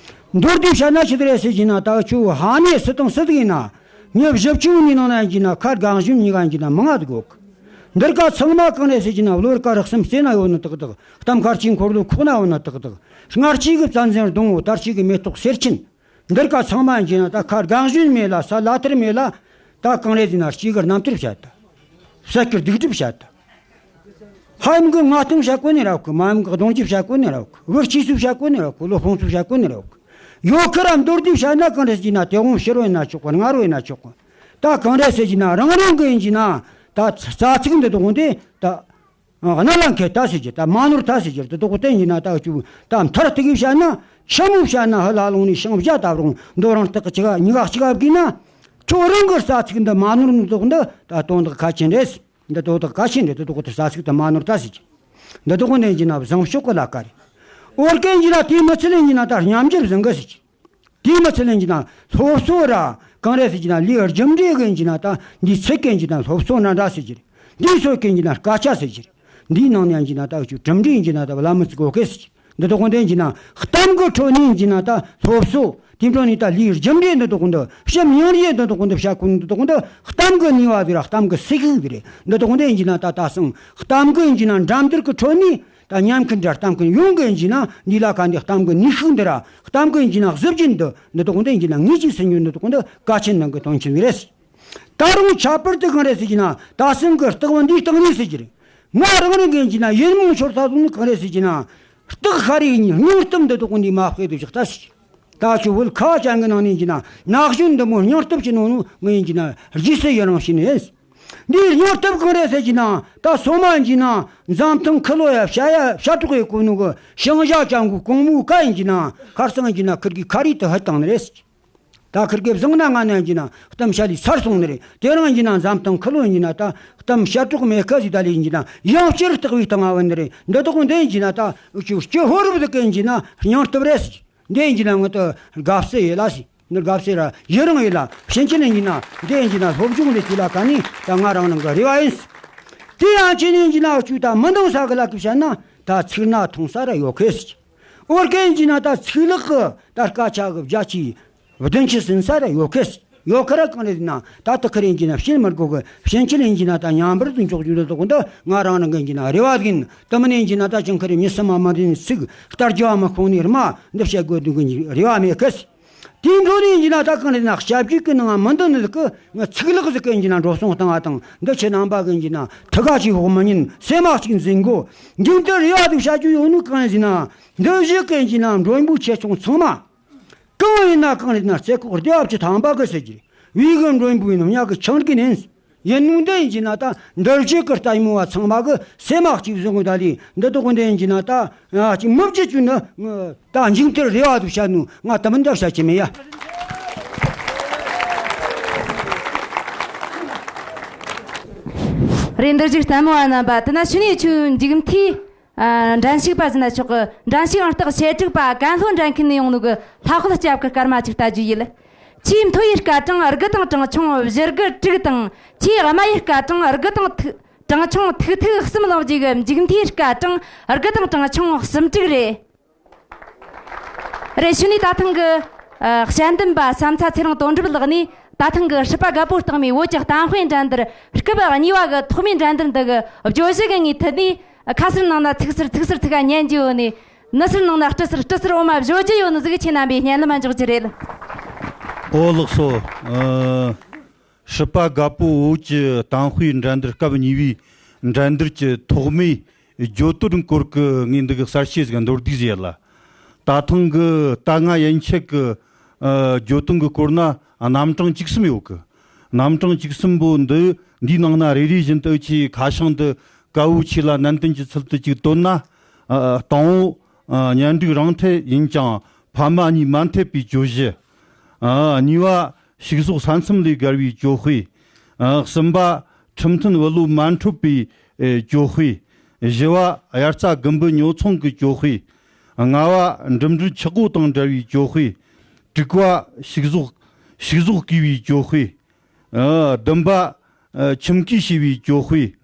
མདོར་བསྡུས་བཤད་ན་ཆི་ཟིག་རེད་ཟེར་གྱི་ན་ད་ཆུ་ཧ་ནི་སུ་དང་སུ་ཟིག་ཡིན་ན་མྱི་བཞི་བཅུ་ནི་ནང་ན་ཡིན་གྱི་ན་ཁ་གང་བཞིན་གཉིས་ཀ་ཡིན་གྱི་ན་མང་ང་ཟིག་གོ་གི། འདིར་ཀ་ཚང་མ་གང་རེད་ཟེར་གྱི་ན་བློར་ཀ་རག་གསུམ་རྩེ་ན་ཡོད་ནི་ཏག་ཏག་གཏམ་ཁར་ཆེན་འཁོར་ལོ་ཁོག་ན་ཡོད་ནི་ཏག་ཏག་སྔར་ཆེ་གི་བཙན་འཛིན་སྡོང་བོ་དར་ཆེ་གི་མེ་ཏོག་སེར་ཆེན། འདིར་ཀ་ཚང་མ་ཡིན་གྱི་ན་ད་ཁ་གང་བཞིན་མེད་ལ་ས་ལ་ཐར་མེད་ལ། ད་གང་རེད་ཟེར་ན་སྐྱེ་གི་རྣམ་ཐར་བཤད་ད། ས་སྐྱི་སྡིག་སྒྲིབ་བཤད་ད། ཕ་ཡུམ་གི་མངའ་ཐང་བཤད་གོ་ནི་ར་གི། མ་ཡུམ་གི་གདུང་རྒྱུད་བཤད་གོ་ནི་ར་གི། བུ་སྐྱེས་སུ་བཤད་གོ་ནི་ར་གི། ལོ་ཕུང་སུ་བཤད་གོ་ནི་ར་གི། ཡོད་ཁི་ར་མདོར་བསྡུས་བཤད་ན་གང་རེད་ཟེར་ན་དེ་དགོང་ཕྱི་རོ་ཡིན་ན་ཆོག་གི། སྔ་རོ་ཡིན་ན་ཆོག་གི། ད་གང་རེད་ཟེར་གྱི་ན་རང་རང་གི་ཡིན་གྱི་ན་ད་རྩ་ཚིག་འདི་དགོང་དེ་ད། གནད་ལ་འཁེལ་ད་ཟེར་གྱི་ད་མ་ནོར་ད་ཟེར་གྱི་དེ་དག་བསྟན་ཡིན་ན་ད་ཅུ་ད་མཐར་ཐུག་གི་བཤད་ན་ཆི་མོ་བཤད་ན་ཧི་ལ་ལུང་ནས་ཤིང་བརྒྱ་ད་རུང་མདོ་རང་སྟག་གི་ཅི་ག་གཉིས་ཀ་གཅིག་ག་བགྱིས་ན་ཁྱོད་རང་གི་རྩ་ཚིག་འདི་མ་ནོར་ནི་དག་འདི་ད་དོན་དག་གལ་ཆེན་རེད། འདི་དོན་དག་གལ་ཆེན་རེད། དེ་དག་དེ་རྩ་ཚིག་ད་མ་ནོར་ད་ཟེར་གྱི་འདི་དག་འདི་ཡིན་གྱི་ན་བཟང་ཕྱོགས་གི་ལ་ཀ་རེད། འོར་སྐད་ཡིན་གྱི་ན་དེའི་མི་ཚེ་ལ་ཡིན་གྱི་ན་ད་ཉམས་འགྱུར་བཟང་གི་ཟེར་གྱི། དེའི་མི་ཚེ་ལ་ཡིན་གྱི་ན་སློབ་གསོ་ར་གང་རེད་ཟེར་གྱི་ན་ལས་རྒྱུ་འབྲས་གི་ཡིན་གྱི་ན་ད་འདིའི་ཚིག་གི་ཡིན་གྱི་ན་སློབ་གསོ་འདྲ་འདྲ་ཟེར་གྱི་རེད། འདིའི་སྲོལ་གི་ཡིན་གྱི་ན་སྐད་ཆ་ཟེར་གྱི་རེད། འདིའི་ནང་ནས་ཡིན་གྱི་ན་ད་ཅུ་གྲུབ་འབྲས་ཡིན་གྱི་ན་ད་བླ་མི་ཚིག་གོ་སྐད་ཟེར་གྱི་འདི་དག་འདི་ཡིན་གྱི་ན་གཏམ་གི་ཁྲོད་ནས་ཡིན་གྱི་ན་ད་སློབ་གསོ་དེ་འཕྲོ་ནས་ད་ལས་རྒྱུ་འབྲས་འདི་དག་འདི་ཕྱི་མིང་རྒྱས་འདི་དག་འདི་བཤད་ཁུལ་འདི་དག་འདི་གཏམ་གི་ནུས་པ་ཟེར་ར་གཏམ་གི་སྲིད་ཤུགས་ཟེར་རེད། འདི་དག་འདི་ཡིན་གྱི་ན་ད་ད་སང་གཏམ་གི་ཡིན་གྱི་ན་འགྲན་བསྡུར་གི་ཁྲོད་ནས། ད་ཉམས་མཁན་འདྲ་གཏམ་མཁན་ཡོང་གི་ཡིན་གྱི་ན་འདི་ལ་ཁ་འདི་གཏམ་གི་ནུས་ཤུགས་འདི་ར་གཏམ་གི་ཡིན་གྱི་ན་གཟི་བརྗིད་འདི་འདི་དག་འདི་ཡིན་གྱི་ན་ངེས་ཀྱི་སེམས་ཉིད་འདི་དག་འདི་གལ་ཆེན་ནང་གི་དོན་ཆེན་རེད། ད་རུང་ཁྱད་པར་དུ་གང་རེད་ཟེར་གྱི་ན་ད་སེམས་ཀྱི་རྟགས་བུ་འདིའི་རྟགས་ནི་ཟེར་གྱི་རེད། ང་རང་རང་གི་ཡིན་གྱི་ན་ཡིད་མོང་ཤོར་ས་སོང་ནི་གང་རེད་ཟེར་གྱི་ན་རྟགས་ཤ་རེ་ཡིན་སྙིང་གཏམ་འདི་དག་འདི་མ་དཔེ་དུ་བཞག་ད་ཟེར་གྱི། ད་ཆུ་བོད་ཁ་ཅན་གི་ནང་ནས་ཡིན་གྱི་ན་ན་གཞོན་འདི་མོ་སྙིང་སྟོབས་ཀྱི་ནང་ནུ་ངས་ཡིན་གྱི་ན་རྗེས་སུ་ཡི་རང་བྱས་ནས། འདིའི་སྙིང་སྟོབས་གང་རེད་ཟེར་གྱི་ན་ད་སོ་མ་ཡིན་གྱི་ན་འཛམ་ཐང་ཁི་ལོ་ཡ་བྱ་ཡ་བྱ་གྲོག་ཡི་གོ་ནུ་གི་ཤིང་བྱ་ཅན་གི་གོང་མོའི་ཀ་ཡིན་གྱི་ན་ཁར་སང་ཡིན་གྱི་ན་ཁིར་གི་ཁ་རི་དུ་ཧི་བཏང་ནི་རེད། ད་ཁིར་གི་བཟང་ན་ང་ན་ཡིན་གྱི་ན་གཏམ་བཤད་ལས་ཚར་སོང་ནི་རེད། དེ་རང་ཡིན་གྱི་ན་འཛམ་ཐང་ཁི་ལོ་ཡིན་གྱི་ན་ད་གཏམ་བྱ་གྲོག་མེ་ཁ་ཟིག་ད་ལས་ཡིན་གྱི་ན་ཡང་བསྐྱར་རྟག་བུའི་སྟེང་ང་བུད་ནི་རེད། འདི་དག་འདི་ཡིན་གྱི་ན་ད་ཅུ་སྐྱེ་ཧོར་བུ་དུ་གི་ཡིན་གྱི་ན་སྙིང་སྟོབས་རེད། འདི་ཡིན་གྱི་ན་ངོ་ཏོ་དགའ་བསུ་ཡེ་ལ་ཟེར། འདི་དགའ་བསུ་ར་ཡི་རང་ཡེ་ལ་ཕྱིན་ཆད་ཡིན་གྱི་ན་འདི་ཡིན་གྱི་ན་སློབ་སྦྱོང་ལས་ཅི་ལ་ག་ནི་ད་ང་རང་རང་གི་རེ་བ་ཡིན། དེ་ཡང་ཅི་ཡིན་གྱི་ན་བཅུ་ད་མི་འདང་ས་གི་ལ་གི་བཤད་ན་ད་ཚིག་ན་ཐུང་ས་ར་ཡོད་ཁེ་ཟེར། བོད་སྐད་ཡིན་གྱི་ན་ད་ཚིག་ལེགས་གི་ད་སྐད་ཆ་གི་བརྒྱ་ཆའི་བདུན་ཅུ་ཟིན་ས་ར་ཡོད་ཁེ། ཡོད་ཁ་ར་གང་རེད་ན་ད་དེ་ཁ་རེད་ཡིན་གྱི་ན་ཕྱིན་མི་དགོས་གི། ཕྱིན་ཆད་ཡིན་གྱི་ན་ད་ཉམས་པར་དུ་འཇོག་རྒྱུ་འདི་དག་འདི་ང་རང་རང་གི་ཡིན་གྱི་ན་རེ་བ་ཡིན། དེ་མིན་ཡིན་གྱི་ན་ད་ཅང་ཁ་རེད་མི་སེམས་མ་མ་རེད་ཚིག་ལྟར་རྒྱ་མི་ཁོང་ནི་ར་མ་འདི་བཤད་དགོས་འདུག་གི་རེ་བ་མེད་ཁེ། དེའི་འགྲོ་ནས་ཡིན་གྱི་ན་ད་གང་རེད་ན་ཞབས་ཀྱི་ནང་མི་འདི་ནི་གི་ང་ཚིག་ལེགས་ཟིག་གི་ཡིན་གྱི་ན་འགྲོ་སོང་བཏང་བ་དང་འདི་ཁྱེད་རྣམ་པ་གི་ཡིན་གྱི་ན་ཐུགས་ཁ་ཅིག་ཧོག་མི་ཉན་སེམས་མ་གཅིག་འཛིན་དགོས། འགྱིང་དེ་རེ་བ་དུ་བྱ་རྒྱུ་ཡོད་ནུ་གང་ཡིན་ཟེར་ན་འདི་བཞི་གི་ཡིན་གྱི་ན་མགྲོན་པོ་ཆེ་ཆུང་ཚང་མ། གང་ཡིན་ན་གང་རེད་ན་རྩེ་ཁོག་སྡེ་བ་བཅུ་ཐམ་པ་གི་ཟེར་གྱི་བི་གི་མགྲོན་པོ་ཡིན་ནམ་ཉག་གི་ཆང་གི་ནན་ཡིན་ནུ་འདི་ཡིན་གྱི་ན་ད་འདིར་བཞི་གི་ལྟད་མོ་བ་ཚང་མ་གི་སེམས་མ་གཅིག་བཟུང་གི་ད་ལི་འདི་དག་འདི་ཡིན་གྱི་ན་ད་ཅིག་མི་བརྗེད་རྒྱུ་ནི་ད་འཇིག་མཐར་རེ་བ་དུ་བྱ་ནུ་ང་ད་མི་འདྲ་བྱ་ཀྱི་མེད་ཡ། རེད། འདིར་བཞི་ལྟད་མོ་བ་རྣམ་པ་དེ་ན་ཕྱི་ནས་ཆུ་འཇིག་མཐའི། ཨ། འགྲན་ཞུགས་པ་ཟེར་ན་ཆོག་གི། འགྲན་ཞུགས་ཨང་རྟགས་ཞེ་དྲུག་པ་ཀན་ལྷོ་འགྲན་ཁུལ་ནས་ཡོང་ནོ་གི་ལྷ་དཔལ་སྐྱབས་ཀྱི་སྐར་མ་ཅིག་ལྟ་རྒྱུ་ཡིན། ཆེས་མཐོ་བའི་སྐར་གྲངས་དགུ་དང་གྲངས་ཆུང་བཞི་དགུ་དྲུག་དང་། ཆེས་དམའ་བའི་སྐར་གྲངས་དགུ་དང་ཐིག་གྲངས་ཆུང་ཐིག་ཐིག་གསུམ་ལོངས་རྗེས་ཀྱི་མཇུག་མཐའི་སྐར་གྲངས་དགུ་དང་གྲངས་ཆུང་གསུམ་དྲུག་རེད། རེད། ཞུ་ནས་ད་ཐེངས་ཀྱི་ཨ། དཔྱད་འདེམས་པ་བསམ་ཚ་ཚེ་རིང་དོན་གྲུབ་ལགས་ནས་ད་ཐེངས་ཀྱི་སྲིད་པ་རྒད་པོ་རྟགས་མའི་བོད་ཀྱི་གཏམ་དཔེ་འགྲན་བསྡུར་སྐབས་གཉིས་པ་གི་ཐོག་མའི་འགྲན་བསྡུར་འདི་གི་བརྗོད་གཞི་གི་ངོས་ཐད་ནས་ཁ་ཟུར་ནང་ན་ཚིག་ཟུར་ཚིག་ཟུར་ཚིག་ག་ཉན་རྒྱུ་ཡོད་ནས། ནུ་ཟུར་ནང་ན་སྤྲི་ཟུར་སྤྲི་ཟུར་འོ་མ་བཟོ་རྒྱུ་ཡོད་ནི་ཟིག་ཁྱེད་རྣམ་པས་སྙན་ལམ་འཇོག་རྒྱུ་རེད། ཨོ་ལགས་སོ། ཨ། སྲིད་པ་རྒད་པོ་བོད་ཀྱི་གཏམ་དཔེ་འགྲན་བསྡུར་སྐབས་གཉིས་པའི་འགྲན་བསྡུར་གྱི་ཐོག་མའི་བརྗོད་དོན་སྐོར་གྱི་ངས་འདི་གི་གསར་བཤད་ཟིག་མདོར་བསྡུས་ཟིག་ཡོད་ལ། ད་ཐེངས་ཀྱི་ལྟ་ང་ཡན་ཆད་ཀྱི་ཨ། བརྗོད་དོན་གྱི་སྐོར་ན་རྣམ་གྲངས་བཅུ་གསུམ་ཡོད་གི། རྣམ་གྲངས་བཅུ་གསུམ་པོ་འདི་འདིའི་ནང་ན་རེ་རེ་བཞིན་དུ་ཆེས་ཁ་བྱང་འདི་དཀའ་བོ་ཆེ་ལ་ནན་ཏན་གྱི་ཚུལ་དུ་ཅིག་བཏོན་ན། ཨ། དང་པོ་ཨ། གཉེན་སྒྲིག་རང་འཐད་ཡིན་ཀྱང་ཕ་མ་གཉིས་མ་འཐད་པའི་གྱོད་གཞི། ཨ། གཉིས་པ། ཕྱུགས་ཟོག་ས་མཚམས་ལས་བརྒལ་བའི་གྱོད་དཔེ། ཨ། གསུམ་པ། ཁྲིམས་མཐུན་བུ་ལོན་མ་འཕྲོད་པའི་ཨེ། གྱོད་དཔེ། བཞི་བ། དབྱར་རྩྭ་དགུན་འབུ་ཉོ་ཚོང་གི་གྱོད་དཔེ། ལྔ་བ། འགྲིམ་འགྲུལ་ཆག་སྒོ་དང་འབྲེལ་བའི་གྱོད་དཔེ། དྲུག་པ། ཕྱུགས་ཟོག་ཕྱུགས་ཟོག་བརྐུས་པའི་གྱོད་དཔེ། ཨ། བདུན་པ། ཨ། ཁྱིམ་བརྐོས་བྱས་པའི་གྱོད་དཔེ།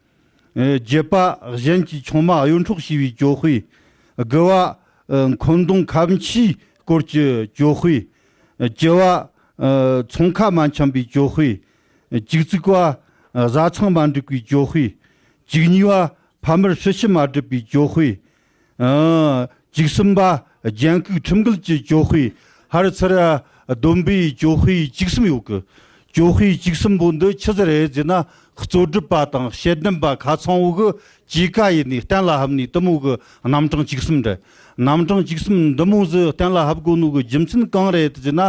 ཨ། བརྒྱད་པ། གཞན་གྱི་ཆུང་མ་གཡོ་འཕྲོག་བྱས་པའི་གྱོད་དཔེ། དགུ་བ། ཨ། འཁོན་རྡུང་ཁ་མཆུའི་སྐོར་གྱི་གྱོད་དཔེ། བཅུ་བ། ཨ། ཚོང་ཁ་མ་འཆམ་པའི་གྱོད་དཔེ། བཅུ་གཅིག་པ། ཨ། བཟའ་ཚང་མ་འགྲིག་པའི་གྱོད་དཔེ། བཅུ་གཉིས་པ། ཕ་མར་ཧྲི་ཞུ་མ་སྒྲུབ་པའི་གྱོད་དཔེ། ཨ། བཅུ་གསུམ་པ། རྒྱན་གོས་ཁྲིམས་འགལ་གྱི་གྱོད་དཔེ། ཧར་ཚུར་བསྡོམས་པའི་གྱོད་དཔེ་བཅུ་གསུམ་ཡོད་གི། གྱོད་དཔེ་བཅུ་གསུམ་པོ་འདི་ཆི་ཟིག་རེད་ཟེར་ན། རྩོད་སྒྲུབ་པ་དང་དཔྱད་འདེམས་པ་ཁ་ཚང་བོ་གི་གཅིག་ཀ་ཡིན་ནས་གཏན་ལ་ཕབ་ནས་དེ་མོ་གི་རྣམ་གྲངས་བཅུ་གསུམ་རེད། རྣམ་གྲངས་བཅུ་གསུམ་འདི་མོ་ཟིག་གཏན་ལ་ཕབ་དགོས་ནོ་གི་རྒྱུ་མཚན་གང་རེད་ཟེར་ན།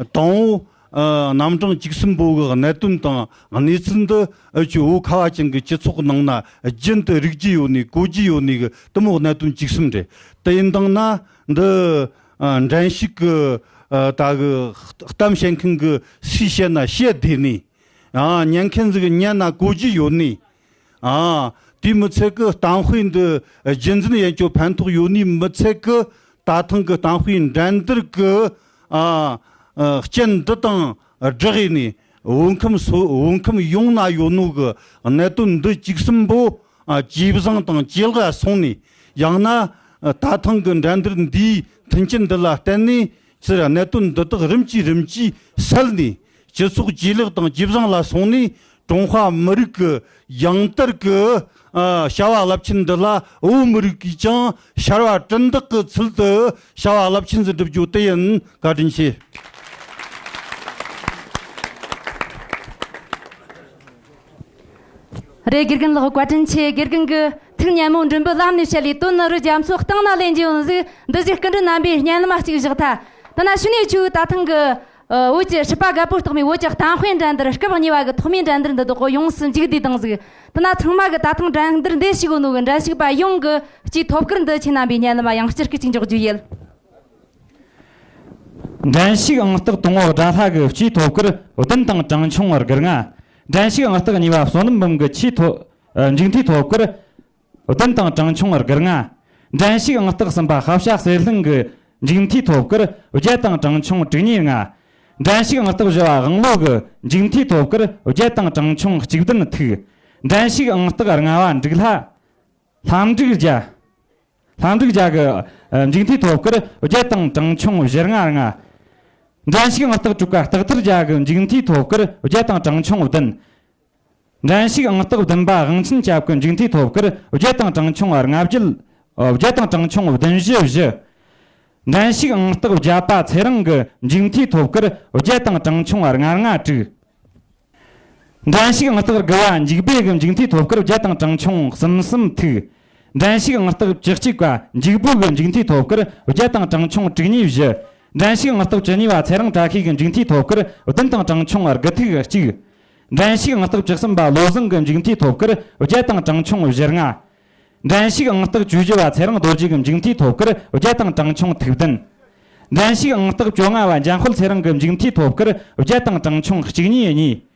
དང་པོ། ཨ། རྣམ་གྲངས་བཅུ་གསུམ་པོ་གི་གནད་དོན་དང་གནས་ཚུལ་འདི་ཨ་ཆུ་བོད་ཁ་བ་ཅན་གྱི་སྤྱི་ཚོགས་ནང་ན་རྒྱུན་དུ་རིག་རྒྱུ་ཡོད་ནི་གོ་རྒྱུ་ཡོད་ནི་གི་དེ་མོ་གནད་དོན་བཅུ་གསུམ་རེད། དེ་ཡིན་དང་ན་འདི་ཨ་འགྲན་ཞུགས་ཀྱི་ཨ་ད་གི་གཏམ་བཤད་མཁན་གྱི་སུས་བཤད་ན་བཤད་བདེ་ནི། ཨ་ཉན་མཁན་ཟིག་ཉན་ན་གོ་རྒྱུ་ཡོད་ནི། ཨ། དེས་མི་ཚད་ཀི་གཏམ་དཔེ་འདི་རྒྱུན་འཛིན་ཡན་ཆོད་ཕན་ཐོགས་ཡོད་ནི་མི་ཚད་ཀི། ད་ཐེངས་ཀི་གཏམ་དཔེ་འགྲན་བསྡུར་གི། ཨ། ཨ། རྐྱེན་འདི་དང་སྦྲགས་ཡིན་ནི། བོད་ཁམས་སོ། བོད་ཁམས་ཡོངས་ན་ཡོད་ནོ་གི་གནད་དོན་འདི་བཅུ་གསུམ་པོ། ཨ། ཇེ་བཟང་དང་ཇེ་ལེགས་སོང་ནི། ཡང་ན། ཨ། ད་ཐེངས་ཀི་འགྲན་བསྡུར་འདིའི་མཐུན་རྐྱེན་འདི་ལ་བརྟེན་ནས། ཕྱིར་གནད་དོན་འདི་དག་རིམ་གྱིས་རིམ་གྱིས་སེལ་ནས་སྤྱི་ཚོགས་ཇེ་ལེགས་དང་ཇེ་བཟང་ལ་སོང་ནས། ཀྲུང་ཧྭ་མི་རིགས་ཀྱི་ཡང་དར་གྱི། ཨ། བྱ་བ་རླབས་ཆེན་འདི་ལ་བོད་མི་རིགས་ཀྱིས་ཀྱང་ཕྱར་བ་གྲུ་འདེགས་ཀྱི་ཚུལ་དུ་བྱ་བ་རླབས་ཆེན་ཟིག་བསྒྲུབ་རྒྱུ་དེ་ཡིན། བཀའ་དྲིན་ཆེ། རེད། དགེ་རྒན་ལགས་བཀའ་དྲིན་ཆེ། དགེ་རྒན་གྱི་ཐུགས་སྙན་མོ་མགྲོན་པོ་ལམ་ནས་བཤད་ལས་དོན་ནི་རུ་རྒྱ་མཚོ་གཏིང་ན་ལེན་རྒྱུ་ཡོང་ཟིག། འདི་ཟིག་སྐུ་མགྲོན་རྣམ་པས་སྙན་ལམ་གཅིག་བཞག་ཐལ། ད་ན་ཤུ་ནས་ཆུ་ད་ཐེངས་གི་ཨ་བོད་ཀྱི་སྲིད་པ་རྒད་པོ་རྟགས་མའི་བོད་ཀྱི་གཏམ་དཔེ་འགྲན་བསྡུར་སྐབས་གཉིས་པ་གི་ཐོག་མའི་འགྲན་བསྡུར་འདི་དག་གོ་ཡོངས་སུ་མཇུག་བསྡུས་བཏང་ཟིག། ད་ན་ཚང་མ་གི་ད་ཐེངས་འགྲན་བསྡུར་འདི་ཞུགས་ནོ་གི་འགྲན་ཞུགས་པ་ཡོངས་གི་སྤྱིའི་ཐོབ་སྐར་འདི་ཁྱེད་རྣམ་པས་སྙན་ལམ་ཡང་བསྐྱར་སྐད་ཅིག་འཇོག་རྒྱུ་ཡིན། འགྲན་ཞུགས་ཨང་རྟགས་དང་པོ་དགྲ་ལྷ་གི་སྤྱིའི་ཐོབ་སྐར་བདུན་དང་གྲངས་ཆུང་བར་དགུ་ལྔ། འགྲན་ཞུགས་ཨང་རྟགས་གཉིས་པ་བསོད་ནམས་འབུམ་གི་ཆེས་ཐོ། ཨ། མཇུག་མཐའི་ཐོབ་སྐར་བདུན་དང་གྲངས་ཆུང་བར་དགུ་ལྔ། འགྲན་ཞུགས་ཨང་རྟགས་གསུམ་པ་ཧ་བྱ་གསེར་གླིང་གི་མཇུག་མཐའི་ཐོབ་སྐར་བརྒྱད་དང་གྲངས་ཆུང་དྲུག་གཉིས་ལྔ། འགྲན་ཞུགས་ཨང་རྟགས་བཞི་བ་དབང་ལོ་གི་མཇུག་མཐའི་ཐོབ་སྐར་བརྒྱད་དང་གྲངས་ཆུང་གཅིག་བདུན་ཐིག། འགྲན་ཞུགས་ཨང་རྟགས་ལྔ་བ་འབྲུག་ལྷ། ལྷ་འབྲུག་རྒྱལ། མཐའ་འབྲུག་རྒྱལ་གི་མཇུག་མཐའི་ཐོབ་སྐར་བརྒྱད་དང་གྲངས་ཆུང་བཞི་ལྔ་ལྔ། འགྲན་ཞུགས་ཨང་རྟགས་དྲུག་པ་སྟག་ཐར་རྒྱལ་གི་མཇུག་མཐའི་ཐོབ་སྐར་བརྒྱད་དང་གྲངས་ཆུང་བདུན། འགྲན་ཞུགས་ཨང་རྟགས་བདུན་པ་དབང་ཆེན་སྐྱབས་ཀྱི་མཇུག་མཐའི་ཐོབ་སྐར་བརྒྱད་དང་གྲངས་ཆུང་ལྔ་བརྒྱད། ཨ། བརྒྱད་དང་གྲངས་ཆུང་བདུན་བཞི་བཞི། འགྲན་ཞུགས་ཨང་རྟགས་བརྒྱད་པ་ཚེ་རིང་གི་མཇུག་མཐའི་ཐོབ་སྐར་བརྒྱད་དང་གྲངས་ཆུང་ལྔ་ལྔ་དྲུག། འགྲན་ཞུགས་ཨང་རྟགས་དགུ་པ་འཇིགས་པའི་གི་མཇུག་མཐའི་ཐོབ་སྐར་བརྒྱད་དང་གྲངས་ཆུང་གསུམ་གསུམ་ཐིག། འགྲན་ཞུགས་ཨང་རྟགས་བཅུ་གཅིག་པ་འཇིགས་པོ་གི་མཇུག་མཐའི་ཐོབ་སྐར་བརྒྱད་དང་གྲངས་ཆུང་དྲུག་གཉིས་བཞི། འགྲན་ཞུགས་ཨང་རྟགས་བཅུ་གཉིས་པ་ཚེ་རིང་བཀྲ་ཤིས་ཀྱི་མཇུག་མཐའི་ཐོབ་སྐར་བདུན་དང་གྲངས་ཆུང་དགུ་ཐིག་གཅིག། འགྲན་ཞུགས་ཨང་རྟགས་བཅུ་གསུམ་པ་བློ་བཟང་གི་མཇུག་མཐའི་ཐོབ་སྐར་བརྒྱད་དང་གྲངས་ཆུང་བཞི་ལྔ། འགྲན་ཞུགས་ཨང་རྟགས་བཅུ་བཞི་པ་ཚེ་རིང་རྡོ་རྗེ་གི་མཇུག་མཐའི་ཐོབ་སྐར་བརྒྱད་དང་གྲངས་ཆུང་ཐིག་བདུན། འགྲན་ཞུགས་ཨང་རྟགས་བཅོ་ལྔ་པ་འཇམ་དཔལ་ཚེ་རིང་གི་མཇུག་མཐའི་ཐོབ་སྐར་བརྒྱད་དང་གྲངས་ཆུང་གཅིག་གཉིས་གཉིས།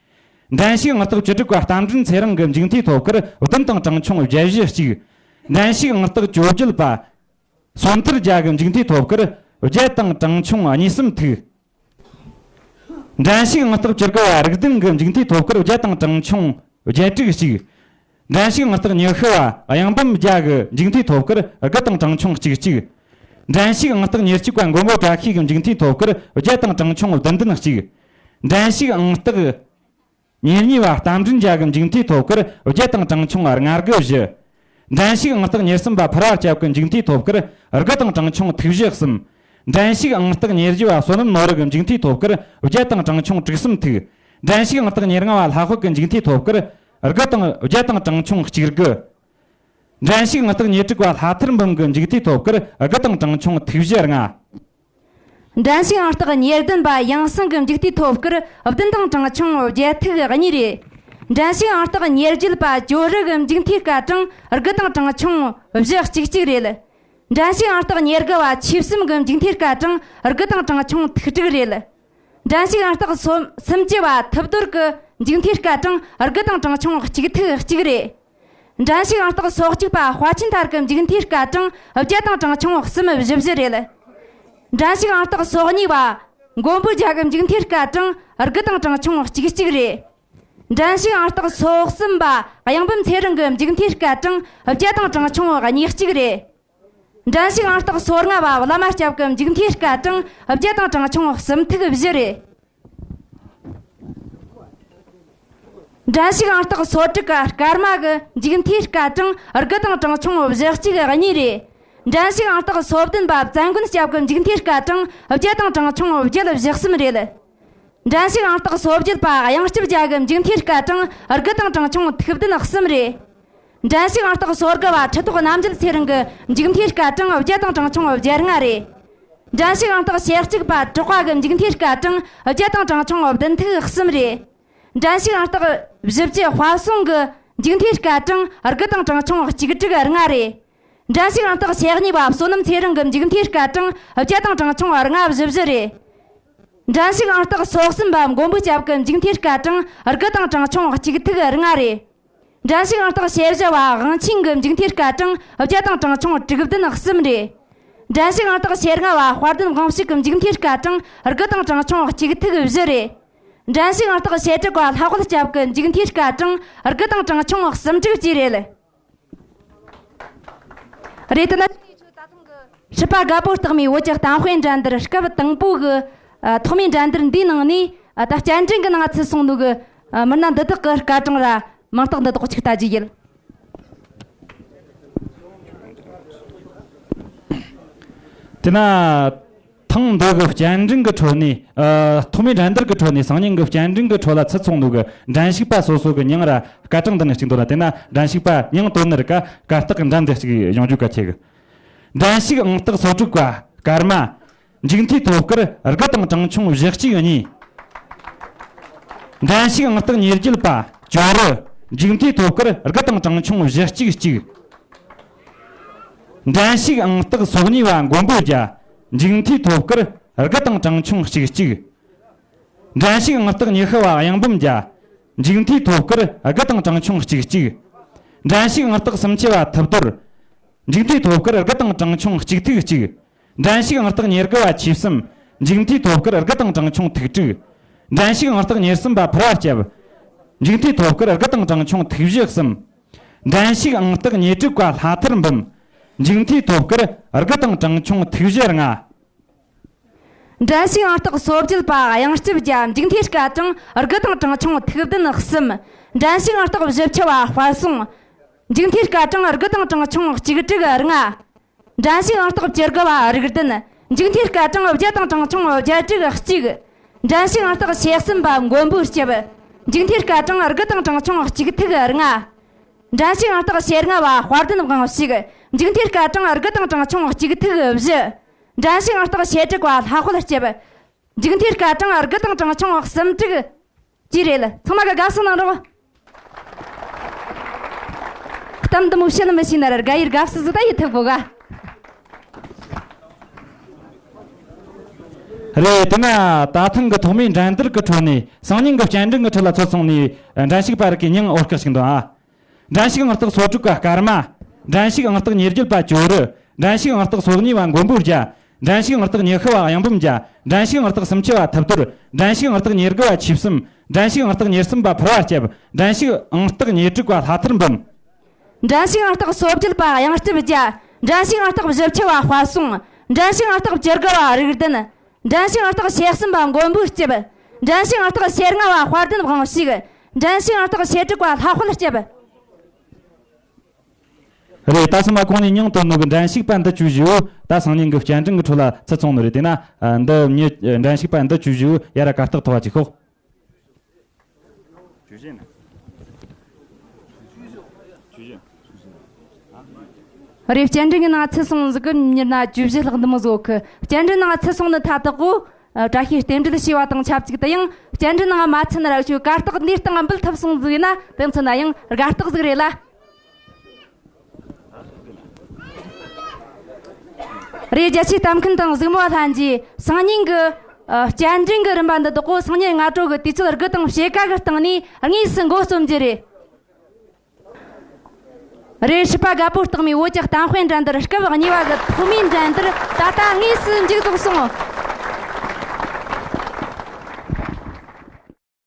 འགྲན་ཞུགས་ཨང་རྟགས་བཅུ་དྲུག་པ་རྟ་མགྲིན་ཚེ་རིང་གི་མཇུག་མཐའི་ཐོབ་སྐར་བདུན་དང་གྲངས་ཆུང་བརྒྱད་བཞི་གཅིག། འགྲན་ཞུགས་ཨང་རྟགས་བཅོ་བརྒྱད་པ་སོན་ཐར་རྒྱལ་གི་མཇུག་མཐའི་ཐོབ་སྐར་བརྒྱད་དང་གྲངས་ཆུང་གཉིས་གསུམ་ཐིག། འགྲན་ཞུགས་ཨང་རྟགས་བཅུ་དགུ་པ་རིག་ལྡན་གི་མཇུག་མཐའི་ཐོབ་སྐར་བརྒྱད་དང་གྲངས་ཆུང་བརྒྱད་དྲུག་གཅིག། འགྲན་ཞུགས་ཨང་རྟགས་ཉི་ཤུ་པ་གཡང་འབུམ་རྒྱལ་གི་མཇུག་མཐའི་ཐོབ་སྐར་དགུ་དང་གྲངས་ཆུང་གཅིག་གཅིག། འགྲན་ཞུགས་ཨང་རྟགས་ཉེར་གཅིག་པ་མགོན་པོ་བཀྲ་ཤིས་ཀྱི་མཇུག་མཐའི་ཐོབ་སྐར་བརྒྱད་དང་གྲངས་ཆུང་བདུན་བདུན་གཅིག། འགྲན་ཞུགས་ཨང་རྟགས་ཉེར་གཉིས་པ་རྟ་མགྲིན་རྒྱལ་གྱི་མཇུག་མཐའི་ཐོབ་སྐར་བརྒྱད་དང་གྲངས་ཆུང་ལྔ་དགུ་བཞི། འགྲན་ཞུགས་ཨང་རྟགས་ཉེར་གསུམ་པ་ཕུར་བ་སྐྱབས་ཀྱི་མཇུག་མཐའི་ཐོབ་སྐར་དགུ་དང་གྲངས་ཆུང་ཐིག་བཞི་གསུམ། འགྲན་ཞུགས་ཨང་རྟགས་ཉེར་བཞི་པ་བསོད་ནམས་ནོར་བུ་གི་མཇུག་མཐའི་ཐོབ་སྐར་བརྒྱད་དང་གྲངས་ཆུང་དྲུག་གསུམ་ཐིག། འགྲན་ཞུགས་ཨང་རྟགས་ཉེར་ལྔ་པ་ལྷག་པ་གི་མཇུག་མཐའི་ཐོབ་སྐར་དགུ་དང་བརྒྱད་དང་གྲངས་ཆུང་གཅིག་དགུ། འགྲན་ཞུགས་ཨང་རྟགས་ཉེར་དྲུག་པ་ལྷ་ཐར་འབུམ་གྱི་མཇུག་མཐའི་ཐོབ་སྐར་དགུ་དང་གྲངས་ཆུང་ཐིག་བཞི་ལྔ། འགྲན་ཞུགས་ཨང་རྟགས་ཉེར་བདུན་པ་ཡང་སེང་གི་མཇུག་མཐའི་ཐོབ་སྐར་བདུན་དང་གྲངས་ཆུང་བརྒྱད་ཐིག་གཉིས་རེད། འགྲན་ཞུགས་ཨང་རྟགས་ཉེར་བརྒྱད་པ་ཇོ་རི་གི་མཇུག་མཐའི་སྐར་གྲངས་དགུ་དང་གྲངས་ཆུང་བཞི་གཅིག་གཅིག་རེད། འགྲན་ཞུགས་ཨང་རྟགས་ཉེར་དགུ་པ་ཆོས་གསུམ་གི་མཇུག་མཐའི་སྐར་གྲངས་དགུ་དང་གྲངས་ཆུང་ཐིག་དྲུག་རེད། འགྲན་ཞུགས་ཨང་རྟགས་སོ་སུམ་ཅུ་པ་ཐུབ་རྡོར་གི་མཇུག་མཐའི་སྐར་གྲངས་དགུ་དང་གྲངས་ཆུང་གཅིག་ཐིག་གཅིག་རེད། འགྲན་ཞུགས་ཨང་རྟགས་སོ་གཅིག་པ་དཔའ་ཆེན་ཐར་གྱི་མཇུག་མཐའི་སྐར་གྲངས་བརྒྱད་དང་གྲངས་ཆུང་གསུམ་བཞི་བཞི་རེད། འགྲན་ཞུགས་ཨང་རྟགས་སོ་གཉིས་པ་མགོན་པོ་རྒྱལ་གྱི་མཇུག་མཐའི་སྐར་གྲངས་དགུ་དང་གྲངས་ཆུང་གཅིག་གཅིག་རེད། འགྲན་ཞུགས་ཨང་རྟགས་སོ་གསུམ་པ་གཡང་འབུམ་ཚེ་རིང་གི་མཇུག་མཐའི་སྐར་གྲངས་བརྒྱད་དང་གྲངས་ཆུང་གཉིས་གཅིག་རེད། འགྲན་ཞུགས་ཨང་རྟགས་སོ་ལྔ་པ་བླ་མ་སྐྱབས་ཀྱི་མཇུག་མཐའི་སྐར་གྲངས་བརྒྱད་དང་གྲངས་ཆུང་གསུམ་ཐིག་བཞི་རེད། འགྲན་ཞུགས་ཨང་རྟགས་སོ་དྲུག་པ་སྐར་མ་གི་མཇུག་མཐའི་སྐར་གྲངས་དགུ་དང་གྲངས་ཆུང་བཞི་གཅིག་གཉིས་རེད། འགྲན་ཞུགས་ཨང་རྟགས་སོ་བདུན་པ་བཙན་མགོན་སྐྱབས་ཀྱི་མཇུག་མཐའི་སྐར་གྲངས་བརྒྱད་དང་གྲངས་ཆུང་བརྒྱད་བཞི་གསུམ་རེད། འགྲན་ཞུགས་ཨང་རྟགས་སོ་བརྒྱད་པ་གཡང་སྐྱབས་རྒྱལ་གྱི་མཇུག་མཐའི་སྐར་གྲངས་དགུ་དང་གྲངས་ཆུང་ཐིག་བདུན་གསུམ་རེད། འགྲན་ཞུགས་ཨང་རྟགས་སོ་དགུ་པ་ཁྲི་ཐོག་རྣམ་རྒྱལ་ཚེ་རིང་གི་མཇུག་མཐའི་སྐར་གྲངས་བརྒྱད་དང་གྲངས་ཆུང་བརྒྱད་ལྔ་རེད། འགྲན་ཞུགས་ཨང་རྟགས་ཞེ་གཅིག་པ་གྲགས་པ་གི་མཇུག་མཐའི་སྐར་གྲངས་བརྒྱད་དང་གྲངས་ཆུང་བདུན་ཐིག་གསུམ་རེད། འགྲན་ཞུགས་ཨང་རྟགས་བཞི་བཅུ་དཔའ་སྲུང་གི་མཇུག་མཐའི་སྐར་གྲངས་དགུ་དང་གྲངས་ཆུང་གཅིག་དྲུག་ལྔ་རེད། འགྲན་ཞུགས་ཨང་རྟགས་ཞེ་གཉིས་པ་བསོད་ནམས་ཚེ་རིང་གི་མཇུག་མཐའི་སྐར་གྲངས་བརྒྱད་དང་གྲངས་ཆུང་ལྔ་བཞི་བཞི་རེད། འགྲན་ཞུགས་ཨང་རྟགས་སོ་གསུམ་པ་མགོན་པོ་སྐྱབས་ཀྱི་མཇུག་མཐའི་སྐར་གྲངས་དགུ་དང་གྲངས་ཆུང་གཅིག་ཐིག་ལྔ་རེད། འགྲན་ཞུགས་ཨང་རྟགས་ཞེ་བཞི་པ་དབང་ཆེན་གྱི་མཇུག་མཐའི་སྐར་གྲངས་བརྒྱད་དང་གྲངས་ཆུང་དྲུག་བདུན་གསུམ་རེད། འགྲན་ཞུགས་ཨང་རྟགས་ཞེ་ལྔ་པ་དཔལ་ལྡན་དབང་ཕྱུག་གི་མཇུག་མཐའི་སྐར་གྲངས་དགུ་དང་གྲངས་ཆུང་གཅིག་ཐིག་བཞི་རེད། འགྲན་ཞུགས་ཨང་རྟགས་ཞེ་དྲུག་པ་ལྷག་པ་སྐྱབས་ཀྱི་མཇུག་མཐའི་སྐར་གྲངས་དགུ་དང་གྲངས་ཆུང་གསུམ་དྲུག་བཅས་རེད། རེད། དེ་ན་ད་ཐེངས་ཀྱི་སྲིད་པ་རྒད་པོ་རྟགས་མའི་བོད་ཀྱི་གཏམ་དཔེ་འགྲན་བསྡུར་སྐབས་དང་པོ་གི་ཨ་ཐོག་མའི་འགྲན་བསྡུར་འདིའི་ནང་ནས་ཨ་ད་བསྐྱར་འགྲན་གྱི་ནང་ཚུད་སོང་ནོ་གི་ཨ་མི་སྣ་འདི་དག་གི་སྐར་གྲངས་ར་མིང་རྟགས་འདི་དག་ཅིག་ལྟ་རྒྱུ་ཡིན། དེ་ན་ཐེངས་འདི་གི་བསྐྱར་འགྲན་གྱི་ཁྲོད་ནས། ཨ་ཐོག་མའི་འགྲན་བསྡུར་གྱི་ཁྲོད་ནས་སང་ཉིན་གྱི་བསྐྱར་འགྲན་གྱི་ཁྲོད་ལ་ཚུད་སོང་ནོ་གི་འགྲན་ཞུགས་པ་སོ་སོ་གི་མིང་ར་སྐར་གྲངས་འདི་ནས་གཅིག་འདོན་ལ། དེ་ན་འགྲན་ཞུགས་པ་མིང་བཏོན་ནི་རིགས་ཀ་སྐར་རྟགས་འགྲན་འདི་གཅིག་ཡོང་རྒྱུ་གལ་ཆེ་གི། འགྲན་ཞུགས་ཨང་རྟགས་སོ་དྲུག་པ་སྐར་མ། མཇུག་མཐའི་ཐོབ་སྐར་དགུ་དང་གྲངས་ཆུང་བཞི་གཅིག་གཉིས། འགྲན་ཞུགས་ཨང་རྟགས་ཉེར་བརྒྱད་པ་ཇོ་རུ། མཇུག་མཐའི་ཐོབ་སྐར་དགུ་དང་གྲངས་ཆུང་བཞི་གཅིག་གཅིག། འགྲན་ཞུགས་ཨང་རྟགས་སོ་གཉིས་པ་མགོན་པོ་རྒྱལ། མཇུག་མཐའི་ཐོབ་སྐར་དགུ་དང་གྲངས་ཆུང་གཅིག་གཅིག། འགྲན་ཞུགས་ཨང་རྟགས་ཉི་ཤུ་པ་གཡང་འབུམ་རྒྱལ། མཇུག་མཐའི་ཐོབ་སྐར་དགུ་དང་གྲངས་ཆུང་གཅིག་གཅིག། འགྲན་ཞུགས་ཨང་རྟགས་སུམ་ཅུ་པ་ཐུབ་རྡོར། མཇུག་མཐའི་ཐོབ་སྐར་དགུ་དང་གྲངས་ཆུང་གཅིག་ཐིག་གཅིག། འགྲན་ཞུགས་ཨང་རྟགས་ཉེར་དགུ་པ་ཆོས་གསུམ། མཇུག་མཐའི་ཐོབ་སྐར་དགུ་དང་གྲངས་ཆུང་ཐིག་དྲུག། འགྲན་ཞུགས་ཨང་རྟགས་ཉེར་གསུམ་པ་ཕུར་བ་སྐྱབས། མཇུག་མཐའི་ཐོབ་སྐར་དགུ་དང་གྲངས་ཆུང་ཐིག་བཞི་གསུམ། འགྲན་ཞུགས་ཨང་རྟགས་ཉེར་དྲུག་པ་ལྷ་ཐར་འབུམ། མཇུག་མཐའི་ཐོབ་སྐར་དགུ་དང་གྲངས་ཆུང་ཐིག་བཞི་ལྔ། འགྲན་ཞུགས་ཨང་རྟགས་སོ་བརྒྱད་པ་གཡང་སྐྱབས་བརྒྱད། མཇུག་མཐའི་སྐར་གྲངས་དགུ་དང་གྲངས་ཆུང་ཐིག་བདུན་གསུམ། འགྲན་ཞུགས་ཨང་རྟགས་བཞི་བཅུ་བ་དཔལ་སྲུང་། མཇུག་མཐའི་སྐར་གྲངས་དགུ་དང་གྲངས་ཆུང་གཅིག་དྲུག་ལྔ། འགྲན་ཞུགས་ཨང་རྟགས་བཅུ་དགུ་བ་རིག་ལྡན། མཇུག་མཐའི་སྐར་གྲངས་བརྒྱད་དང་གྲངས་ཆུང་བརྒྱད་དྲུག་གཅིག། འགྲན་ཞུགས་ཨང་རྟགས་ཞེ་གསུམ་པ་མགོན་པོ་སྐྱབས། མཇུག་མཐའི་སྐར་གྲངས་དགུ་དང་གྲངས་ཆུང་གཅིག་ཐིག་ལྔ། འགྲན་ཞུགས་ཨང་རྟགས་ཞེ་ལྔ་བ་དཔལ་ལྡན་དབང་ཕྱུག། མཇུག་མཐའི་སྐར་གྲངས་དགུ་དང་གྲངས་ཆུང་གཅིག་ཐིག་བཞི། འགྲན་ཞུགས་ཨང་རྟགས་ཞེ་དྲུག་བ་ལྷ་དཔལ་སྐྱབས། མཇུག་མཐའི་སྐར་གྲངས་དགུ་དང་གྲངས་ཆུང་གསུམ་དྲུག་བཅས་རེད། ཚང་མ་གི་དགའ་བསུ་གནང་རོགས། གཏམ་འདི་མོ་བཤད་ནི་མི་ཤེས་ན་ར་དགའ་ཡི་དགའ་བསུ་ཟིག་ད་ཡི་ཐུབ་གོ་ག། རེད། དེ་ན་ད་ཐེངས་ཀྱི་ཐོག་མའི་འགྲན་བསྡུར་གྱི་ཁྲོད་ནས་སང་ཉིན་གྱི་བསྐྱར་འགྲན་གྱི་ཁྲོད་ལ་ཚུད་སོང་ནས་འགྲན་ཞུགས་པ་རིགས་ཀྱི་མིང་འོ་སྐོལ་ཞིག་འདོན་ཨ། འགྲན་ཞུགས་ཨང་རྟགས་སོ་དྲུག་པ་སྐར་མ། འགྲན་ཞུགས་ཨང་རྟགས་ཉེར་བརྒྱད་པ་ཇོ་རུ། འགྲན་ཞུགས་ཨང་རྟགས་སོ་གཉིས་པ་མགོན་པོ་རྒྱལ། འགྲན་ཞུགས་ཨང་རྟགས་ཉི་ཤུ་བ་གཡང་འབུམ་རྒྱལ། འགྲན་ཞུགས་ཨང་རྟགས་སུམ་ཅུ་བ་ཐུབ་རྡོར། འགྲན་ཞུགས་ཨང་རྟགས་ཉེར་དགུ་བ་ཆོས་གསུམ། འགྲན་ཞུགས་ཨང་རྟགས་ཉེར་གསུམ་པ་ཕུར་བ་སྐྱབས། འགྲན་ཞུགས་ཨང་རྟགས་ཉེར་དྲུག་པ་ལྷ་ཐར་འབུམ། འགྲན་ཞུགས་ཨང་རྟགས་སོ་བརྒྱད་པ་གཡང་སྐྱབས་རྒྱལ། འགྲན་ཞུགས་ཨང་རྟགས་བཞི་བཅུ་བ་དཔལ་སྲུང་། འགྲན་ཞུགས་ཨང་རྟགས་བཅུ་དགུ་བ་རིག་ལྡན། འགྲན་ཞུགས་ཨང་རྟགས་ཞེ་གསུམ་པ་མགོན་པོ་སྐྱབས། འགྲན་ཞུགས་ཨང་རྟགས་ཞེ་ལྔ་བ་དཔལ་ལྡན་དབང་ཕྱུག། འགྲན་ཞུགས་ཨང་རྟགས་ཞེ་དྲུག་པ་ལྷ་དཔལ་སྐྱབས། རེད། ད་སོ་མ་གོང་ནས་མིང་བཏོན་ནོ་གི་འགྲན་ཞུགས་པ་འདི་བཅུ་བཞི་བོ་ད་སང་ཉིན་གི་བསྐྱར་འགྲན་གི་ཁྲོད་ལ་ཚུད་སོང་ནི་རེད། དེ་ན་འདི་མྱི་འགྲན་ཞུགས་པ་འདི་བཅུ་བཞི་བོ་ཡ་ར་གར་སྟེགས་ཐོག་ག་ཅིག་ཤོག། རེད། བསྐྱར་འགྲན་གི་ནང་ཚུད་སོང་ཟིག་གི་མྱི་ན་བཅུ་བཞི་ལྷག་འདི་མོ་ཟིག་གི། བསྐྱར་འགྲན་ནང་ཚུད་སོང་ནི་ཐ་དག་གོ། བཀྲ་ཤིས་རྟེན་འབྲེལ་ཞེས་པ་དང་ཆབས་ཅིག་ཏུ་ཡང་བསྐྱར་འགྲན་ནང་མ་ཚུད་ན་ར་ཞུ་གར་སྟེགས་འདིའི་སྟེང་འབུད་ཐུབ་སོང་ཟིག་ཡིན་ན་དེང་ཚུད་ན་ཡང་གར་སྟེགས་ཟིག་རེད་ལ། རེད། རྒྱ་ཆེའི་གཏམ་མཁན་དང་གཟིགས་མོ་བ་ལྷན་རྒྱས། སང་ཉིན་གི་ཨ་བསྐྱར་འགྲན་གི་རིམ་པ་འདི་དག་གོ་སང་ཉིན་སྔ་དྲོ་གི་དུས་ཚོད་དགུ་དང་ཕྱེད་ཀ་གི་སྟེང་ནས་དངོས་སུ་འགོ་རྩོམ་རྒྱུ་རེད། རེད། སྲིད་པ་རྒད་པོ་རྟགས་མའི་བོད་ཀྱི་གཏམ་དཔེ་འགྲན་བསྡུར་སྐབས་གཉིས་པ་གི་ཐོག་མའི་འགྲན་བསྡུར་ད་ལྟ་དངོས་སུ་མཇུག་རྫོགས་སོང་།